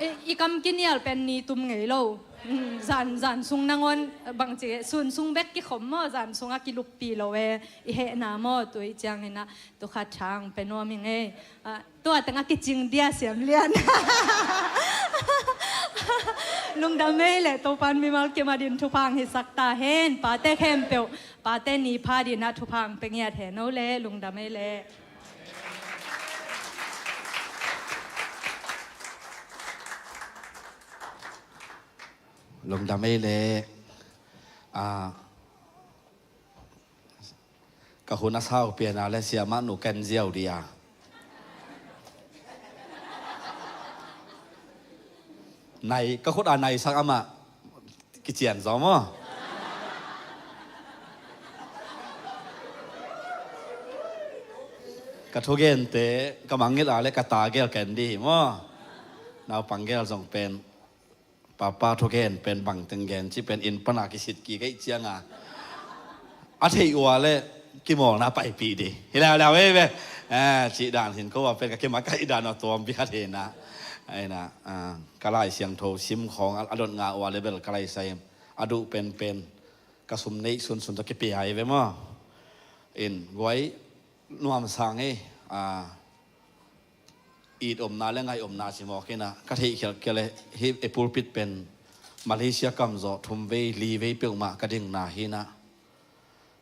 I, i kam kinial pen ni tum ngei lo. Mm, zan, zan sung nangawn bangci, sun sung bek kikhom maw, zan sungah kiluppi lo e. I hehna maw, tui ciangin ah, tu khat thang pe nuam hi ngei. Ah, tua tengah kicing dia Siam Lian. Lungdam ei le, Topan mimal kim a din thupha ang hisak ta hen, pate khempeuh, pate ni pha dinah thupha ang pe ngiat hen o le, lungdam ei le. Lungdam ei le. Ah, ka hun a sau piana le siamah nu ken ziau dia. Nai, ka khut a nai sak amah. Kician zaw maw? Ka thugente ka mangngilh a le ka ta gel ken di hi maw? Naupang gel zong pen papa thugen pen bangteng gen ci pen inn pana kisit kik ei cianga a theih ua le kimawlna paipih di hi leuleu ei ve. Eh, cih dan hin ko a pen ka kimakaih dan a tuampi khat hi na. Aina, ah, ka Lai Siangtho sim khawng a, a dot nga ua le bel ka Lai Siangtho a duh penpen ka sum neih sunsun tawh kipia hi ve maw? In guai nuamsa ngei, a, it omna le ngaih omna ci mawk inah ka theih khialh kia le hi e pulpit pen Malaysia kamzawh thum vei li vei peuhmah ka dingna hi inah.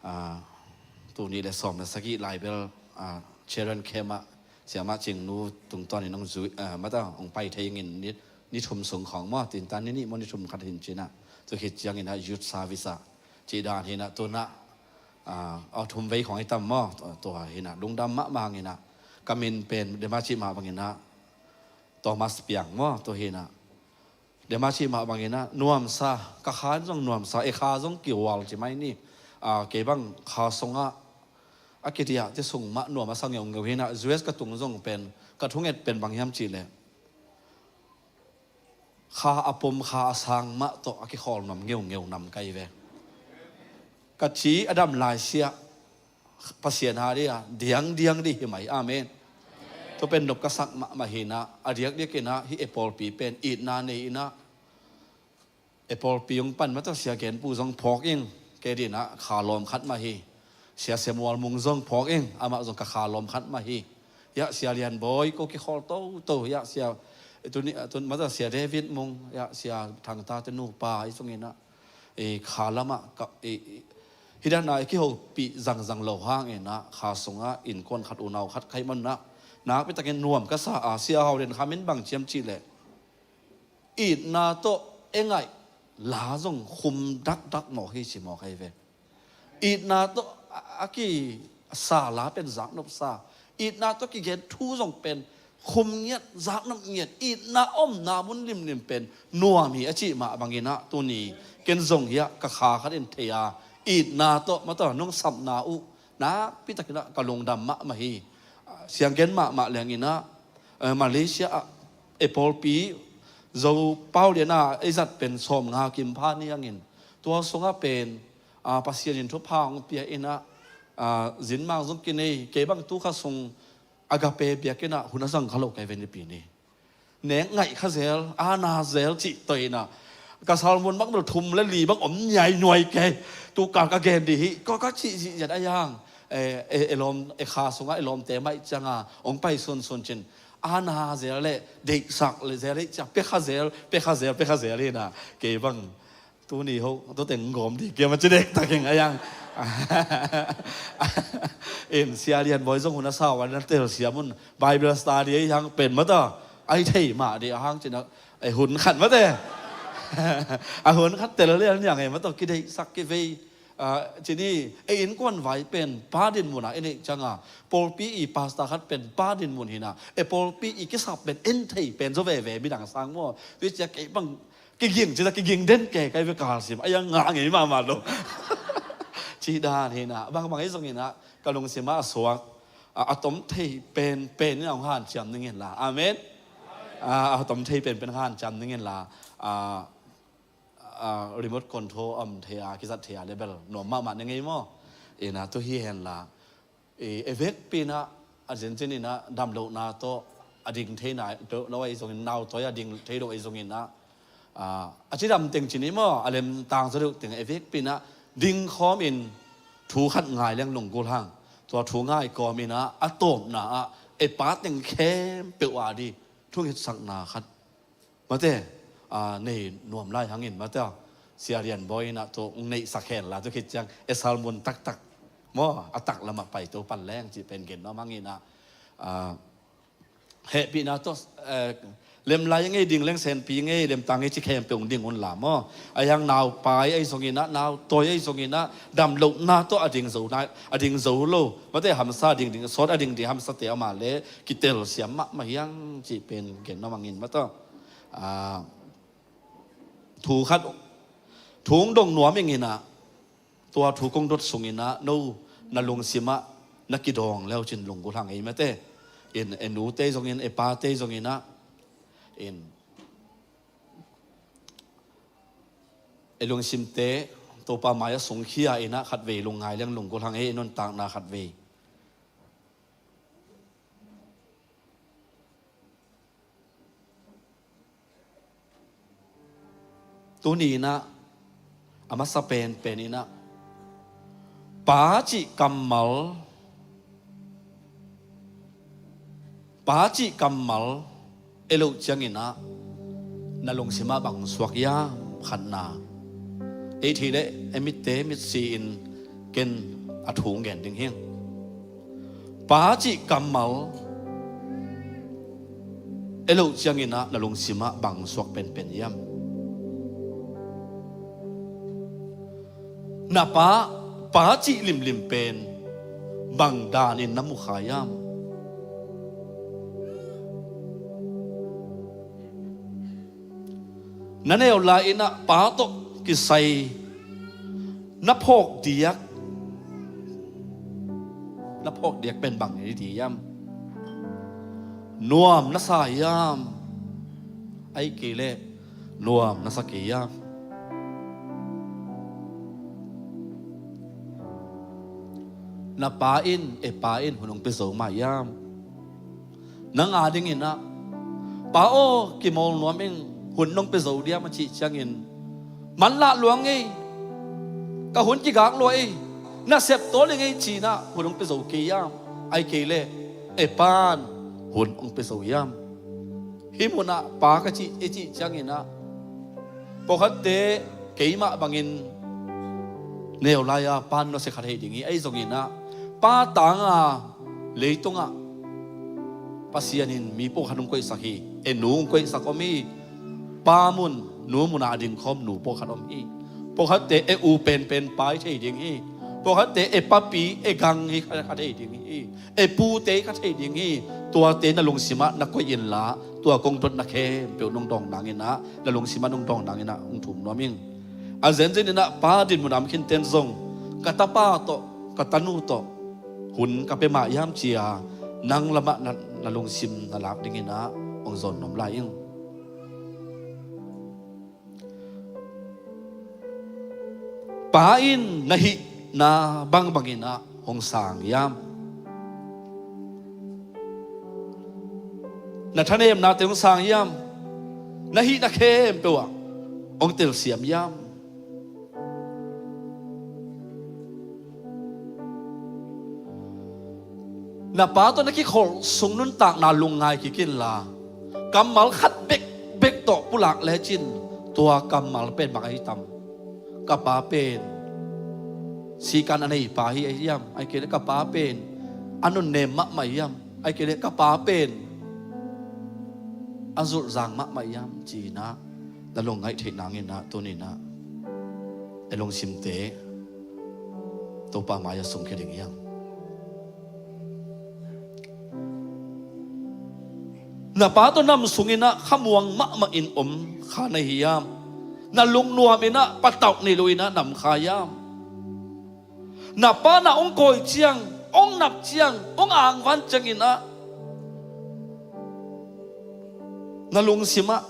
Ah, tuni le sawm le sagih lai bel, ah, Children Camp ah siamah Cingnu tungtawnin hong zui, ah, mata hong pai thei ngin ni, ni thum sung khawng maw, tintan ni nih maw ni thum khat hin cinah, tu khit cianginah youth service ah cih dan hinah tunah, ah, aw thum vei khawng hi tam maw, tua hinah lungdam mahmah hanginah ka min pen dema cih mah banginah Thomas Piang maw, tu hinah Dema cih mah banginah nuamsa, ka khan zong nuamsa, e kha zong kihual ci mai ni. A, kei bang kha sungah a kidiah ti sung mah nuam a sa ngeungeu hinah U S ka tung zong pen ka thunget pen bang hiam cihleh kha a pom kha a sang mah tawh a kikhawl nuam ngeungeu nam kai ve. Ka ci a dam laisiah Pasian a dia diangdiang dih hi mai. Amen. Tua pen nop ka sak mahmah hinah a diakdiak inah hih e pawlpi pen itna nei inah e pawlpi hong pan mah tawh sia genpu zong phawk ing. Kei dinah kha lawm khat mah hi. Sia Samuel Mung zong phawk ing, amah zong ka kha lawm khat mah hi. Hiah sia Lian Bawi ko kikhawl toto hiah sia tuni, tun mah tawh sia David Mung, hiah sia Thangta te nupa i sunginah i kha lamah ka, i, i, hidana i kihopih zangzang lo hanginah kha sungah innkuan khat unau khat khaih manah nakpitakin nuam ka sa a, sia hau den khamin bang ciam cihleh itna tawh e ngaih la zong khum dakdak mawk hi ci mawk ahi ve. Itna tawh a, a kisa la pen zaknop sa. Itna tawh kigen thu zong pen khum ngiat, zaknop ngiat. Itna omna mun limlim pen nuam hi a cih mah bangin ah tuni ken zong hiah ka kha khat in thei a, itna tawh mataw nong sapna uh nakpi takin ah ka lungdam mahmah hi. Sianggen mahmah liangin ah, eh, Malaysia ah, eh, pawlpi Zo pau lian a ei zat pen sawmnga kim pha ni hangin, tua sungah pen, ah, Pasian in thupha hong pia in ah, ah, zinmang zong kinei, kei bang tu kha sung Agape biakinn ah hun a zang kha lo kai ve nipi ni. Nek ngaih kha zel, a na zel cih toi in ah, ka sermon bang bel thum le li bang om nyiainuai kei. Tu kal ka gen dih hi, ka, ka cih zihziat a hiang. Eh, eh, eh, lawm, eh, kha sungah, eh, lawmte maih cianga hong pai sunsun cin, a na zel le deihsak le zel hi ciang, pia kha zel, pia kha zel, pia kha zel hi na, kei bang tuni ho tu teng gawm dih kiam a ci dektak ing a hiang. In Sia Lian Bawi zong hun a sau a na telsiam un, Bible study a hiang pen mataw ai thei mah dih a hang cin a, eh, hun khat mate. A hun khat tel lian niang ei mataw kideihsak kivei. Ah, cini, ei innkuan vai pen pa dinmun ah i neih cianga, pawlpi i pastor khat pen pa dinmun hi na, ei pawlpi i kisap pen en thei pen zaw veve midang sang maw. Tui cia kei bang kiging, cita kiging den ke kai ve kalsim a hiang ngah ngei mahmah lo. Ci dan hi na, bangbang ei zongin ah ka lungsim ah a suak, a, a tom thei pen pen in ah hong hanciam ning in la. Amen. Ah, a tom thei pen pen hanciam ning in la. Ah, ah, remote control om thei a, kizat thei a le bel nuam mahmah na ngei maw. Ina tu hi hen la, i, e vekpi in ah, a zincin in ah damlohna tawh a ding thei na lo, lo ahi zongin, nautawi a ding thei lo ahi zongin ah, ah, a cidam teng cin hi maw, a lemtang zaw deuh teng e vekpi in ah ding khawm in thu khat ngai leng lunggulh hang. Tua thu ngai kawm in ah a tawpna ah e pa teng khempeuh a dih thu ngetsakna khat mate, ah, nei nuam lai hangin mate, Sia Lian Bawi in ah tu neihsak hen la tu khit ciang e sermon taktak maw, a tak lamah pai to pan leng cih pen gen nuam hangin ah, ah, hehpihna tawh, eh, lem lai ngei ding leng senpi ngei, lemtang ngei ci khempeuh ding un la maw. A hiang naupai ahi zongin ah, nautawi ahi zongin ah damlohna tawh a ding zo na, a ding zo lo mate, hamsa a ding ding, sawt a ding ding hamsate amah le kitelsiam mahmah hiang cih pen gen nuam hangin mataw. Ah, thu khat, thu hong dong nuam ing in ah, tua thu kong dot sung in ah, no, na lungsim ah na kidawng leu cin lunggulh hang ei mate. In, e nute zongin, e pate zongin ah, in, e lungsimte Topa mai ah sungkhia in ah khatvei lungngai leng lunggulh hang ei, e nuntakna khatvei. Tuni in ah, a masa penpen in ah, pa cih kammal, pa cih kammal e loh ciangin ah na lungsim ah bang suak hiam khatna. Ei thei leh e mitte mitsi in ken a thu hong gen ding hing. Pa cih kammal e loh ciangin ah na lungsim ah bang suak penpen hiam? Na pa, pa cih limlim pen bang danin na mukha hiam? Na neu lai in ah pa tawh kisai na phawk diak, na phawk diak pen bang hi dih hiam? Nuam na sa hiam? Ahih kei leh nuam na sa kei hiam? Na pa in, e pa in hun hong pia zo mah hiam? Nang a dingin ah, pa aw, kimawl nuam ing, hun nong pia zo diam a cih ciangin, manlah luang ei, ka hun kigak lua ei, na sep tawl ing ei ci-in ah hun hong pia zo kei hiam? Ahih kei leh e pan hun hong pia zo hiam? Hih munah pa ka cih, i cih ciangin ah, pawlkhatte keimah bangin neu lai-a pan nusia kha thei ding hi. Ahi zongin ah, pa tanga leitungah Pasian in mi pawlkhat hong koihsak hi. E nu hong koihsak om hi. Pa mun, Nu munah a dingkhawm nu pawlkhat om hi. Pawlkhatte e u penpen pa hi thei ding hi. Pawlkhatte e papi e gang hi kha, kha thei ding hi. E pute hi kha thei ding hi. Tuate na lungsimah na koih inla, tua kong dotna khempeuh nong dawng nanginah, na lungsimah nong dawng nanginah hong thum nuam ing. A zenzen inah pa din munah om khinten zong, ka tapa tawh, ka tanu tawh hun ka pia mah hiam cia, nang lamah na, na lungsim na lak dinginah hong zawn nuam lai ing. Pa in na hihna bangbanginah hong sang hiam? Na thanemnate hong sang hiam? Na hihna khempeuh ah hong telsiam hiam? Na pa tawh na kikholh sung nuntakna lungngai kik inla, kammal khat bekbek tawh pulak lecin, tua kammal pen bang ahi tam? Ka pa pen sikan a nei pa hi ahi hiam? Ahih kei leh ka pa pen a nunnem mahmah hiam? Ahih kei leh ka pa pen a zulhzang mahmah hiam? Ci-inah na lungngaih theih nanginah tuninah e lungsimte Topa mai-ah sungkhia ding hiam? Na pa tawh nam sunginah khamuang mahmah in om kha na hi hiam? Na lungnuam inah patauh nei lo inah nam kha hiam? Na pa na hong kawi ciang, hong nap ciang, hong angvan cianginah na lungsimah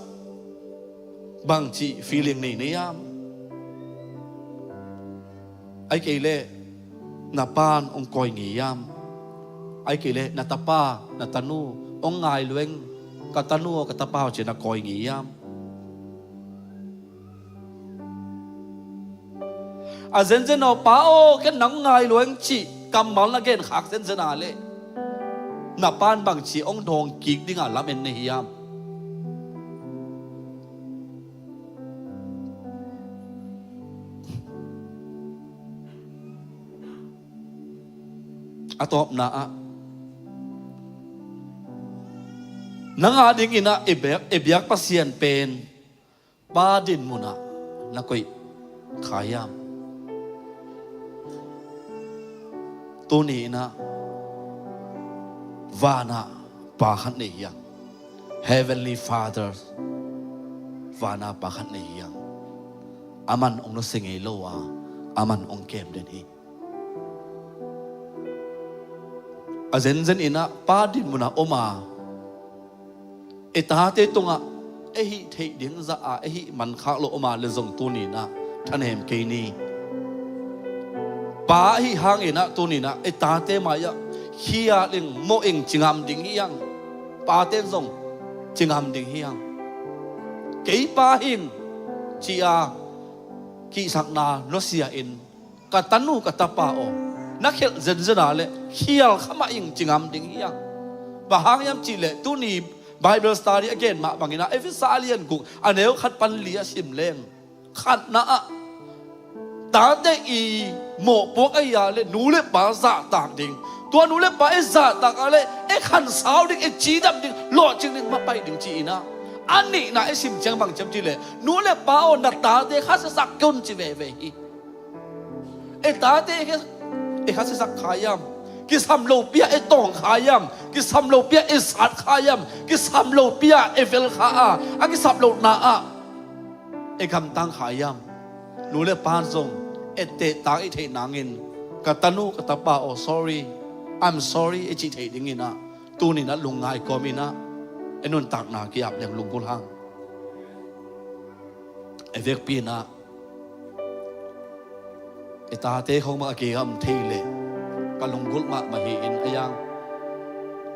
bangci feeling nei na hiam? Ahih kei leh na pan hong kawi ngei hiam? Ahih kei leh na tapa, na tanu hong ngai lueng, ka tanu aw, ka tapa aw ci-in na kawi ngei hiam? A zenzen aw, pa aw, ken nang ngai lueng cih kammal na genkhak zenzen a leh na pan bangci hong dawng kik dinga lamen na hiam? A tawpna ah, nang a dinginah e biak, e biak Pasian pen pa din munah na koih kha hiam? Tuni inah vanah pa khat nei hiang. Heavenly Father, vanah pa khat nei hiang. Aman hong nusia ngei lo a, aman hong kem den hi. A zenzen inah pa din munah om a, e tate tungah e hih theih ding zah a e hih mankhak lo om a leh zong tuni inah thanem kei ni. Pa ahi hanginah tuni inah e tate mai-ah khial ing, mawh ing, ci ngam ding hiang. Pate in zong ci ngam ding hiang. Kei pa hing ci-a kihsakna nusia in, ka tanu ka tapa aw, na khelh zenzen a leh khial kha mah ing, ci ngam ding hiang. Bang hang hiam cih leh tuni Bible study a gen mah bangin ah Efesa a lian guk a neu khat pan li a sim leng, khatna ah tate i mawhpuak ahi a leh nu le pa zahtak ding. Tua nu le pa e zahtak a leh e khansau ding, e cidam ding, lawhcing ding, mapai ding ci-in ah. A nihna e sim ciang bang ci hiam cih leh, nu le pa aw, na tate khasiasak kei un ci veve hi. E tate e kha, e khasiasak kha hiam? Kisam lopi-ah e tawng kha hiam? Kisam lopi-ah e sat kha hiam? Kisam lopi-ah e vel kha a, a kisap lohna ah e gamtang kha hiam? Nu le pa zong e tehtak i theih nangin, ka tanu ka tapa aw, sorry, I'm sorry, e cih theih dingin ah tunin ah lungngai kawmin ah e nuntakna ki-ap leng lunggulh hang. E vekpi-in ah e tate khong mah a kei a om thei leh ka lunggulh mahmah hi-in a hiang,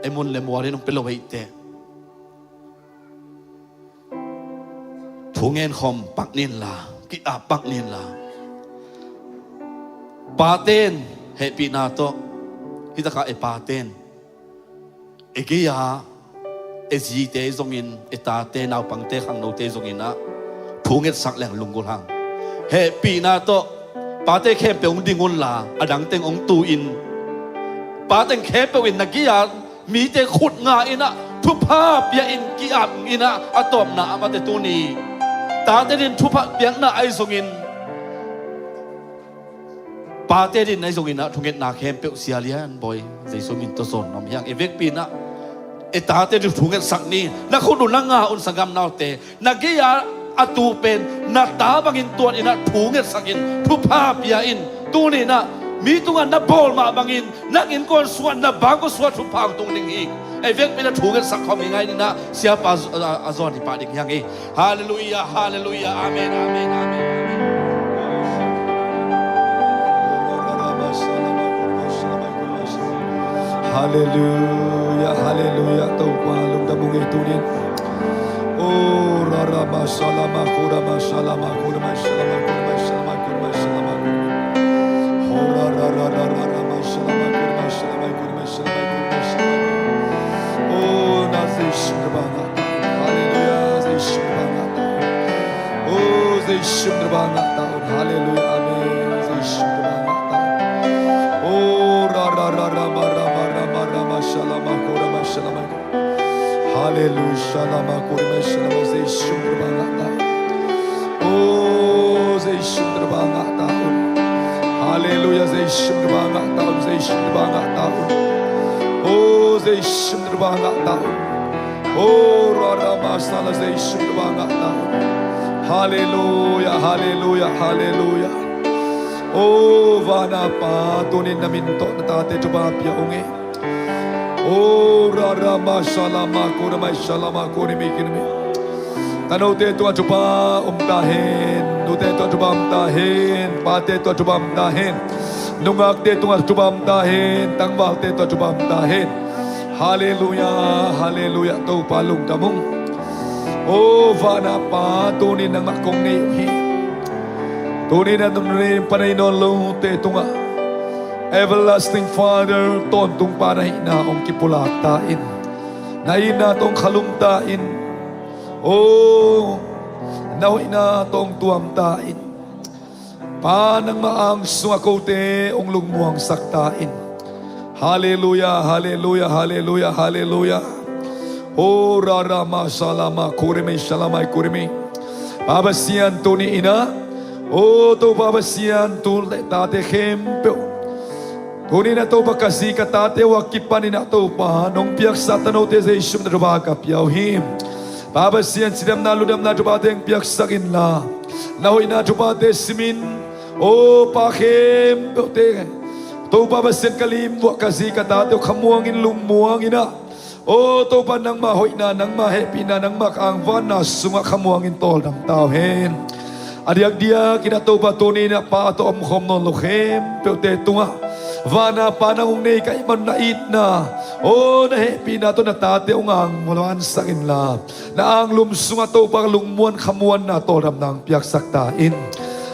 e mun le mual in hong pia lo ahih teh, thu ngen khawm pak ni inla, ki-ap pak ni inla. Pate in hehpihna tawh, hitakah e pate in e gei-a e zite zongin, e tate, naupangte, khangnote zongin ah thu ngetsak leng lunggulh hang. Hehpihna tawh pate khempeuh hong ding unla, a dangteng hong tu-in, pateng khempeuh in na gei-a mite khut nga-in ah thupha pia-in ki-ap in ah, a tawpna ah mate tuni tate din thupha piakna ahi zongin, pate din ahi zongin ah thungetna khempeuh sia lian bawi Jesu min tawh zawn nuam hi hang. I vekpi in ah i tate din thungetsak ni. Na khut uh na nga un, sanggam naute, na gei-a a tu pen na ta bangin tuat in ah thungetsak in, thupha pia in. Tuni in ah mi tungah na bawl mah bangin nang innkuan sungah, na bangkua sungah thupha hong tung ding hi. I vekpi in ah thungetsak khawm hi ngai ni. In ah siapa a, a, a zuan hi pah ding hi hang hi. Halleluiah, halleluiah, amen, amen, amen, amen. Halleluiah, halleluiah. Topa lungdam ung ei tuni in. Oh, rarama salama kurama salama kurama salama kurama salama kurama salama kurama. Oh, rararararama salama kurama salama kurama salama kurama salama kurama. Oh, na Jesu na bangah. Halleluiah, Jesu na bangah. Oh, Jesu na bangah. Halleluiah, amen. Jesu na bangah. Oh, rarararama rama rama rama salama kurama salama. Halleluiah, shalom, akurime, shalom, Jesu min bangah ta un. Oh, Jesu min bangah ta un. Halleluiah, Jesu min bangah ta un, Jesu min bangah ta un. Oh, Jesu min bangah ta un. Oh, rarama sala, Jesu min bangah ta un. Halleluiah, halleluiah, halleluiah. Oh, vana Pa, tuni in na min tawh na tate thupha pia ung ei. Oh, rarama shalama kurama shalama kurimi kinimi. Tanote tua thupha om ta hen, nute tua thupha om ta hen, pate tua thupha om ta hen, nungakte tua thupha om ta hen, tangvalte tua thupha om ta hen. Halleluiah, halleluiah, Topa lungdam ung. Oh, vana Pa, tuni in nangmah kong nei uh hi. Tuni in a nunei panei nawn lote tungah Everlasting Father, tawntung Pa na hihna hong kipulak ta in. Na itna tawh hong khalum ta in. Oh, na hoihna tawh hong tuam ta in. Pa, nangmah ang sungah kote hong lungmuangsak ta in. Halleluiah, halleluiah, halleluiah, halleluiah. Oh, rarama shalama kurimi shalama kurimi. Pa Pasian, tuni in a, oh, Topa Pasian, tu le tate khempeuh, tuni in a Topa ka zi ka tate uh a kipan in a Topa nong piaksa tanote Jesu min thupha ka pia uh hi. Pa Pasian, cidamna lungdamna thuphate hong piaksak inla, na hoihna thuphate simin, oh, pa khempeuhte, Topa Pasian, ka lim uah ka zi ka tate uh khamuang in, lungmuang in a, oh, Topa, nangmah hoihna, nangmah hehpihna, nangmah ka angvanna sungah khamuang in tawldam ta uh hen. A diakdiak in a Topa, tuni in a pa tawh omkhawm nawn lo khempeuhte tungah vana Pa nang hong nei ka hih man na itna, oh, na hehpihna tawh na tate hong angvansak inla, na anglum sungah Topa lungmuan khamuanna tawldamna hong piaksak ta in.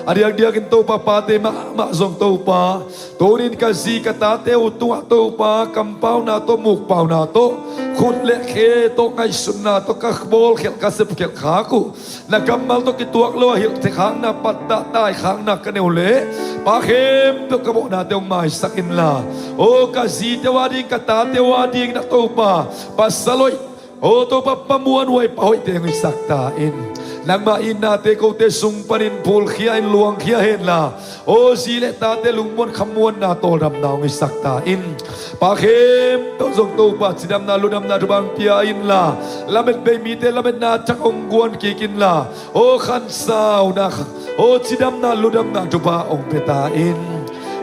A diakdiak in Topa pate mahmah zong Topa, tuni in ka zi ka tate uh tungah Topa kampauna tawh, mukpauna tawh, khut le khe tawh, ngaihsutna tawh ka bawlkhialh, ka sepkhialh khak uh, na kammal tawh kituak lo a hilhtheih khakna, pattah taikhakna ka nei uh leh, pa khempeuh ka mawhnate hong maisak inla, oh, ka zite uh ading, ka tate uh ading in a Topa, pasal hoih, oh, Topa, pa muanhuai, pa hoihte hong hisak ta in. Nangmah itnate kote sung panin phulkhia in, luangkhia henla, oh, zi le tate lungmuan khamuanna tawldamna hong hisak ta in. Pa khempeuh zong Topa cidamna lungdamna thupha hong pia inla, lamet bei mite lametna thak hong guan kik inla, oh, khansauna, oh, cidamna lungdamna thupha hong pia ta in.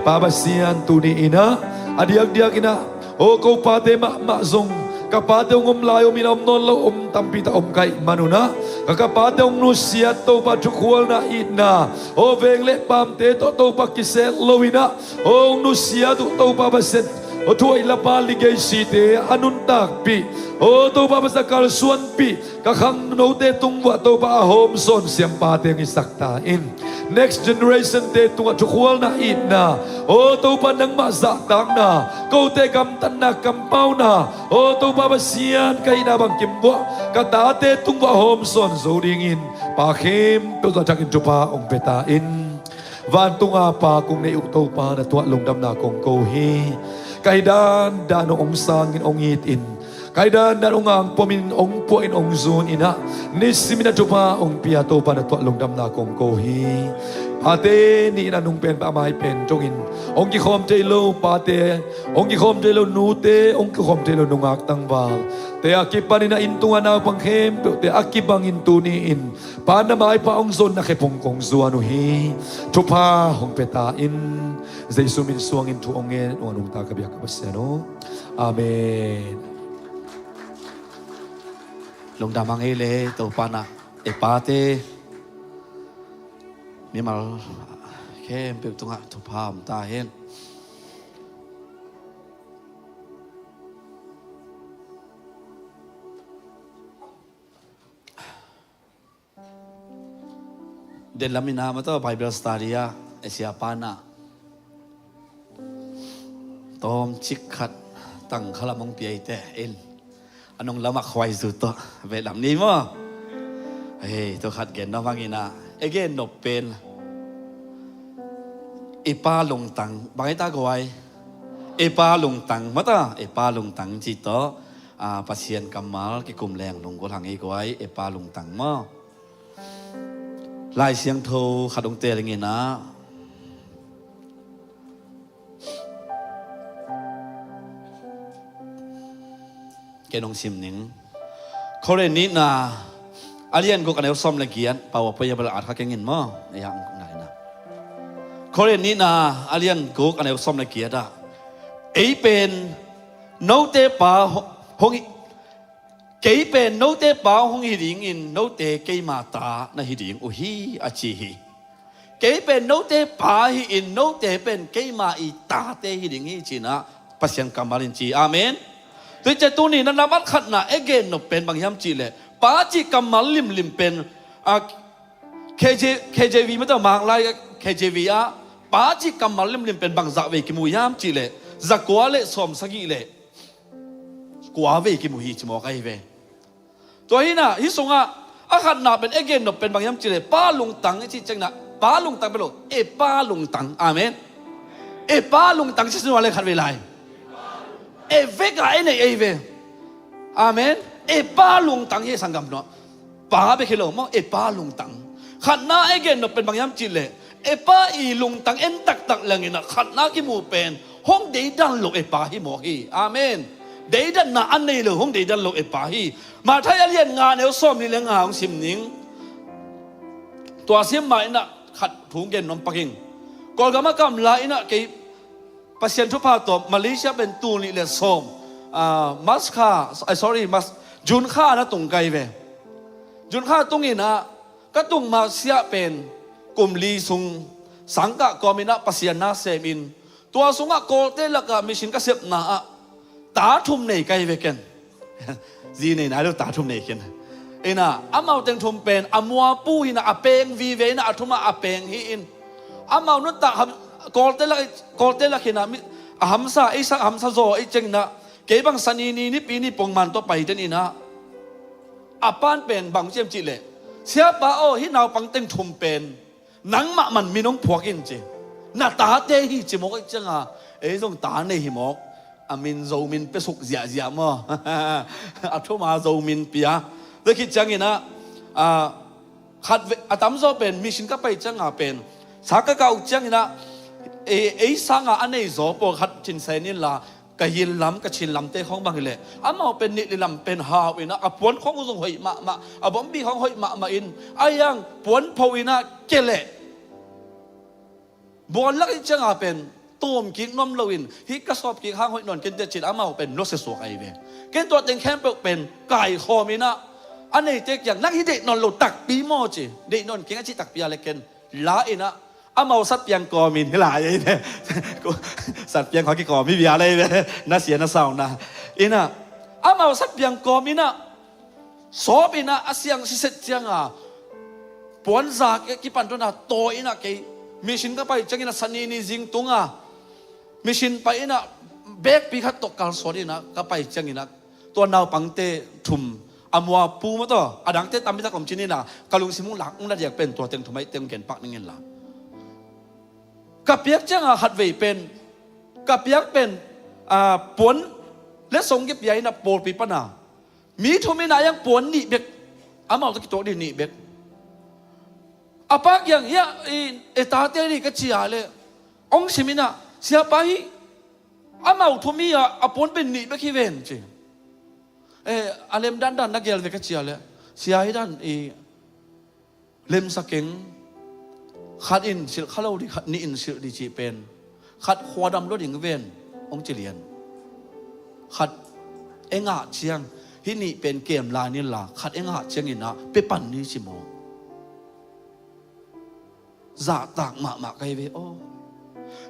Pa Pasian, tuni in a, a diakdiak in a, oh, ko pate mahmah zong, ka pate hong om lai om in a, om nawn lo om tampi tak om ka hih man un a, ka, ka pate hong nusiat Topa, thukhualna itna, oh, veng le pamte tawh Topa kisel lo in a, oh, hong nusiat uh Topa Pasian, oh, thu hoih lapa ligeisite a nuntakpih, oh, Topa Pasian, kalsuanpih, ka khangnote tung uah Topa a hawmsawn siampate hong hisak ta in. Next generation te tungah thukhualna itna, oh, Topa, nangmah zahtakna, kote gamtatna, kampauna, oh, Topa Pasian, ka hihna bangkim uah ka tate tung uah hawmsawn zo dingin pa khempeuh tawh a thakin thupha hong pia ta in. Vantunga Pa kong neih uh Topa, na tungah lungdamna kong ko hi. Ka hih dandan uh hong sangin hong it in. Kaidan dan hong angpuamin hong puahin hong zun inah, nisimin a thupha hong pia Topa na tuah lungdamna kong ko hi. Pate ni inah nung pen a mai pen dongin hong kikhawm thei lo pate, hong kikhawm thei lo nute, hong kikhawm thei lo nungak tangval te a kipanin a inn tunga naupang khempeuhte a kibangin tuni-in Pa na maipha hong zonna khe pung kong zuan uh hi. Thupha hong pia ta in. Jesu min suangin thu hong ngen uh a nungta ka biak ka Pasian uh. Amen. Lungdam hang ei le Topa na e pate mimal khempeuh tungah thupha om ta hen. Denlam ina mataw Bible study ah Asia pana tawmcik khat tangkhalam hong piaite in a nung lamak huai zu tawh vehlam ni maw? Hei, tu khat gen nop hang ina e gen nop pen i pa lungtang bang i ta guai. I pa lungtang mata i pa lungtang ci tawh Pasian kammal kikum leng lunggulh hang i guai i pa lungtang maw? Lai Siangtho khat hong teel ing ina ken hong sim ning. Korin nihna a lian guk a neu sawm le giat pau a poi a bel at kha keng in maw? Ei hang na ina Korin nihna a lian guk a neu sawm le giat ah ei pen note pa hong hi Kei pen note pa hong hi dingin note keima ta na hi ding uh hi a ci hi. Kei pen note pa hi-in note pen keima i tate hi ding hi cinah Pasian kammal in ci. Amen. Tuice tuni na lamat khatna e gen nop pen bang hiam cihleh pa cih kammal limlim pen a, K J, K J V mata manglai K J V ah pa cih kammal limlim pen bang zah vei kimu hiam cihleh zakua le sawm sagih le kua vei kimu hi ci mawk ahi ve. Tua hinah hih sungah a khatna pen e gen nop pen bang hiam cihleh pa lungtang i cih cianginah pa lungtang pen lo e pa lungtang. Amen. E pa lungtang ci sinua le khat vei lai e veka e nei ei ve. Amen. E pa lungtang hi sanggam nuah pa bek hi lo maw e pa lungtang. Khatna e gen nop pen bang hiam cihleh e pa i lungtang en taktak lenginah khatna kimu pen hong deidan lo e pa hi mawk hi. Amen. Deidanna a nei lo hong deidan lo e pa hi. Mathai a lian nga neu sawm ni le nga hong sim ning. Tua sim mah inah khat thu gen nuam pak ing. Kawlgam a kam lai inah kei Pasian thupha tawh Malaysia pen tul nih le sawm March kha, sorry, March, June kha na tung kai ve. June kha tung inah ka tung mah siah pen kum li sung sangkah kawm inah Pasian na sem in tua sungah Kawlte lakah mission ka sepna ah ta thum nei kai ve ken. Zi nei nai lo ta thum nei ken. Inah amau teng thum pen a muapu hinah a peng vive inah a thumah a peng hi in amau nuntak Kawlte lak hinah a hamsa ei sak hamsa zaw ei cianginah kei bang sanini nipi ni pongman tawh paiten inah a pan pen bang ciam cihleh siapa aw hih naupang teng thum pen nangmah man min hong phuak in ci. Na tate hi ci mawk ih cianga ei zong ta nei hi mawk. A min zo min pia suk ziahziah maw? A thuma zo min pia. Tua khit cianginah khat a tamzaw pen mission ka pai cianga pen sa ka kah uh cianginah ei sanga a nei zaw pawlkhat thinsen inla ka hillam ka chinlamte khawng bang hileh amau pen nih le lam pen hau inah a puan khawng uh zong hoih mahmah a bombi khawng hoih mahmah in a iang puan pho inah keleh buan lak ih cianga pen tawm kik nuam loin hih ka sawp kik hang hoih nawn kente cin amau pen nuasia suak ahi ve. Ken tua teng khempeuh pen kaikhawm inah a neite kiang nang hih deih nawn lo takpi maw ci deih nawn keng a cih takpi a le ken la inah amau satpiang kawmin hi lai ei ve. Satpiang khaw kikawm hi bia lei ve. Na sia na sauna inah amau satpiang kawm inah sawp inah a siang siset cianga puanza kipan tuana tawi inah kei mission ka pai cianginah sanini zing tunga mission pai inah bekpi khat tawh kalsuan inah ka pai cianginah tua naupangte thum a muapu mataw a dangte tampitak om cininah ka lungsim hong lak hong na diak pen tua teng thum aihte hong genpak ninginla ka piak cianga khatvei pen ka piak pen puan Letsong kipia in a pawlpi pana mi thum in a yang puan nih bek, amau tawh kituak ding nih bek. A pa kiang, "Hiah i, e tate ni," ka ci a leh, hong sim in a, "Siapa, hih amau thum hi a, a puan pen nih bek hi ven," ci. "E, a lem dandan na gel ve," ka ci a leh, "Sia, hih dan i lemsak keng, khat in silh kha lo ding, khat nih in silh ding cih pen, khat khuadam lua ding ven," hong ci lian. "Khat e ngah ciang, hih nih pen kem lai ni la, khat e ngah ciangin a pia pan ni," ci maw. Zahtak mahmah ka hi ve aw.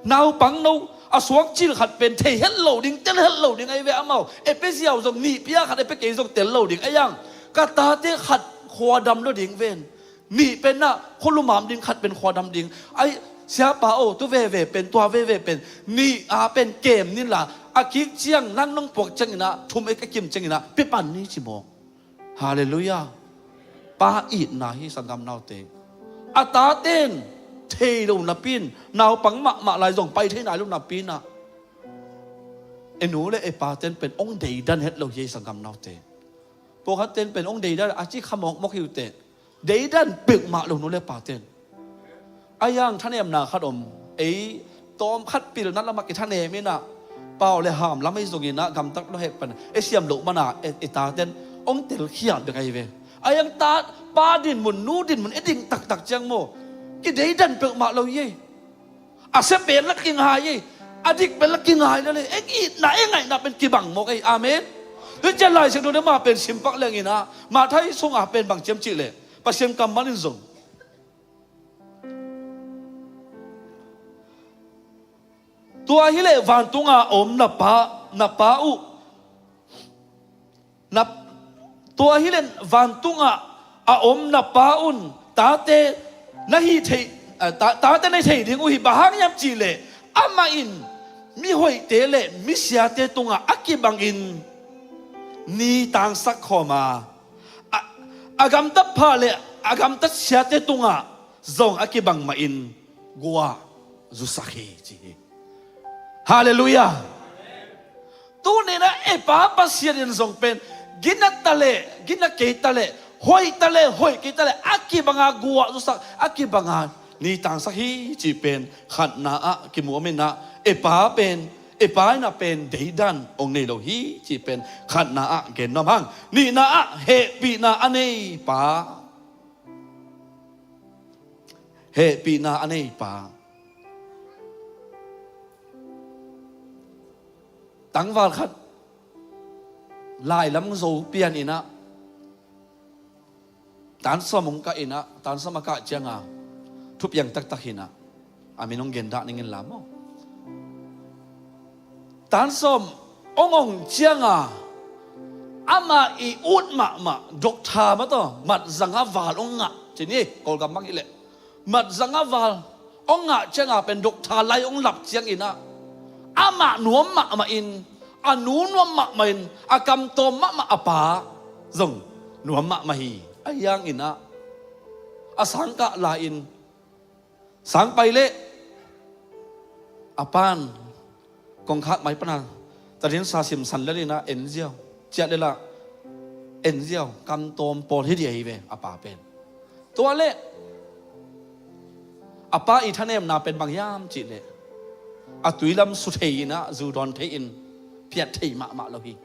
Naupangno a suang cil khat pen thei het lo ding, tel het lo ding ahi ve amau. E pia ziau zong nih pia, khat e pia kei zong tel lo ding. Ahi zong ka tate khat khuadam lua ding ven. Nih pen a khua lumam ding, khat pen khuadam ding. Ai, siapa aw, tu veve pen, tua veve pen, nih a pen kem ni la, a kik ciang nang nong puak ciangin a, thum e ka kim ciangin a pia pan ni ci maw. Halleluiah. Pa itna hi, sanggamnaute. A taten thei lo napi in, naupang mahmah lai zong pai thei nai lo napi in a, e nu le e paten pen hong deidan het lo hi, sanggamnaute. Pawlkhat ten pen hong deidan a ci kha mawkmawk hi uh teh. Deidan peuhmah lo nu le paten. Ahi zong thanemna khat om. Ei tawm khat pilna lamah kithanem in a, pau le ham lam ahi zongin a, gamtat lua hek pan e siam loh man a, e, e taten hong telkhial bek ahi ve. Ahi zong ta, pa dinmun, nu dinmun e ding taktak ciang maw, kideidan peuhmah lo hi. A sia pen la kingai hi. A dik pen la kingai lo le. E itna, e ngaihna pen kibang mawk hi. Amen. Hih ciang Lai Siangtho dema pen simpak leng in a, Matthai sungah pen bang ci hiam cih leh, Pasian kammal in zong, "Tua hi leh vantunga a om na Pa, na Pa uh, na, tua hi leh vantunga a om na Pa un tate na hih theih, a, ta, tate na hih theih ding uh hi. Bang hang hiam cih leh amah in mihoihte le misiate tungah a kibangin ni tangsak khawm a, a, a gamtat pha le a gamtat siate tungah zong a kibang mahin guah zusak hi," ci hi. Halleluiah. Tuni in a e pa Pasian in zong pen gina ta le gina kei ta le, hoih ta le hoih kei ta le, a kibanga guah zusak, a kibanga ni tangsak hi cih pen khatna ah kimu om in a, e pa pen, e pa in a pen deidan hong nei lo hi cih pen khatna ah gen nuam hang. Nihna ah hehpihna a nei pa. Hehpihna a nei pa. Tangval khat lailam zo pian in a, tan sawm hong kah in a, tan sawm a kah cianga thupiang taktak hi in a, a min hong gen dah ning in la maw. Tan sawm hong ong cianga, amah i ut mahmah dokta mah tawh matzanga val hong ngah ci ni, Kawlgam bang hi leh. Matzanga val hong ngah cianga pen dokta lai hong lap ciangin a, amah nuam mahmah in, a nu nuam mahmah in, a kamtawm mahmah a pa zong nuam mahmah hi. Ahi zongin a, a sang kah lai-in, sang pai leh a pan kongkhak mai pana tarinsa simsan lel in a, en ziau, ciah lel a, en ziau, kamtawm pawl hi ding ahi ve a pa pen. Tua leh a pa i thanemna pen bang hiam cih leh, a tuilam su thei in a, zu dawn thei in, phiat thei mahmah lo hi.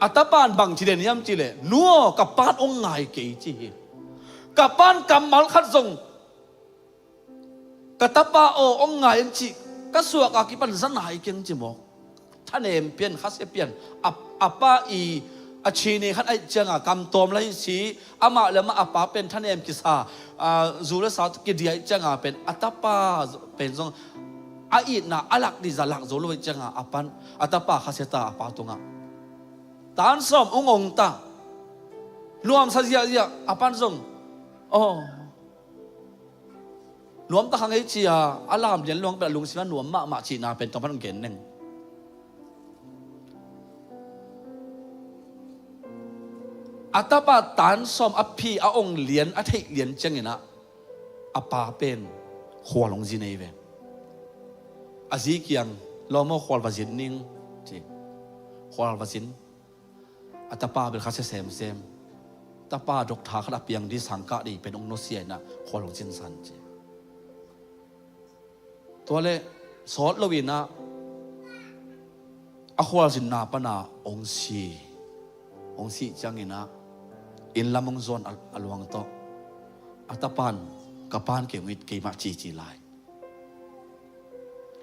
A tapan bang ci den hiam cih leh, "Nu aw, ka pan hong ngai kei," ci hi. "Ka pan kammal khat zong, ka tapa aw, hong ngai ing," ci, "ka suak a kipan za nai keng," ci maw. Thanem pian, khasia pian. A, a pa i, a cine khat ahih cianga kamtawm lai si, amah le amah a pa pen thanem kisa, a, zu le sa kidiah ahih cianga pen a tapa pen zong a itna a lak ding zah lak zo lo ahih cianga a pan, a tapa khasia ta a pa tungah. Tan sawm hong ong ta. Nuamsa ziahziah, a pan zong, "Aw, nuam ta khang ei," ci-a a lam lian luang pen a lungsim a nuam mahmah cihna pen tua pan gen neng. A tapa tan sawm a phi a ong lian, a theih lian ciangin a, a pa pen khual hong zin ei ve. A zi kiang, "Lawm aw, khual va zin ning," ci. khual va zin. A tapa bel kha sia semsem. Tapa doctor khat a piang dih, sang kah dih pen hong nusia inah khual hong zinsan ci. Tua leh sawt lo inah a khualzinna pana hong si. Hong sih cianginah inn lam hong zuan a, a luang tawh a tapan, "Ka pan kei hong it kei mah cici lai.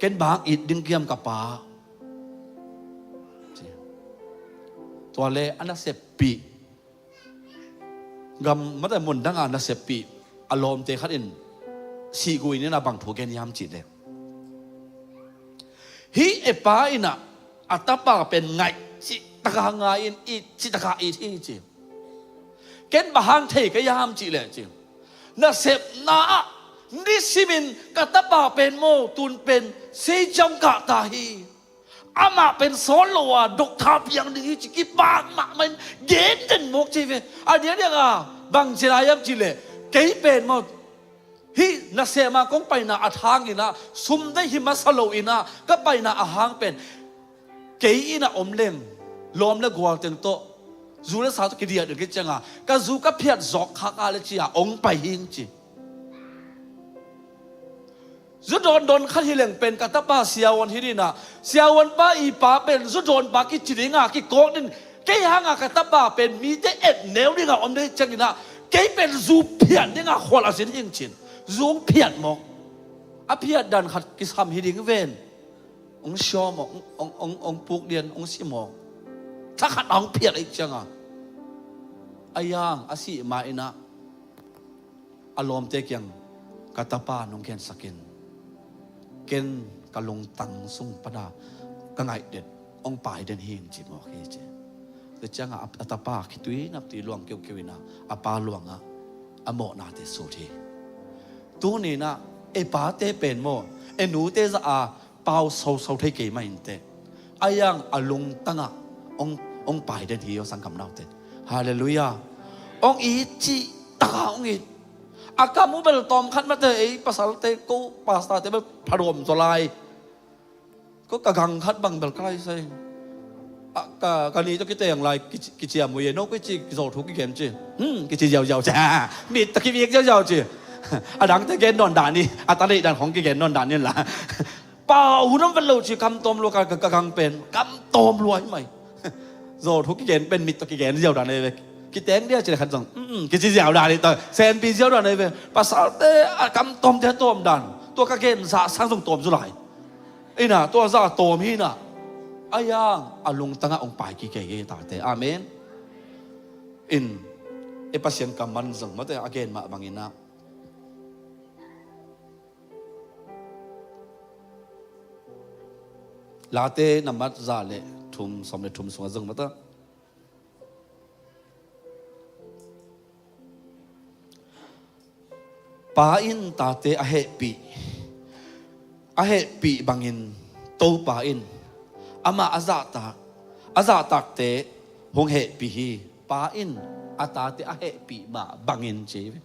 Ken bang it ding kiam ka pa," ci. Tua leh a naseppih gam mate mun danga naseppih a lawmte khat in sihgu in a bang thu gen hiam cih leh, "Hih e pa inah a tapa pen ngaih cih taka ngai in, it cih taka it hi," ci. "Ken bang hang thei ka hiam cih leh," ci, "nasepna ah nisimin ka tapa pen maw, tun pen sei ciang kah ta hi. Amah pen sawt lo a doctor piang ding hi," ci. Kipak mahmah in gen den mawk ci ve. A diakdiak a bang ci lai hiam cih leh, "Kei pen maw, hih nasem a kong paina a thang inah sum deih hi masa lo inah ka paina a hang pen kei inah om leng lawm le gual teng tawh, zu le sa tawh kidiah ding kei cianga ka zu ka phiat zawk khak a le cia hong pai hing," ci. Zu dawndawn khat hi leng pen ka tapa siavuan hi dinah, siavuan pa i pa pen zu dawn pa kici dinga kikawk din, kei hanga ka tapa pen mite et neu dinga om dei cianginah kei pen zu phiat dinga khual a zin hing cin. Zu hong phiat mawk. A phiat dan khat kisam hi ding ven. Hong siaw mawk, hong, hong, hong, hong puk dian, hong si mawk. Thakhat a hong phiat aih cianga a yang a sih ma inah a lawmte kiang, "Ka tapa nong gensakin ken ka lungtang sung pana ka ngaih den hong pai den hing," ci mawk hi ci. Tua ciangah a, a tapa khitui naptui luang keukeu inah a pa luangah a mawhnate sut hi. Tuninah e pate pen maw, e nute zah a pau soso thei kei mah inteh, a yang a lungtangah hong, hong pai den hi aw sanggam naute. Halleluiah. Hong it cih taka hong it. A kam uh bel tawm khat mate, ei pasalte ko pastate bel phadawm zaw lai. Ko ka gang khat bang bel ka lai sai. A, ka, ka ni tawh kiteng lai kici, kiciam uh ye, no ko ci, kizaw thu kigen ci. Hmm, kici ziauziau ci. Mit tawh kivik ziauziau ci. A dangte gen nawn dan ni, a ta neih dan khong kigen nawn dan ni la. Pau hun om vet lo ci, kam tawm lua ka, ka, ka gang pen, kam tawm lua hi mai. Zaw thu kigen pen mit tawh kigen ziau dan ei ve. Kiteng dia ci le khat zong, mm, mm, kici ziau dan ei tawh, senpi ziau dan ei ve. Pasalte a kam tawm dia tawm dan. Tua ka gen zah sang zong tawm zu lai. Inah, tua zah tawm hi inah. A yang a lungtangah hong pai kikei hi tate. Amen. In, e Pasian kammal zong mate a gen mah banginah. Late nambat za le thum, sawm le thum sungah zong mata. Pa in tate a hehpih, a hehpih bangin Topa in amah a zahtak, a zahtakte hong hehpih hi. Pa in a tate a hehpih mah bangin ci hi.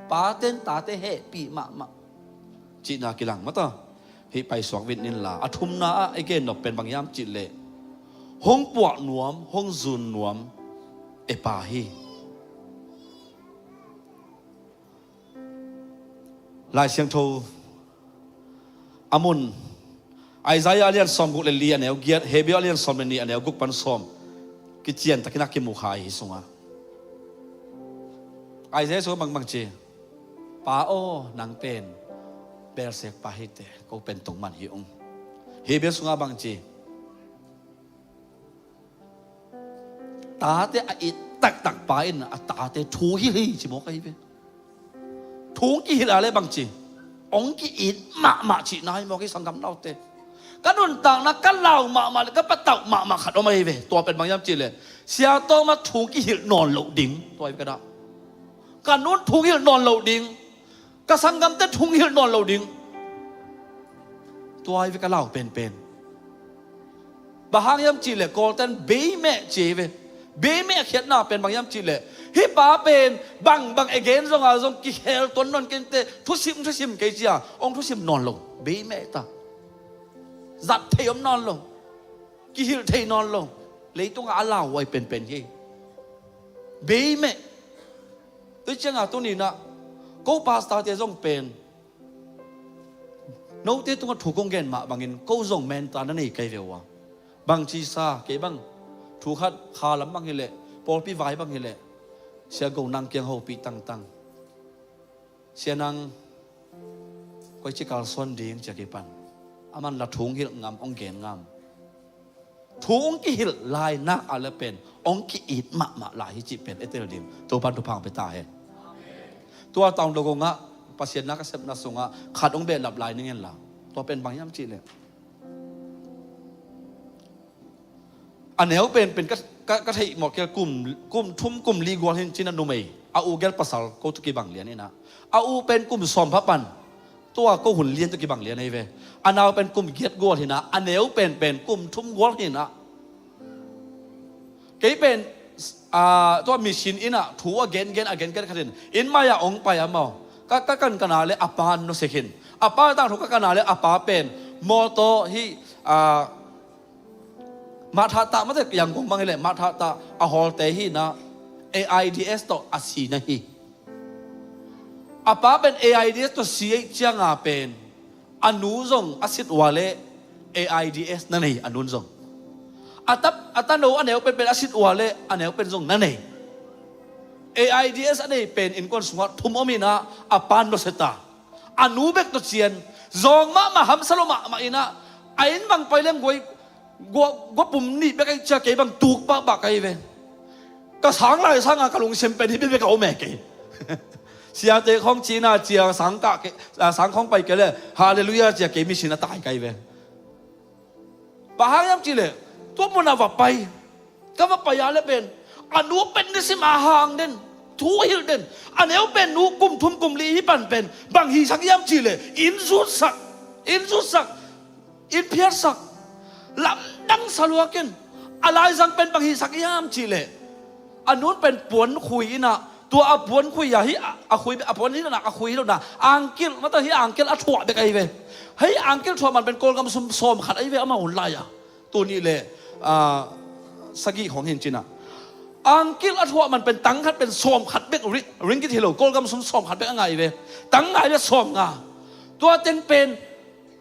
Paten tate hehpih mahmah cihna kilang mata. Hih paisuak vin inla, a thumna ah i gen nop pen bang hiam cih leh, hong puah nuam, hong zun nuam e pa hi. Lai Siangtho a mun, Isaiah a lian sawmguk le li a neu giat, Hebrew a lian sawm le nih a neu guk pan sawm, kician takin a kimu kha hi sungah. Isaiah sungah bangbang ci, Pa aw, nang pen belsek pa hi teh, ko pen tungman hi ung. Hebrew sungah bang ci, tate a it taktak pa in a tate thu hilh hi ci mawk ahi ve. Thu hong kihilh a le bang ci, hong ki-it mahmah cihna hi mawk hi sanggam naute. Ka nuntakna ka lau mahmah le ka patauh mahmah khat om ahi ve. Tua pen bang hiam cih leh, sia tawmah thu hong kihilh nawn loh ding. Tua hi ve ka dah. Ka nun thu hong hilh nawn loh ding. Ka sanggamte thu hong hilh nawn lo ding. Tua hi ve ka lau penpen. Bang hang hiam cih leh Kawlten beimeh ci hi ve. Beimeh khiatna pen bang hiam cih leh, hih pa pen bangbang e gen zongah zong kikhel tuan nawn kei inteh, thusim thusim kei cia hong thusim nawn lo. Beimeh ta. Zat thei om nawn lo. Kihilh thei nawn lo. Leitungah a lauhuai penpen hi. Bei meh. Tua ciangah tuni-in ah ko pastor-te zong pen note tungah thu kong gen mah bangin ko zong mentor na nei kei ve uh a. Bangci sa, kei bang thu khat kha lam bang hileh, pawlpi vai bang hileh, Sia Go Nang kiang hopih tangtang. Sia Nang, koici kalsuan ding, ci-a kipan. Aman la thu hong hilh ngam, hong gen ngam. Thu hong kihilh lai nak a le pen hong ki-it mahmah lai hi cih pen i tel ding. Topan thupha hong pia ta hen. Tua Taung Dogong ah Pasian na ka sepna sungah khat hong behlap lai ning hen la. Tua pen bang hiam cih leh, a neu penpen ka, ka, ka theih mawh kei kum, kum thum kum li gual hi-in cin a numei, a u gel pasal ko tawh kibang lian hi-in ah, a u pen kum sawm pha pan, tua ko hun lian tawh kibang lian ahi ve. A nau pen kum giat gual hi-in ah, a neu penpen kum thum gual hi-in ah. Kei pen, ah, tua mission inn ah thu a gengen, a gengen khat in, inn mai-ah hong pai amau. Ka, ka kankan a le a pa an nusia khin. A pa tangthu ka kan a le a pa pen mawtaw hih, ah, Mahthah tah mate, Yangon bang hileh Mahthah tah a hawlte hi-in ah, AIDS tawh a si na hi. A pa pen AIDS tawh si ahih ciangah pen a nu zong a sit uh a leh AIDS na nei, a nun zong. A ta, a tano a neu penpen a sit uh a leh a neu pen zong na nei. AIDS a nei pen innkuan sungah thum om hi-in ah, a pa nusia ta. A nu bek tawh cian, zawng mahmah, hamsa lo mahmah hi-in ah, a inn bang pai leng guai, gua, gua pum nih bek ahih ciang kei bang tuk pahpah ka hi ve. Ka sang lai sangah ka lungsim pen hih bek bek a om e kei. Siate khawng ci-in ah, ciang sang kah kei, ah, sang khawng pai kei leh Halleluiah ci-a kei mission a tai ka hi ve. Bang hang hiam cih leh, tua munah va pai. Ka va pai a le pen, a nu pen nisim a hang den, thu hilh den. A neu pen nu kum thum kum li hi pan pen bang hisak hiam cih leh, inn zutsak, inn zutsak, inn phiatsak, lamdang sa lua ken. A laizang pen bang hisak hiam cih leh, a nun pen puankhui hi-in ah, tua a puankhui ah, hih a, a khui, a puan hi lo-in ah, a khui hi lo-in ah, angkil, mate, hih angkil a thuah bek ahi ve. Hih angkil thuah man pen Kawlgam sum sawm khat ahi ve, amau hun lai-ah. Tuni leh, ah, sagih khawng hi-in cin ah, angkil a thuah man pen tang khat pen sawm khat bek, ri-, ringgit hi lo, Kawlgam sum sawm khat bek a ngai ve. Tang ngai leh sawm nga. Tua teng pen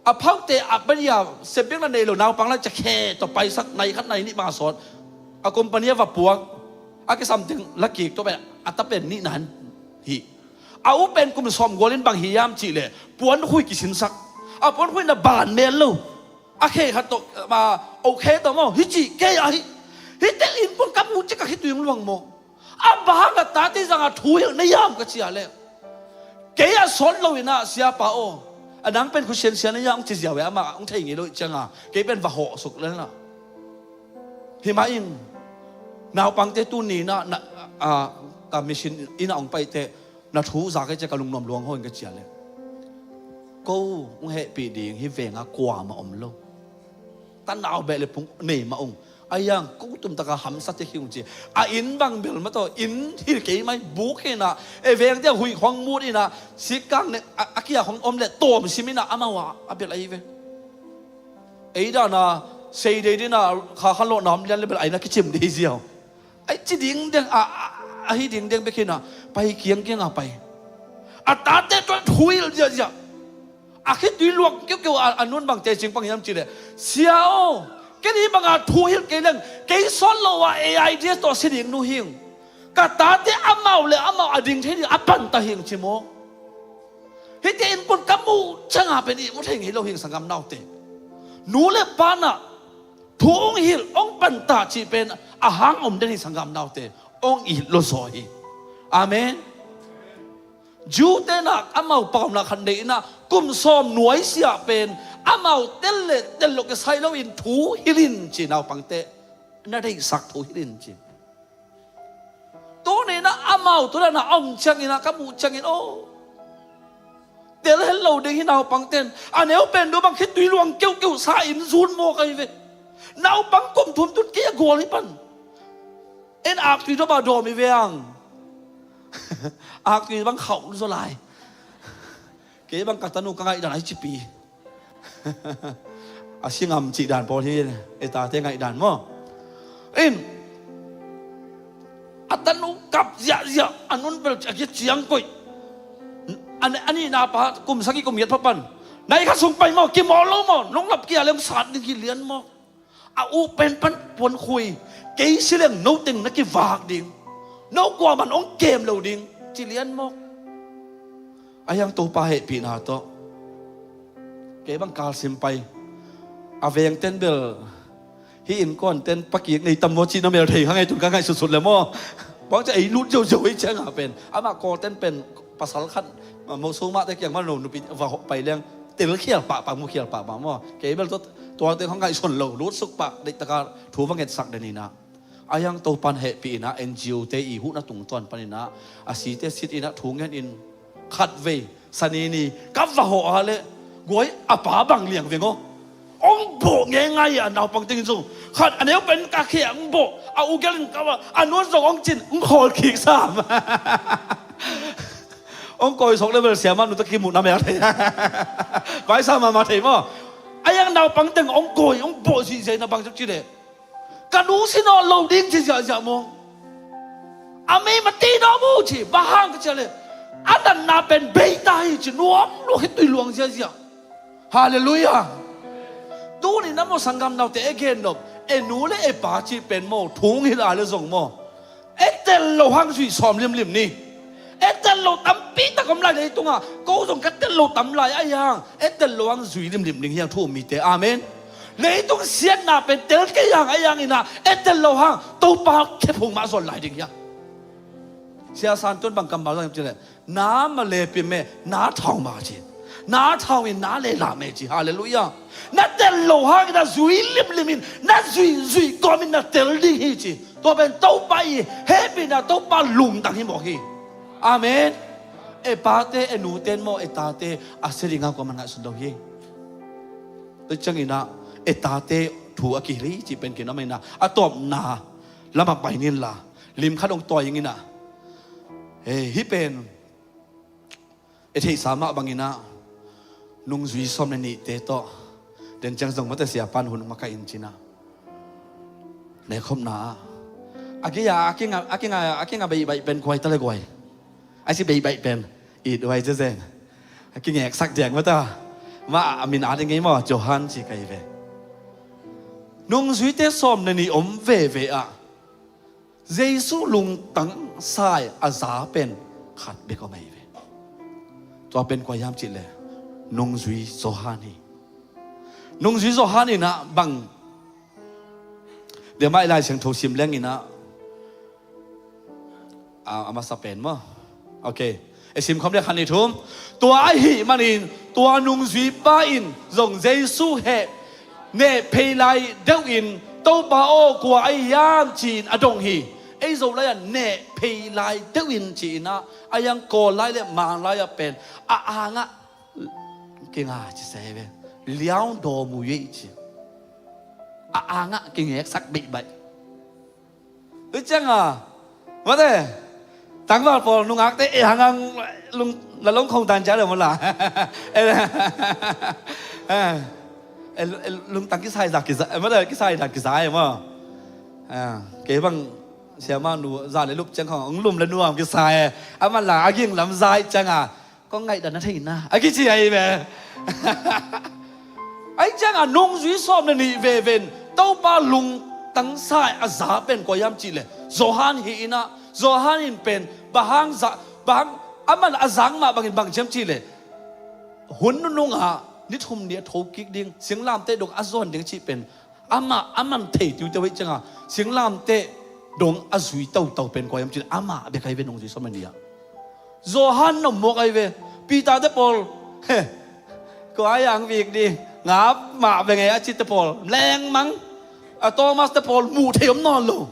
a phaute a bania, sem bek na nei lo, naupang lai ciang khe tawh paisak, nai khat nai nih bang a sawt. A company ah va puak, a kisam teng la kik tawh pen a ta pen nih nan hi. A u pen kum sawm gual in bang hi hiam cih leh, puankhui kisinsak. A puankhui na ban mel lo. A khe khat tawh, ma, o khe tawh maw, hih ci kei a hi. Hihte innkuan ka muh ciang ka khitui hong luang maw. A bang hang a tate zangah thu hilh na hiam ka ci a leh, kei a sawt lo-in ah, siapa aw, a nang pen khusian sia na hiam hong ci ziau e, amah hong thei ngei lo ahih ciangah kei pen va hawh suk lel-in ah. Hih mah in, naupangte tuni-in ah, na, ah, ka mission inn ah hong paite, na thu za kei ciang ka lungnuam luang hawh ing ka ci a leh, ko hong hehpih ding hih vengah kuamah om lo. Tanau beh le phung nei mah ung. A hiang ko tumtaka hamsa tek hi ung ci. A inn bang bel mah tawh, inn hi kei mai, buk hi-in ah, e vengte a huih khawng mut hi-in ah, sikkang ne, a, a kia khawng om leh tawmsim hi-in ah, amau a, a bel ahi ve. Ei dan a, sei dei ding a, kha khan lawhna om lian le bel a inn a kicim dei ziau. Ai ci ding deng, a, a, ahi ding deng bek hi-in ah, pai kiangkiang a pai. A tate tua thu hilh ziahziah. A khitui luang kiukiu a, a nun bang teci pang hiam cih leh, sia aw, ken hih banga thu hilh kei leng, kei sawt lo a AIDS tawh si ding nu hi ing. Ka tate amau le amau a ding thei ding a panta hi ing ci maw. Hihte innkuan ka muh ciangah pen ihmu thei ngei lo hi ing, sanggam naute. Nu le pa in ah thu hong hilh, hong panta cih pen a hang om den hi, sanggam naute. Hong it lo zaw hi. Amen. Jew-te in ah amau pauna khat nei in ah, kum sawm nuaisiah pen amau tel le tel lo kisai loin thu hilh in ci, naupangte na deihsak thu hilh in ci. Tuni in ah amau tu dan a om ciangin ah ka muh ciangin, aw, tel het lo ding hi, naupangte in a neu pen dua bang khitui luang keukeu sa in zun mawk ahi ve. Naupang kum thum tun kei a gual hi pan. En aktui dawm a dawm hi ve ang. Aktui bang khauh zaw lai. Kei bang ka tanu ka ngaihdan ahi cipi. A si ngam cih dan pawl hi, e tate ngaih dan maw. In, a tanu kap ziahziah, a nun bel a kia ciang koih. A, a nihna pa kum sagih kum giat pha pan, nai khat sung pai maw, kimawl lo maw, nong lap kia leng sat ding hi lian maw. A u pen pan puan khui, kei si leng no teng na kivak ding, no kuaman ong kem lo ding, ci lian maw. A hiang Topa hehpihna tawh kei bang kalsim pai. A vengten bel hih innkuanten pakik nei tam maw cih na mel thei kha ngei tun ka ngaihsutsut le maw. Bang cia ei lut ziauziau ei cianga pen amah Kawlten pen pasal khat, mo sung mahte kiang man lo nupi va hawh pai leng telkhial pahpah, mukhial pahpah maw. Kei bel tua tuate kha ngaihsun lo, lutsuk pah deihtaka thu va ngetsak den inah. A hiang Topan hehpih inah N G O te i huhna tungtawn paninah a site sit inah thu ngen in khatvei sanini ka va hawh a le guai a pa bang liang veng aw. Ong bawh ngeingai a naupang tengin zong khat a neu pen ka khia ong bawh a ugel in ka va a nuan zong ong cin ong khawl khik sam. Ong kawi sawk level siama nu ta kimuh na mel thei. Vai sa mama thei maw. A hiang naupang teng ong kawi ong bawh zihziah na bang zok ci leh ka nu si nawn lo ding ci ziahziah maw. A mei ma ti nawn mu ci, bang hang ka cia le a natna pen beita hi ci, nuam luak hi tui luang ziahziah. Halleluiah. Tuni na maw sanggam naute e gen nop, e nu le e pa ci pen maw thung hi la le zong maw e tel lo hang zui sawm limlim ni. E tel lo tampi tak om lai leitunga, ko zong ka tel lo tam lai a hiang e tel lo hang zui limlim ding hiang thu um mite. Amen. Leitung siatna pen tel kei hang a hiang inah e tel lo hang Topa khephung mah zon lai ding hiang. Sia San Tuan bang kammal zang ci le na ma le pim e, na thau ma ci, na thau in na le lam e ci. Halleluiah. Na tel lo hang inah zui limlim in na zui zui kawm in na tel ding hi ci. Tua pen Topa i hehpihna, Topa lungtang hi mawk hi. Amen. E pate e nuten maw e tate a sia dinga kuaman ngaihsun lo hi. Tua cianginah e tate thu a kihilh hi cih pen kinam inah a tawpna lamah pai ninla lim khat hong tawi inginah, hei, hih pen e theihsa mah banginah nungzui sawm le nihte tawh den ciang zong mate siapan hun makaih in cinah nekhopna ah a kinga a kinga a kinga beihbaih pen kuai ta le guai. A si beihbaih pen it uai zezeng a kingeksak diak mata. Mah a min a ding ngei maw, Johan ci kai ve. Nungzuite sawm le nih om veve ah Jesu lungtang sai a za pen khat bek om ahi ve. Tua pen kua hiam cih le nungzui Johan hi. Nungzui Johan inah bang dia mah i Lai Siangtho sim leng inah a, a masa pen maw? Ok. E sim khawm le khan ni thum. Tua ahih manin tua nungzuipa in zong Jesu heh neh phei lai deuh in Topa aw kua ahi hiam ci-in a dong hi. Ei Zolai ah neh phei lai deuh in ci-in ah a hiang Kawl lai le Mang lai ah pen a angah kinga ci se ve. Liau daw mu yei ci. A angah kingeksak beihbaih. Ui cianga mate tangval pawl nungakte e hangang lung la long khong dan cia le mawla. E, e, lungtang kisai zak kizai mate kisai dan kizai maw. Kei bang siama nu za le lup ciang khong ong lum le nuam kisai. Aman la a ging lam zai cianga kong ngaihdan na theihna a kici ahi ve. Ahi cianga nungzui sawm le nih veven Topa lungtang sai a za pen kua hiam cihleh Johan hi inah, Johan in pen bang hang za, bang hang aman a zang mah bangin bang ciam cihleh hun nunungah ni thum ni a thokik ding, singlamteh dong a zuan ding cih pen amah a man thei tiuteu hi cianga singlamteh dong a zui tautau pen kua hiam cih amah bek ahi ve nungzui sawm le nih ah. Johan na mawk ahi ve. Peter te pawl he kua hiang vik ding ngap mah ve ngei a cite pawl lengmang. A Thomas te pawl muh thei om nawn lo.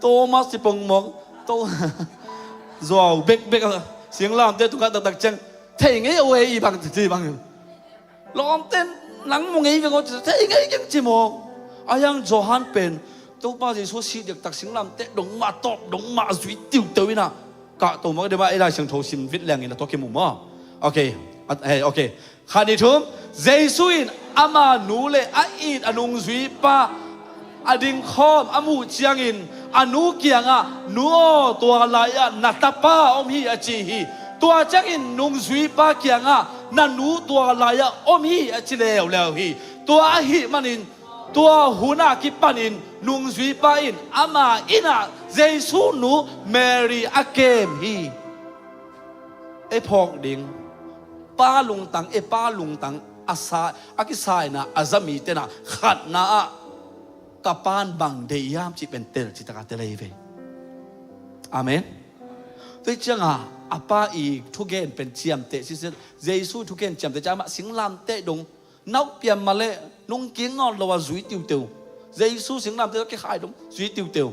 Thomas ci pong mawk to zuau bekbek a singlamteh tungah taktak ciang thei ngei a uei i bang ci bang. Lawmten nang mu ngei veng aw ci thei ngei keng ci maw? A hiang Johan pen Topa Jesu a sih diaktak singlamteh dong mah tawp dong mah a zui tiuteu inah kahto mawk dema ei Lai Siangtho sim vit lengin a tua kimu maw? Ok. Hey, ok. Khat ni thum. Jesu in ama nu le a it a nungzuipa a dingkhawm a muh ciangin a nu kiangah, "Nu aw, tua lai-ah na tapa om hi," a ci hi. Tua ciangin nungzuipa kiangah, "Na nu tua lai-ah om hi," a ci leuleu hi. Tua ahih manin tua hun a kipanin nungzuipa in ama inn ah Jesu nu Mary a kem hi. Ei phawk ding, pa lungtang, ei pa lungtang a sa, a kisaina a za mite na khatna ah, "Ka pa'n bang deih hiam?" cih pen tel cih taka tel ahi ve. Amen. Tua hi ciangah a pa i thugen pen ciamteh sisiat, Jesu thugen ciamteh ciang, amah singlamteh dong nauh pian mah leh nungkik nawn lo a zui tiuteu. Jesu singlamteh tawh kikhai dong zui tiuteu.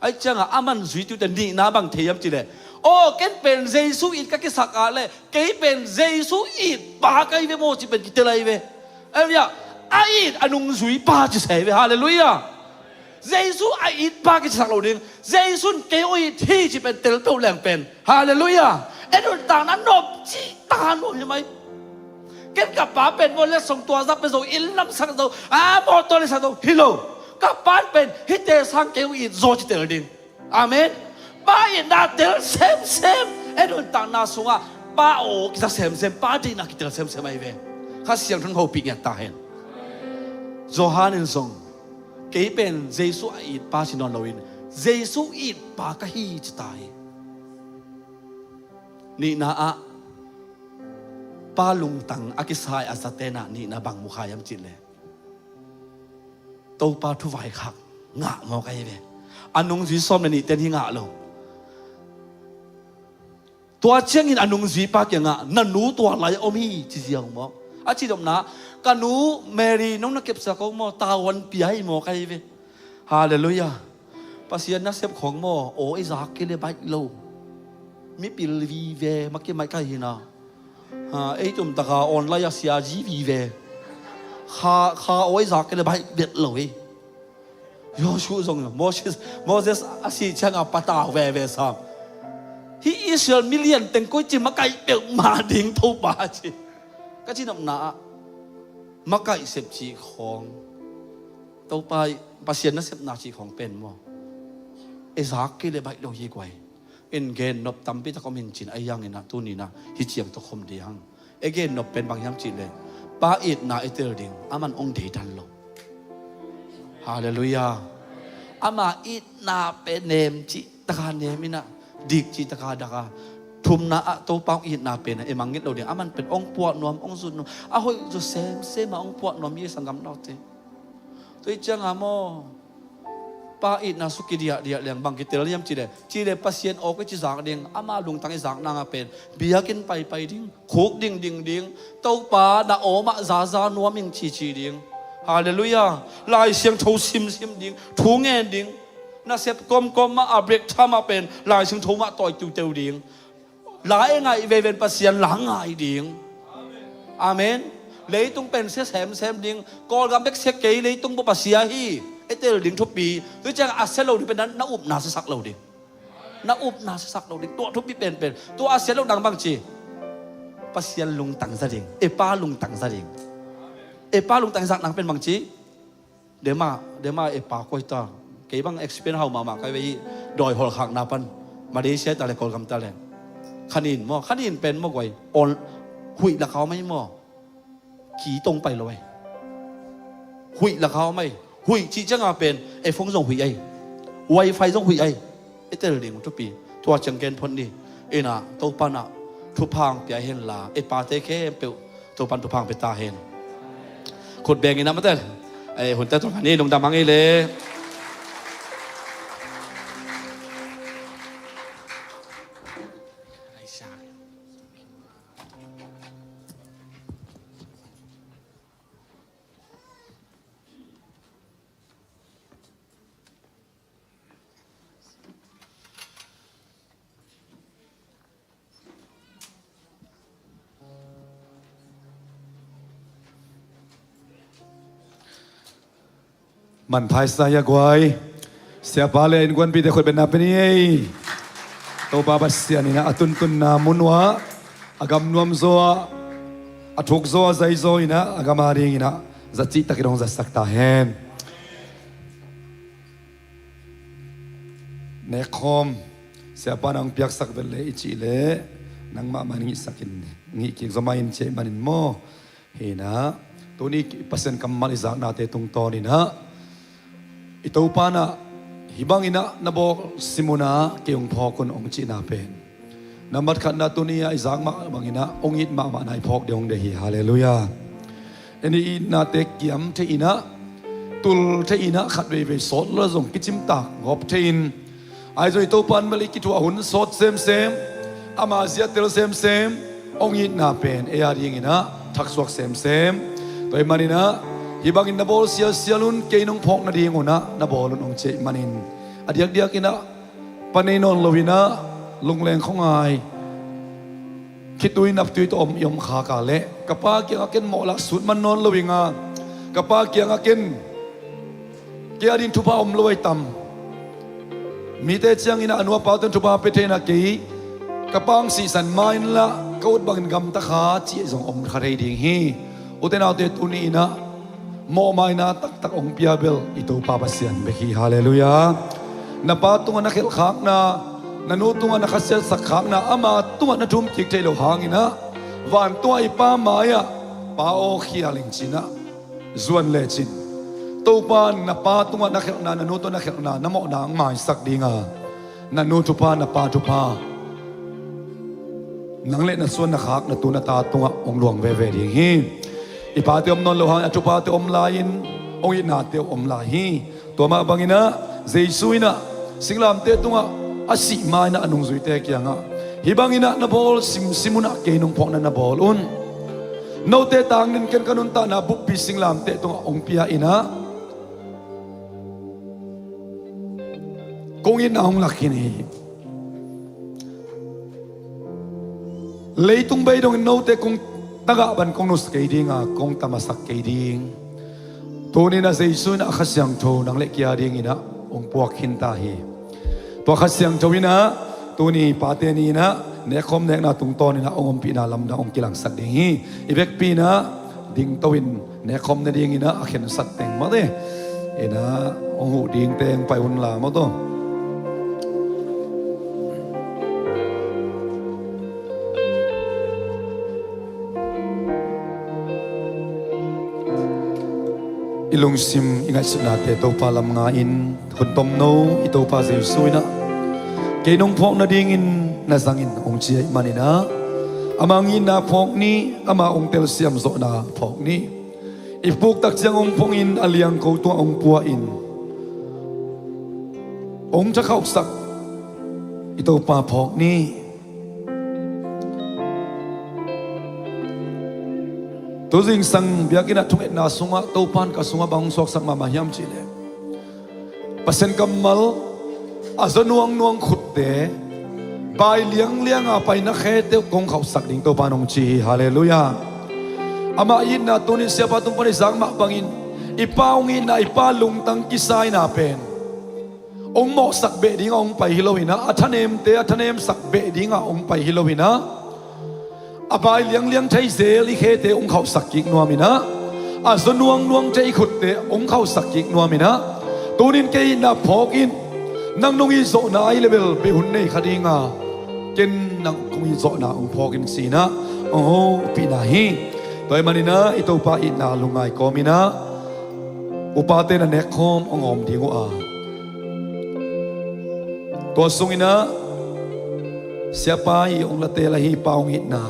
Ahi ciangah aman zui tiuteu, nihna bang thei hiam cih leh, "Aw, ken pen Jesu it ka kisak ah leh kei pen Jesu it pa ka hi ve maw," cih pen kitel ahi ve. Ahi ve ah, a it a nungzuipa ci sa hi ve. Halleluiah. Jesu a it pa kisak lo ding. Jesu in kei hong it hi cih pen tel peuh leng pen, halleluiah, ei nuntakna nop cih taka nuam hi mai. Ken ka pa pen maw, letsong tua zah pia zo, inn lamsak zo, a, mawtaw leisak zo hi lo. Ka pa'n pen hihte sang kei hong it zaw ci tel ding. Amen. Pa itna tel semsem. Ei nuntakna sungah pa aw kisa semsem, pa deihna kitel semsem ahi ve. Kha Siangtho in hopih ngiat ta hen. Johan in zong, "Kei pen Jesu a it pa ci nawn loin, Jesu it pa ka hi," ci ta hi. Nihna ah, pa lungtang a kisai a zate na nihna bang mu kha hiam cih leh, Topa thuvaikhak ngah mawk ahi ve. A nungzui sawm le nihte in hi ngah lo. Tua ciangin a nungzuipa kiangah, "Na nu tua lai-ah om hi," ci ziau mawk. A cihnopna, "Ka nu Mary nong na kepsak ko maw, tavuan pia hi," mawk ahi ve. Halleluiah. Pasian nasep khawng maw, aw ei zak kei le baih lo. Mipil vive, maki mai kai hina. Ha, ei tumtaka online a siazi vive. Kha, kha aw ei zak kei le baih bet lo hi. Joshua zong, Moses, Moses a sih ciangah patau veve sam. Hih Israel mi lian teng koici makaih peuhmah ding Topa ci. Ka cihnopna ah, makaih sep cih khawng, Topa ih Pasian nasepna cih khawng pen maw, ei zak kei le baih lo hi guai. In gennop tampi tak om hi in cin, ahi hangin ah tuni-in ah hih ciang tawh khom ding hang. Ei gennop pen bang hiam cih leh, pa itna i tel ding, aman hong deidan lo. Halleluiah. Ama itna pen nem cih taka nem in ah, dik cih taka dak a, thumna ah Topa hong itna pen ah i mangngilh lo ding. Aman pen hong puah nuam, hong zut nuam, a hoih zaw semsem a hong puah nuam hi, sanggam naute. Tua hi ciangah maw, pa itna suk kidiahdiah leng bang kitel hiam cih leh, cih leh Pasian aw kei ci zak ding, ama lungtang i zak nang a pen, biakinn paipai ding, khuk dingding ding, Topa na aw mah zaza nuam ing cici ding. Halleluiah. Lai Siangtho simsim ding, thu ngen ding. Nasep kawmkawm mah a break time ah pen Lai Siangtho mah tawi tiuteu ding. La i ngaih veve in Pasian la ngai ding. Amen. Leitung pen sia semsem ding. Kawlgam bek sia kei, leitung bup a sia hi. I tel ding thupi. Tua ciang a sia lo ding pen na, na upna siasak lo ding. Na upna siasak lo ding. Tua thupi penpen. Tua a sia lo nang bang ci, Pasian lungtang za ding. Ei pa lungtang za ding. Ei pa lungtang zak nang pen bang ci, Dema, dema e pa koi ta. Kei bang experience hau mahmah kai ve hi. Dawi hawlkhakna pan, Malaysia ta le, Kawlgam ta le, khanin maw, khanin pen maw guai, on, huih lakau mai maw, ki tong pai lo ai. Huih lakau mai. Huih cih cianga pen e phone zong huih ai, wifi zong huih ai. I tel ding thupi. Tua ciang gen phot ni. Ina Topa na thupha pia hen la, e pate khempeuh Topan thupha pia ta hen. Khut beng ina matel. E hunte tawh kani lungdam hang ei le. Manpha i sa hi a guai. Siapa le innkuanpihte khut beng na pia ni ei. Topa Pasian ina a tuntunna mun uah, a gam nuam zaw ah, A thukzaw a zaizaw inah a gam a dinginah zacihtakin hong zatsak ta hen. Nekkhawm siapa nang piaksak vet leh i cih leh nangmah man ngihsakin ngih kik zaw mah in cih manin maw? Hinah tuni Pasian kammal i zaknate tungtawninah i Topa nah hih banginah na bawl sim unah kei hong phawk un hong cihna pen nambat khatna tuni-ah i zak mah banginah hong it mahmahna i phawk ding hong deih hi. Halleluiah. En i itnate kiam thei inah tul thei inah khat veivei sawt lo zong kicimtak ngawp thei in ahi zong i Topa in bel i kithuah hun sawt semsem, ama ziatel semsem, hong itna pen ei a dinginah thaksuak semsem. Tua ahih maninah hih bangin na bawl sialsial un, kei nong phawk nading unah na bawl un hong cih manin a diakdiakinah pa nei nawn loinah lungleng khuangai khitui naptui tawh om i om khak a leh ka pa kiangah ken mawhlah sut man nawn lo inga ka pa kiangah ken kei a ding thupha om lo ahi tam. Mite cianginah a nu a pa tawh thupha pia thei inah kei ka pa hong sihsan ma inla ka ut bangin gamta kha cih zong om kha thei ding hi. Ute naute tuni inah mawhmaina taktak hong pia bel i Topa Pasian bek hi. Halleluiah. Na pa tungah na khelhkhakna, na nu tungah na khasiatsak khakna, ama tungah na thum kik theih loh hanginah vantungah i pa mai-ah pa aw khial in cinah zuan lecin Topa na pa tungah na khelhna, na nu tungah na khelhna, na mawhna hong maisak dinga na nu thupha, na pa thupha, nang le na suan na khak na tu na ta tungah hong luang veve ding hi. I pate om nawn lo hang a thupate om lai-in hong itnate om lai hi. Tua mah banginah Jesu inah singlamteh tungah a sih ma inah a nungzuite kiangah hih banginah na bawl simsim unah kei nong phawkna na bawl un. Note tangin ken ka nuntakna buppi singlamteh tungah hong pia inah kong itna hong lak khin hi. Leitung bei dongin note kong tagah ban kong nusia kei dinga kong tamasak kei ding. Tuninah Jesu inah a Kha Siangtho nang le kei a dinginah hong puak khinta hi. Tua Kha Siangtho inah tuni pate ni inah nekkhawm nekna tungtawninah hong ompihna lamdang hong kilangsak ding hi. I vekpi inah dingto in nekkhawm nadinginah a khensat teng mawte inah hong huh ding teng pai unla mawtaw. I lungsim i ngaihsutnate Topa lam nga-in hun tomno i Topa Jesu inah kei nong phawk nadingin na zangin hong ci ahih maninah ama hong itna phawk ni, ama hong telsiam zawhna phawk ni. I puktak ciang hong phongin a liangko tungah hong pua-in hong thakhauhsak i Topa phawk ni. Tuzingsang biakinn ah thungetna sungah Topa in ka sungah bang hong suaksak mahmah hiam cihleh Pasian kammal a zaw nuangnuang khutte bai lianglianga pai na khete uh kong khauhsak ding Topa in hong ci hi. Halleluiah. Amah itna tunin siapa tung pan i zak mah bangin i pa hong itna, i pa lungtang kisaina pen hong mawhsak beh dinga hong pai hi loinah a thanemte a thanemsak beh dinga hong pai hi loinah a bai liangliang thei zel i khete hong khauhsak kik nuaminah a zaw nuangnuang thei i khutte hong khauhsak kik nuaminah tunin kei itna phawk in, nang nong it zawhna ahi leh bel bei hun nei kha dinga ken nang kong it zawhna hong phawk in cinah hong hopihna hi. Tua ahih maninah i Topa itna lungngai kawminah upate na nekkhawm hong hawm ding uh a, tua sunginah siapa i hong late la hi pa hong itna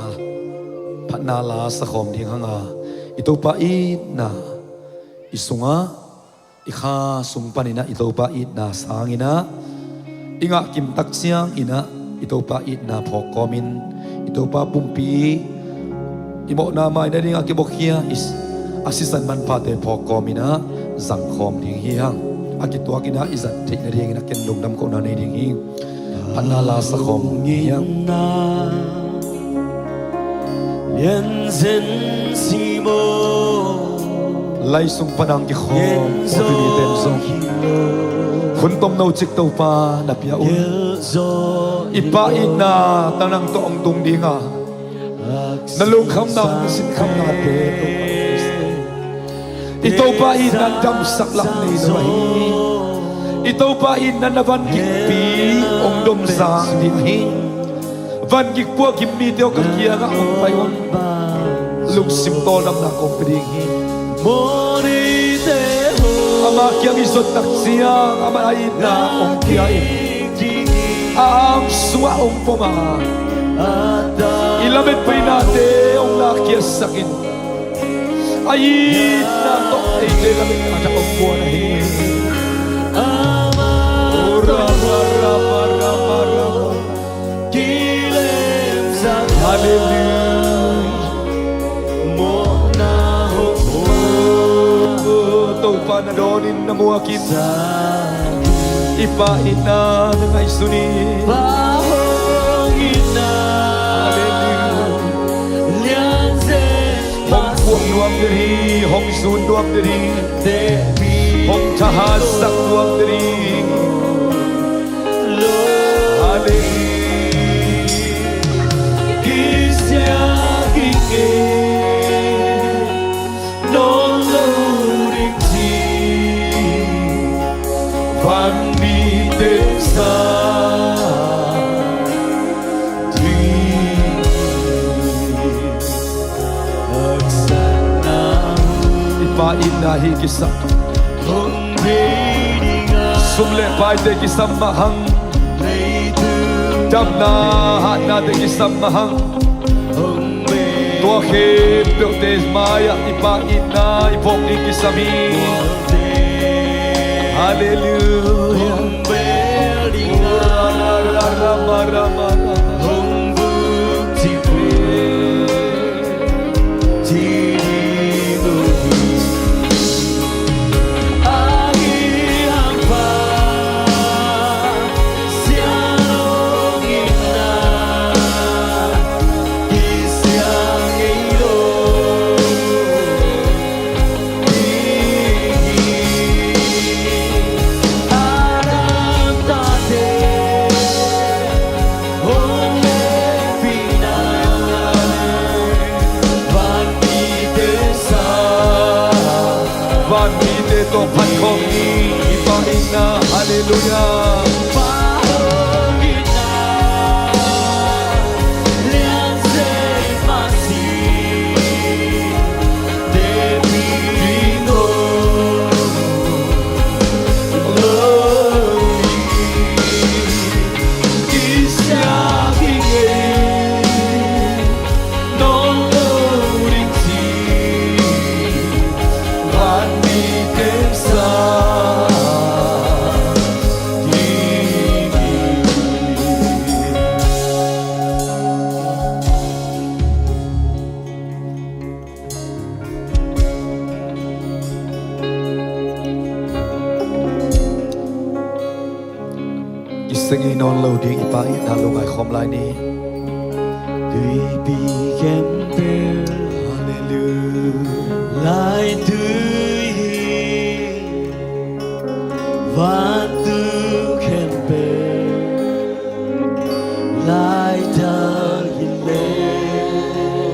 phatna la sakhawm ding hanga i Topa itna i sungah i kha sung paninah i Topa itna sanginah i ngah kimtak cianginah i Topa itna phawk kawmin i Topa pumpi i mawhna mai nadingah kibawkkhia i s-, a sisan manphate phawk kawminah zangkhawm ding hi hang. A kituakinah i zat theih nadinginah ken lungdam kohna nei ding hi. Phatna la sakhawm hi hang. Lai sung pan ang kikhawm a pimiten zong hun tomno cik Topa na pia un. I pa itna tang nang tawh hong tung dinga Na lungkhamna, na sinkhamnate Topa, i Topa in na damsak lam nei lo ahi. I Topa in na, na van gikpi hong domsak ding hi. Van gik puak gim mite aw, ka kiangah hong pai un. Lungsim tawldamna kong pia ding hi. Ama kiang i zon tak ciang ama itna hong pia in, a ang sungah hong pom a, i lametpeinate hong lakkhiatsak in, a itna tawh eite lamet a thak hong puan ahi. Hallelujah. Topa na dawnin na muakin, i Pa itna na ngaihsun in. Hallelujah. Hong puak nuam ding hi, hong zun nuam ding hi, hong thahatsak nuam ding hi. Hallelujah. Kisiang ing e, nawn lo ding ci, vanmite sa ding. I Pa itna hi kisam. Sum le paite kisam mah hang, damna hatnate kisam mah hang, tua khempeuhte mai-ah i Pa itna i phawk ding kisam hi. Hallelujah. Vanmite tawh phat khawm ni, i Pa itna, hallelujah. Kisa ngei nawn lo ding i Pa itna lungngai khawm lai ni. Tuipi khempeuh, hallelujah, laitui hi. Vantung khempeuh laidal hi leh,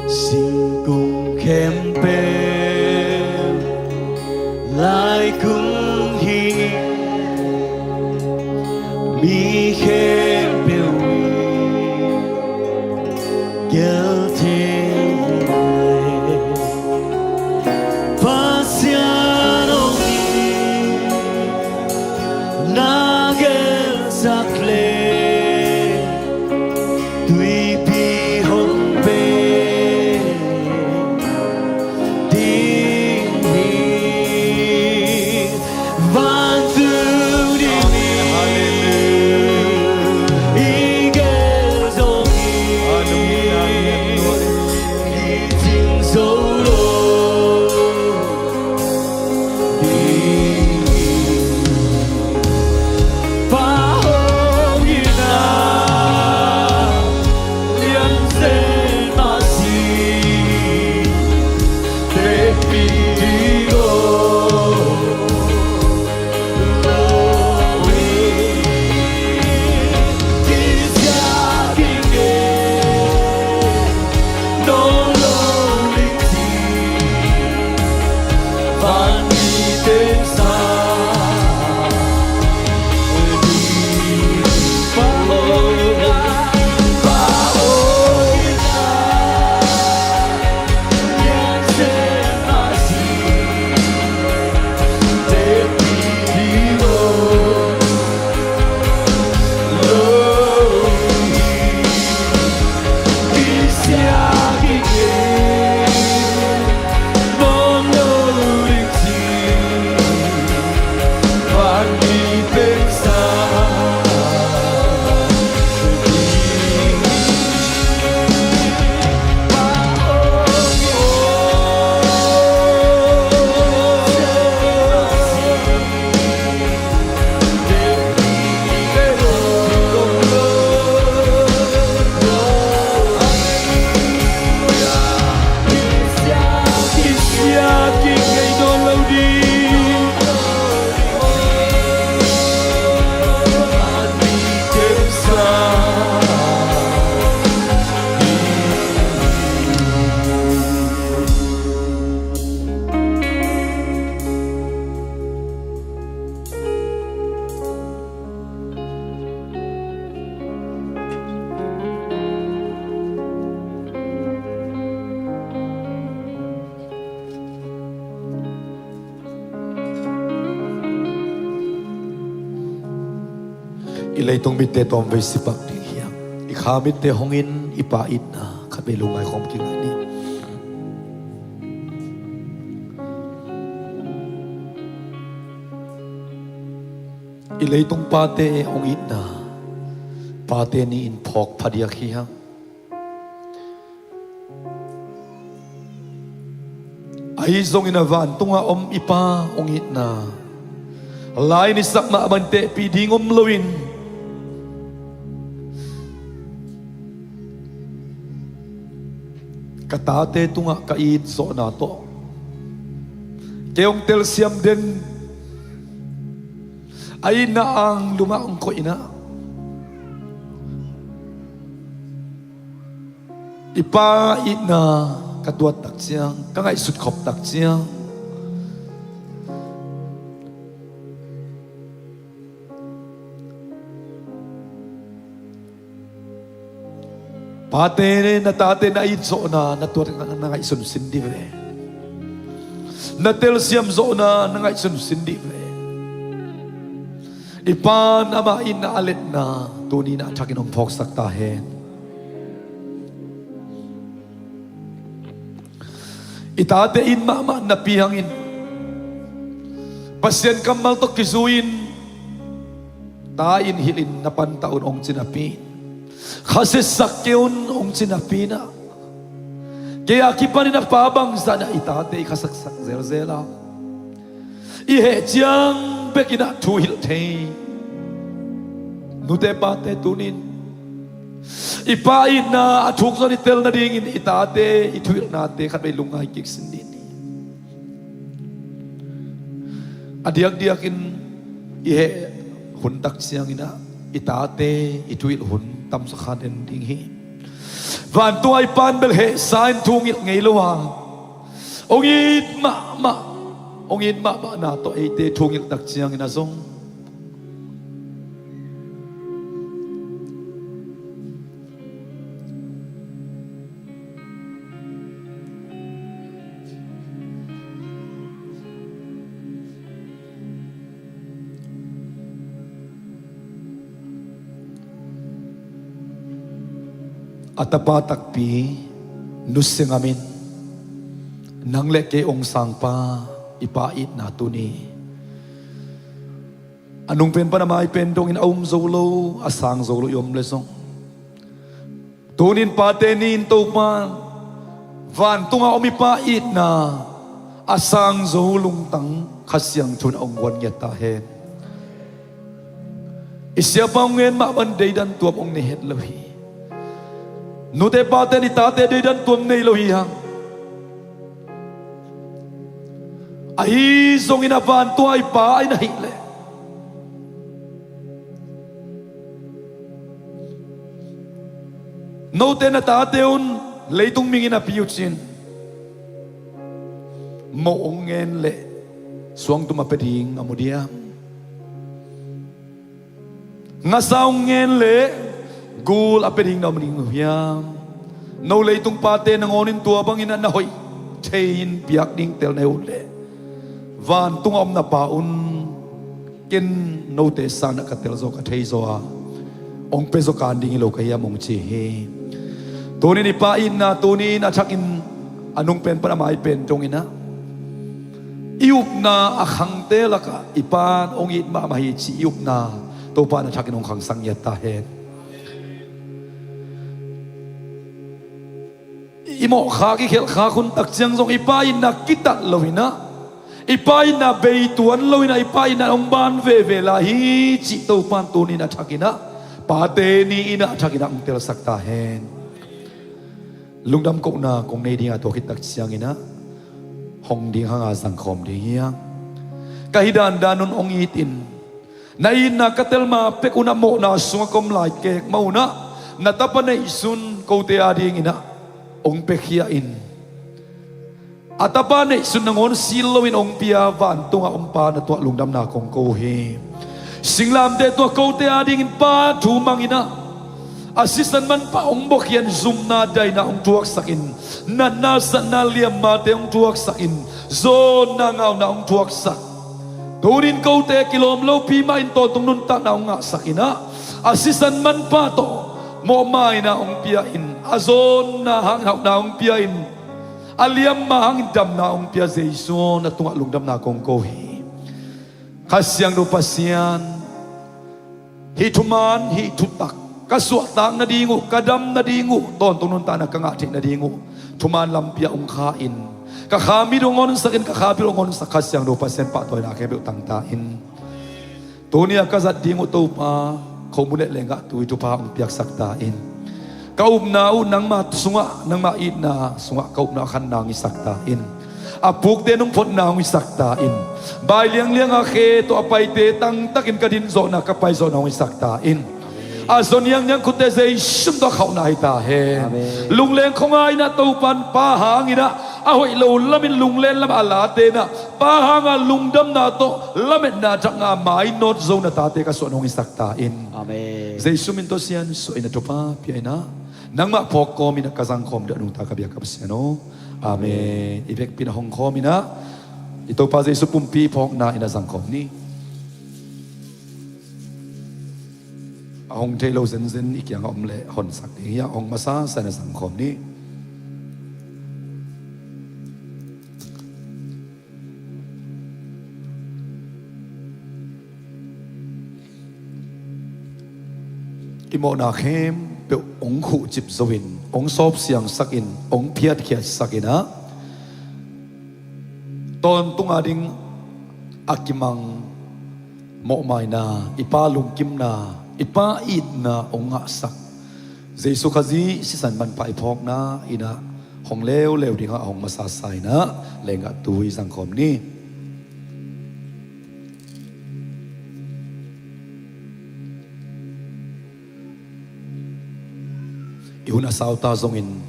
singkung khempeuh laikung hi. Mi khempeuh in gel thei hi leh, Pasian hong hi na gelsak leh, tuipi hong pia, I leitung mitte tawmvei sipak ding hiam? I kha mitte hongin i Pa itna khatvei lungngai khawm kingai ni. I leitung pate hong itna, pate ni-in phawk phadiak hiam? Ahi zongin a vantunga om i Pa hong itna, lai-in i sak mah bang tehpih ding om loin, ka tate tungah ka it zawhna tawh kei hong telsiam den, a itna ang lumah hong koih inah, i Pa itna ka tuat tak ciang, ka ngaihsut khop tak ciang, pate, na tate na it zawhna na tuat, na ngaihsun sin dih ve. Na telsiam zawhna na ngaihsun sin dih ve. I Pa'n ama itna a letna tuni-in a thakin hong phawksak ta hen. I tate it mahmah napi hangin Pasian kammal tawh kizui-in, ta in hilh in, na pantah un hong ci napi-in, khasia sak kei un hong ci napi-in ah, kei a kipanin a pa bangzah in ah i tate i khasiasak zelzel a, i heh ciang bekin ah thu hilh thei nute pate, tuni-in i Pa itna a thuk zong i tel nadingin i tate i thuhilhnate khatvei lungngai kik sin dih ni. A diakdiakin i heh hun tak ciangin ah i tate i thuhilh hun tamzaw kha den ding hi. Vantung a i Pa'n bel hehsa in thu hong hilh ngei lo a, hong it mahmah, hong it mahmahna tawh eite thu hong hilh tak ciangin ah zong a tapa takpi nusia ngamin, nang le kei hong sangpa i Pa itna tuni a nungpen pan a maipen dongin a um zo lo, a sang zo lo i om leh zong, tuni-in pate ni-in Topa, vantunga om i Pa itna a sang zo lungtang Kha Siangtho in hong guan ngiat ta hen. I siapa hong ngen mah bang deidan tuam hong nei het lo hi. Nute pate in i tate deidan tuam nei lo hi hang. Ahi zongin a vantunga i Pa in ahih leh, note na tate un leitung mingin a pi uh cin, moh hong ngen leh suangtum a pia ding a mu diam? Ngasa hong ngen leh gul a pia ding na om ding uh hiam? No leitung pate nangawnin tua bangin a na hoih thei-in piak ding tel na hi uh leh, vantunga om na Pa un ken note sangin ka tel zaw, ka thei zaw a, hong pia zaw kan ding hi lo ka hiam, hong ci hi. Tuni-in i Pa itna tuni-in a thakin a nungpen pan a maipen dongin ah i upna a khangte lakah i Pa'n hong it mahmah hi cih i upna Topa in a thakin hong khangsak ngiat ta hen. I mawhkhak, i khelhkhak hun tak ciang zong i Pa itna kitat loin ah, i Pa itna bei tuan loin ah, i Pa itna hong ban veve lai hi cih Topa in tuni-in a thakin ah, pate ni-in ah a thakin ah hong telsak ta hen. Lungdam kohna kong nei ding a, tua khit tak ciangin ah hong ding hang a zangkhawm ding hi hang. Ka hi dandan un hong it in, na itna ka tel ma pek un ah mawhna sungah ka om lai kek mah un ah, na tapa neihsun kote adingin ah hong piakhia in, a tapa neihsun nangawn sil loin hong pia vantunga om Pa na tungah lungdamna kong ko hi. Singlamteh tungah kote adingin Pa thu mangin ah, a sisan manpha hong buakhia in zumna daina hong thuaksak in, natna satna liammate hong thuaksak in, zawnna ngauna hong thuaksak, tuni-in kote kilawm lopi mah in tawntung nuntakna hong ngahsak in ah, A sisan manpha tawh mawhmaina hong pia-in, a zawnna hangin hauhna hong pia-in, a liamma hangin damna hong pia Jesu, na tungah lungdamna kong ko hi. Kha Siangtho Pasian, hih thuman, hih thutak ka suahtak nading uh, ka dam nading uh, tawntung nuntakna ka ngah theih nading uh thuman lampi ah hong kha in, ka kha mit hong honsak in, ka kha bil hong honsak, Kha Siangtho Pasian pahtawina khempeuh tang ta in. Tuni-a ka zat ding uh Topa, khomun le lenggah tui thupha hong piaksak ta in. Ka upna uh nangma sungah, nangma itna sungah ka upna uh khanna hong hisak ta in. A pukte nung photna hong hisak ta in. Bai liangliang a khe tawh a paite tangtakin ka din zawhna, ka pai zawhna hong hisak ta in. A zon hianghiang khutte Jesu min tawh khauhna hi ta hen. Amen. Lungleng khuangaina Topan pa hanginah a hoih lo lamin lunglen lam a late inah pa hanga lungdamna tawh lametna thak nga mainawt zo na tate ka suah nong hisak ta in. Amen. Jesu min tawh siansuah in a thupha pia inah nangmah phawk kawm inah ka zangkhawm deuh nungta ka biak ka Pasian aw. Amen. I vekpi inah hong khawm inah i Topa Jesu pumpi phawkna inah zangkhawm ni. A hong thei lo zenzen i kiangah om leh honsak ding hi a, hong masa sa inah zangkhawm ni. I mawhna khempeuh hong khuhcip zo in, hong sawpsiangsak in, hong phiatkhiatsak inah tawntung a ding a kimang mawhmaina, i Pa lungkimna, i Pa itna hong ngahsak Jesu Khazih sisan manpha i phawkna inah hong leuleu dingah hong masa sa inah lenggah tui zangkhawm ni. I hun a sauta zongin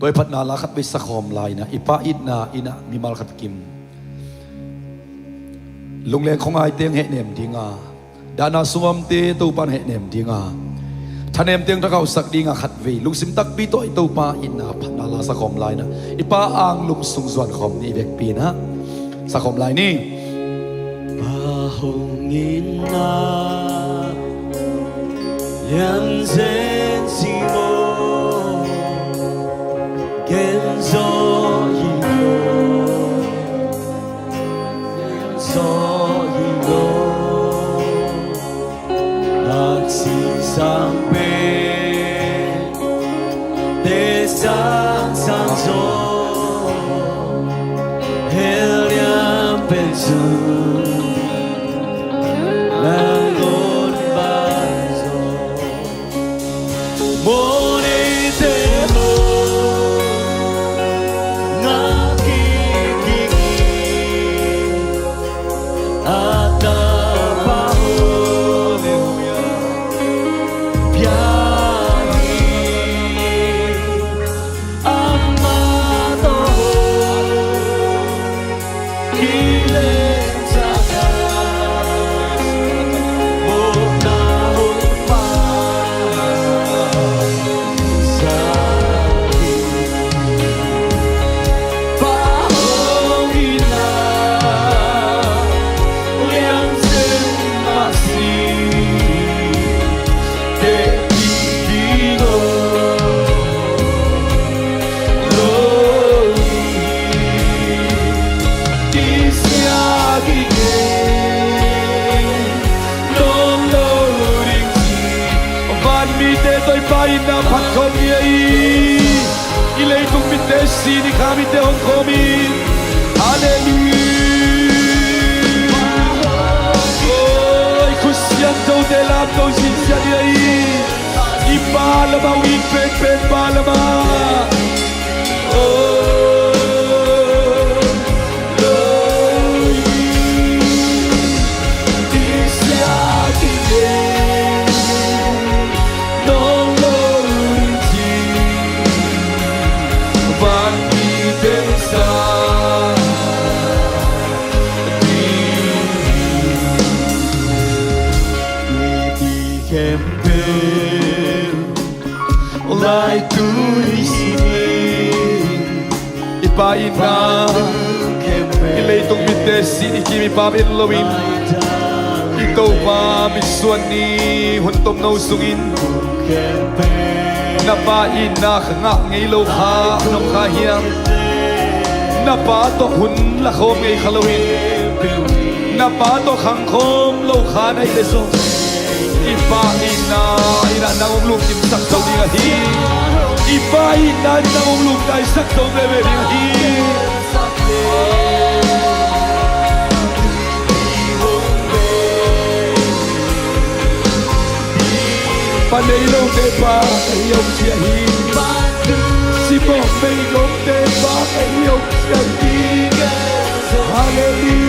tua i phatna la khatvei sakhawm lai inah i Pa itna inah mimal khat kim lungleng khuangaite hong hehnem dinga, dahna sungah omte Topan hehnem dinga, thanemte hong thakhauhsak dinga khatvei lungsim takpi tawh i Topa itna phatna la sakhawm lai inah i Pa anglum sung zuankhawm ni. I vekpi inah sakhawm lai ni. Pa hong itna lianzen cing maw, gen zaw hi lo, gen zaw hi lo. Aksi sang pen te sang sang zaw, hell lian pen sung lang on ban zaw. Mawhnei te maw, ngak kik kik in, a tapa aw, pia hi. Amah tawh hong kilem sa, mawhna hong pia sa hi. Pa hong itna lianzen mah si, te kik kik lo, lo hi. I sia kik kik lo, lo ding hi. Vanmite tawh i Pa itna phat khawm hi a, i leitung mitte sin hi, kha mitte hong khawm hi. Halleluiah. Oi, Kha Siangthote lamto sinsiat hi a, i Pa lamah hong it penpen, Pa lamah. Lai tui hi in, i Pa itna, i leitung mitte sin i kim i Pa bek loin, i Topa mitsuan ni hun tomno sungin na pa itna ngah ngei lo kha nong kha hiam? Na pa tawh hun lakhawm ngei kha loin na pa tawh khangkhawm lo kha na hih leh zong i pa itna in ah nang hong lungkimsak zo ding ahi. I pa itna in nang hong lungdamsak zo veve ding ahi. Pa nei lote pa ka hi om ci a hi. Cimawh meigongte pa ka hi om ci a hi. Halleluiah. Halleluiah.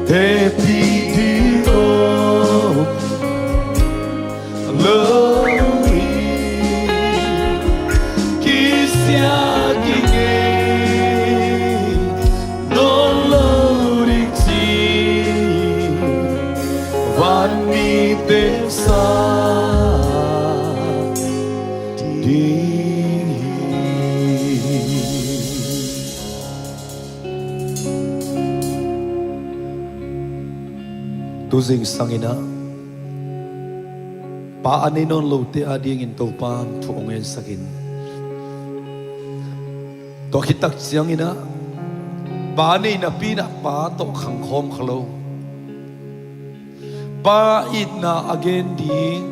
Tepi ding om lo hi. Kisia kingei nawn lo ding ci vanmite sa ding hi. Tu zingsang in ah pa a nei nawn lote adingin Topa'n thu hong ngensak in, tua khit tak ciangin ah pa nei napi in ah pa tawh khangkhawm kha lo, pa itna a gen ding,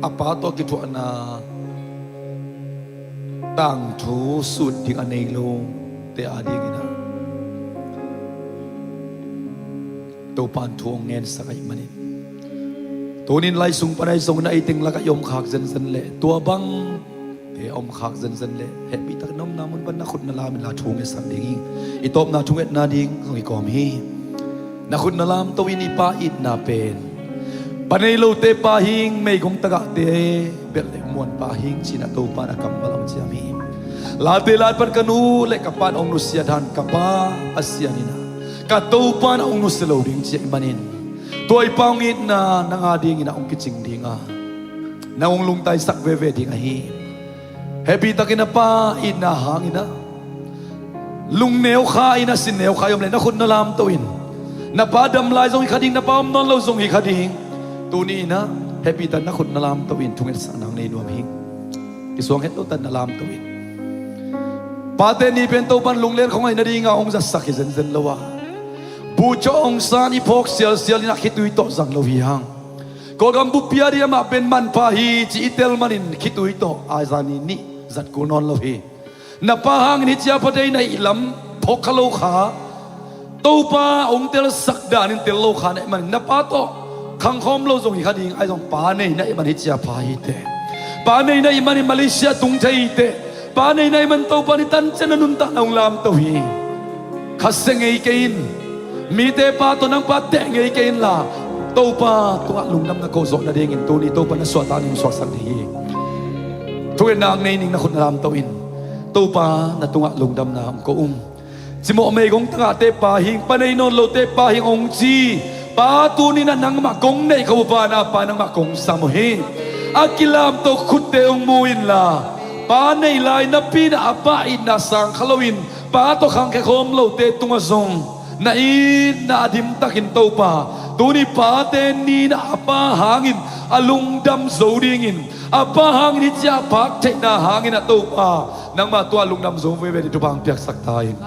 a pa tawh kithuahna tangthu sut ding a nei lote adingin ah Topa'n thu hong ngensak ahih manin, tuni in lai sung pan ahi zongin ah ei teng lakah i om khak zenzen leh tua bangte a om khak zenzen leh hehpih takin na omna mun pan na khut na lam inla thu ngetsak ding hi. I tawpna thungetna ding zong i kawm hi. Na khut na lamto in i pa itna pen pa nei lote pa hi ing, meigong tagahte belh leh muanpa hi ing ci-in ah Topa'n a kammal hong ciam hi. Late lai pan ka nu leh ka pa'n hong nusia dan ka pa Pasian in ah ka Topa'n hong nusia lo ding ci ahih manin tua i pa hong itna nang adingin ah hong kicing ding a, nang hong lungtaisak veve ding ahi. Hehpih takin na pa itna hangin ah lungneu kha in ah sinneu kha i om leh na khut na lamto in. Na pa dam lai zong hi kha ding, na pa om nawn lo zong hi kha ding. Tuni in ah hehpih takin na khut na lamto in, thungetsak nang nei nuam hi. Kisuang het lo takin na lamto in. Pate ni pen Topa'n lunglen khong ahi nadinga hong zatsak hi zenzen lo a, buhcawh hong san i phawk sialsial in ah khitui tawh zang lo hi hang. Kawlgam bup pia ding amah pen manpha hi ci i tel manin khitui tawh a zan i nih zat kul nawn lo hi. Na pa hangin hih cia pha thei na hih lam phawk kha lo kha, Topa hong telsak danin tel lo kha na hih manin na pa tawh khangkhawm lo zong hi kha ding, ahi zong pa nei na hih man hih cia pha hi teh. Pa nei na hih manin Malaysia tung thei hi teh. Pa nei na hih man Topa nih tancian a nuntakna hong lamto hi. Khasia ngei kei in. Mite pa tawh nang pa teh ngei kei inla, Topa tungah lungdamna ko zawh nadingin tuni Topa na suahtak ding suaksak ding hi. Thungetna nei ning, na khut na lamto in. Topa na tungah lungdamna hong ko ung. Cimawh meigong tagahte pa hi ing, pa nei nawn lote pa hi ing hong ci pa tuni in ah nangmah kong neih kha uh, pa na pa nangmah kong sam uh hi. A kilamto khutte hong mu inla, pa nei lai napi in ah a pa itna sang kha loin pa tawh khangkhia khawm lote tungah zong na itna a dimtakin Topa, tuni pate ni in ah a pa hangin a lungdam zo dingin, a pa hangin hih cia a phak theihna hangin ah Topa, nangmah tua lungdam zo veve ding thupha hong piaksak ta in.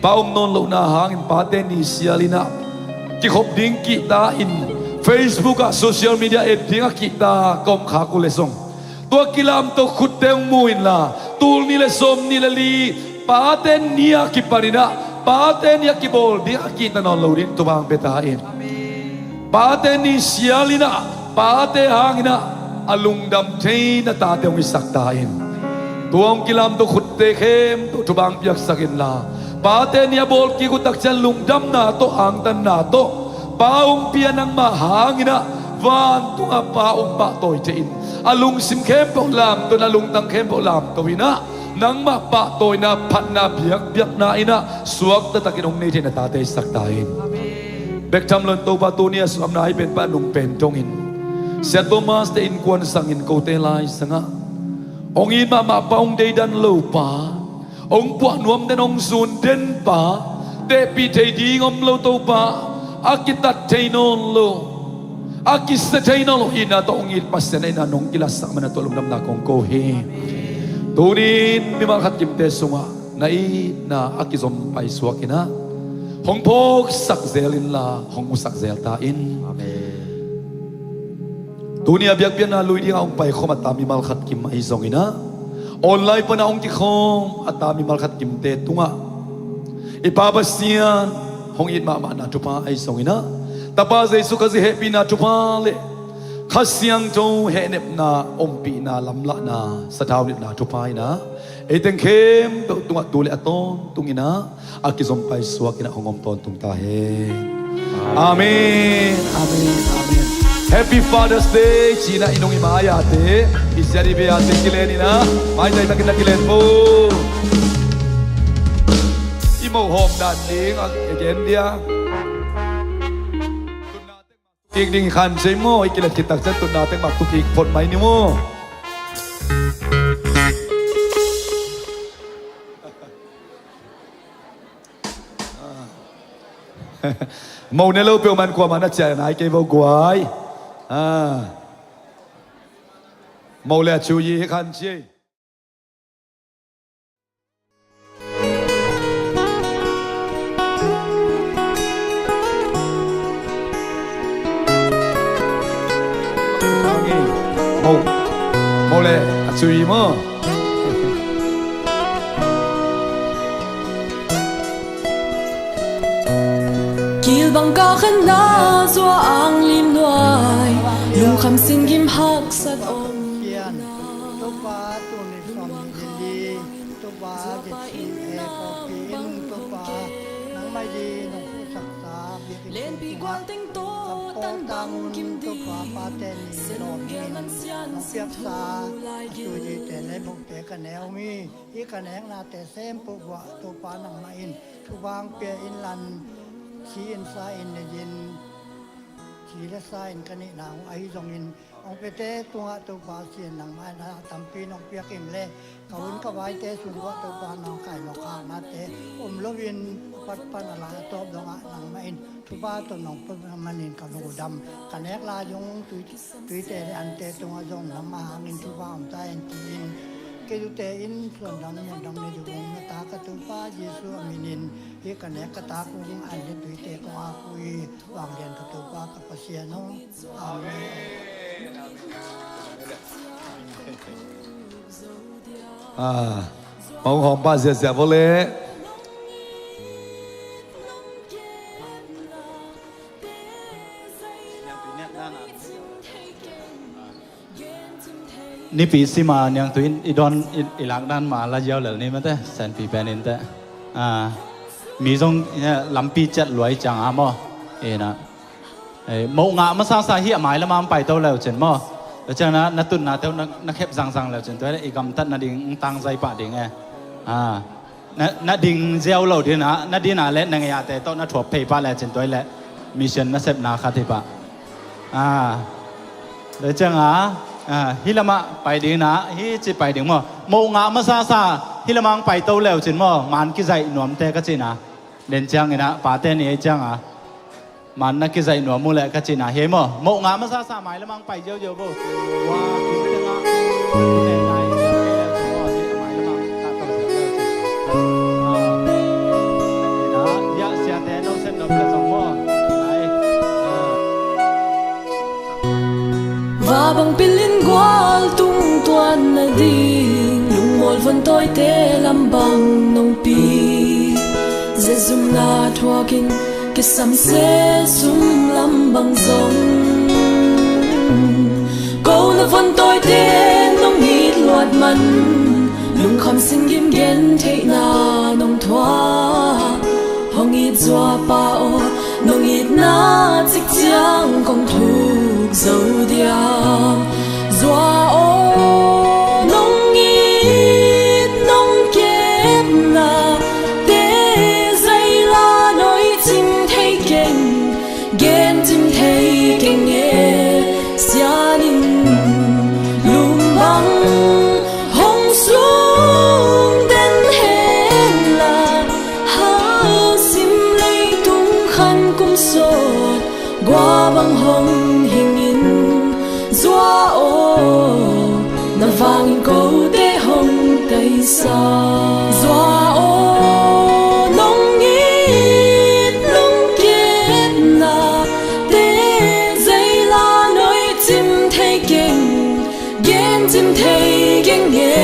Pa om nawn lohna hangin pate ni sial in ah kikhop ding kihta in, Facebook ah social media et ding a kihta ka om khak uh leh zong, tua kilamto khutte hong mu inla, tul nih leh sawmnih leh li pate ni a kipan in ah Pate nih a kibawl ding a kihta nawn lo ding thupha hong pia ta in. Pate nih sial in ah, pate hangin ah a lungdam thei na tate hong hisak ta in. Tua hong kilamto khutte khempeuh thupha hong piaksak inla, pate nih a bawl kik uh takciang lungdamna tawh, angtanna tawh, Pa hong pia nangmah hangin ah vantungah Pa hong pahtawi thei in, a lungsim khempeuh lamto in, a lungtang khempeuh lamto in ah, nangmah pahtawina, phatna, biakpiakna in ah suak taktakin hong nei thei na tate hisak ta in. Bek tham lo in Topa, tuni a suamna hi pen pa nung pen dongin, Sia Thomas te innkuan sangin kote lai sangah hong it mahmah pa, hong deidan lo pa, hong puah nuam den, hong zun den pa, tehpih thei ding om lo Topa, a kitat thei nawn lo, a kisia thei nawn lo itna tawh hong it Pasian na itna nong kilatsak man a, tua lungdamna kong ko hi. Tunin mimal khat kimte sungah na itna a kizom paisuak in ah hong phawksak zel inla, hong musak zel ta in. Amen. Tuni a biakpiakna lui dingah hong paikhawm a ta mimal khat kim ahi zongin ah, online pan a hong kikhawm a ta mimal khat kimte tungah i Pa Pasian hong it mahmahna thupha ahi zongin ah, Tapa Jesu Khazih hehpihna thupha le Kha Siangtho hehnepna, ompihna, lamlahna, sathau nitna thupha in ah, ei teng khempeuh tungah tu le a tawntungin ah a kizom paisuak in ah hong om tawntung ta hen. Amen. Amen. Amen. Happy Father's Day ci-in ah i nung i mai-ate, i siat i bei-ate kilen in ah, maitakin na kilen bo. I mohawm dan ding a gen dia. Kik ding khan sei maw, i kilet khit takciang tutna teng mah tu kik phot mai ni maw. Mo ne lo peuhmah in kuamah na ciah nai kei vo guai. Ah. Mo le a cu i khan ci ei. Mo, mo le a cu i maw. Kilbang ka khan na zua ang lim nuai, lungkham sin gim haksat om. Sian, Topa tuni sawm ni lili, Topa gitsi e pawlpi in, Topa nangmai di nong puhsaksa biakinn lenpi gual teng tawh tan bang kim di, Topa pate ni lawm in nong piaksa a sui dite le bokte ka neu mi. Hih ka neknate sempuh buah Topa nangmah in thupha hong pia in lan, si in sa in nei in, si le sa in ka neihna uh ahi zongin hong piate tungah Topa Sian nangmah in a tampi nong piak in le ka hun ka vaite sung buah Topa nong kai nong khaknate om loin a pat pan a lai a tawp dongah nangmah in thupha tawh nong pia manin ka lungdam, ka nek lai zong tui tuite le ante tungah zong nangmah hangin thupha om ta hen tiin, kei zute in suandam muandam ne zong na ta ka Topa Jesu a minin hih ka nek ka ta kung an le tuite kong a kui vanglian ka Topa ka Pasian aw. Amen. Ah, hong hawm pah ziahziah vawleh. Nipi sima niangtu in i dawn i, i lakdan ma la ziau lel ni mate, senpi pen in te. Ah, mi zong, eh, lampi ciat luai ciang a maw. Ina. Eh, moh ngah masasa hi a mai lamah hong paito leu cin maw. Tua ciang na, na tutna teuh na, na khep zangzang leu cin tua le i gamtat nading hong tangzai pah ding e. Ah. Na, na ding ziau lo dina, na dina le na ngeiate tawh na thuap phei pah le cin tuai le mission nasepna khat hi pah. Ah, le cianga, ah, hi lamah pai dingna, hi ci pai ding maw. Moh ngah masasa, hi lamah ang pai to leu cin maw, man kizaih nuamte ka cina. Den ciangina, pate ni ei cianga. Man na kizaih nuam uh leh ka cihna hi ei maw. Moh ngah masasa mai lamang pai ziauziau bo. Tua kim tengah. Vabang pilin gual tung tuan nading lungmual von tawite lambang nongpi. Zezumna thuakin kisam se sum lam bang zong, ko na von tawite nong it luat man, lungkham singgim gen theihna nong thuak. Hong it zuapa aw, nong itna cik ciang kong thuk zo dia. Zua aw, nong it nong kepna te zeila noi cim thei keng, gen cim thei keng e. Sianin lum bang hong sung den hen la, hal sim leitung khan kum sawt gua bang hong hingin. Zua aw, na vangin kote hong taisa. Zua aw, nong it nong kepna te zeila noi cim thei keng, gen cim thei keng e.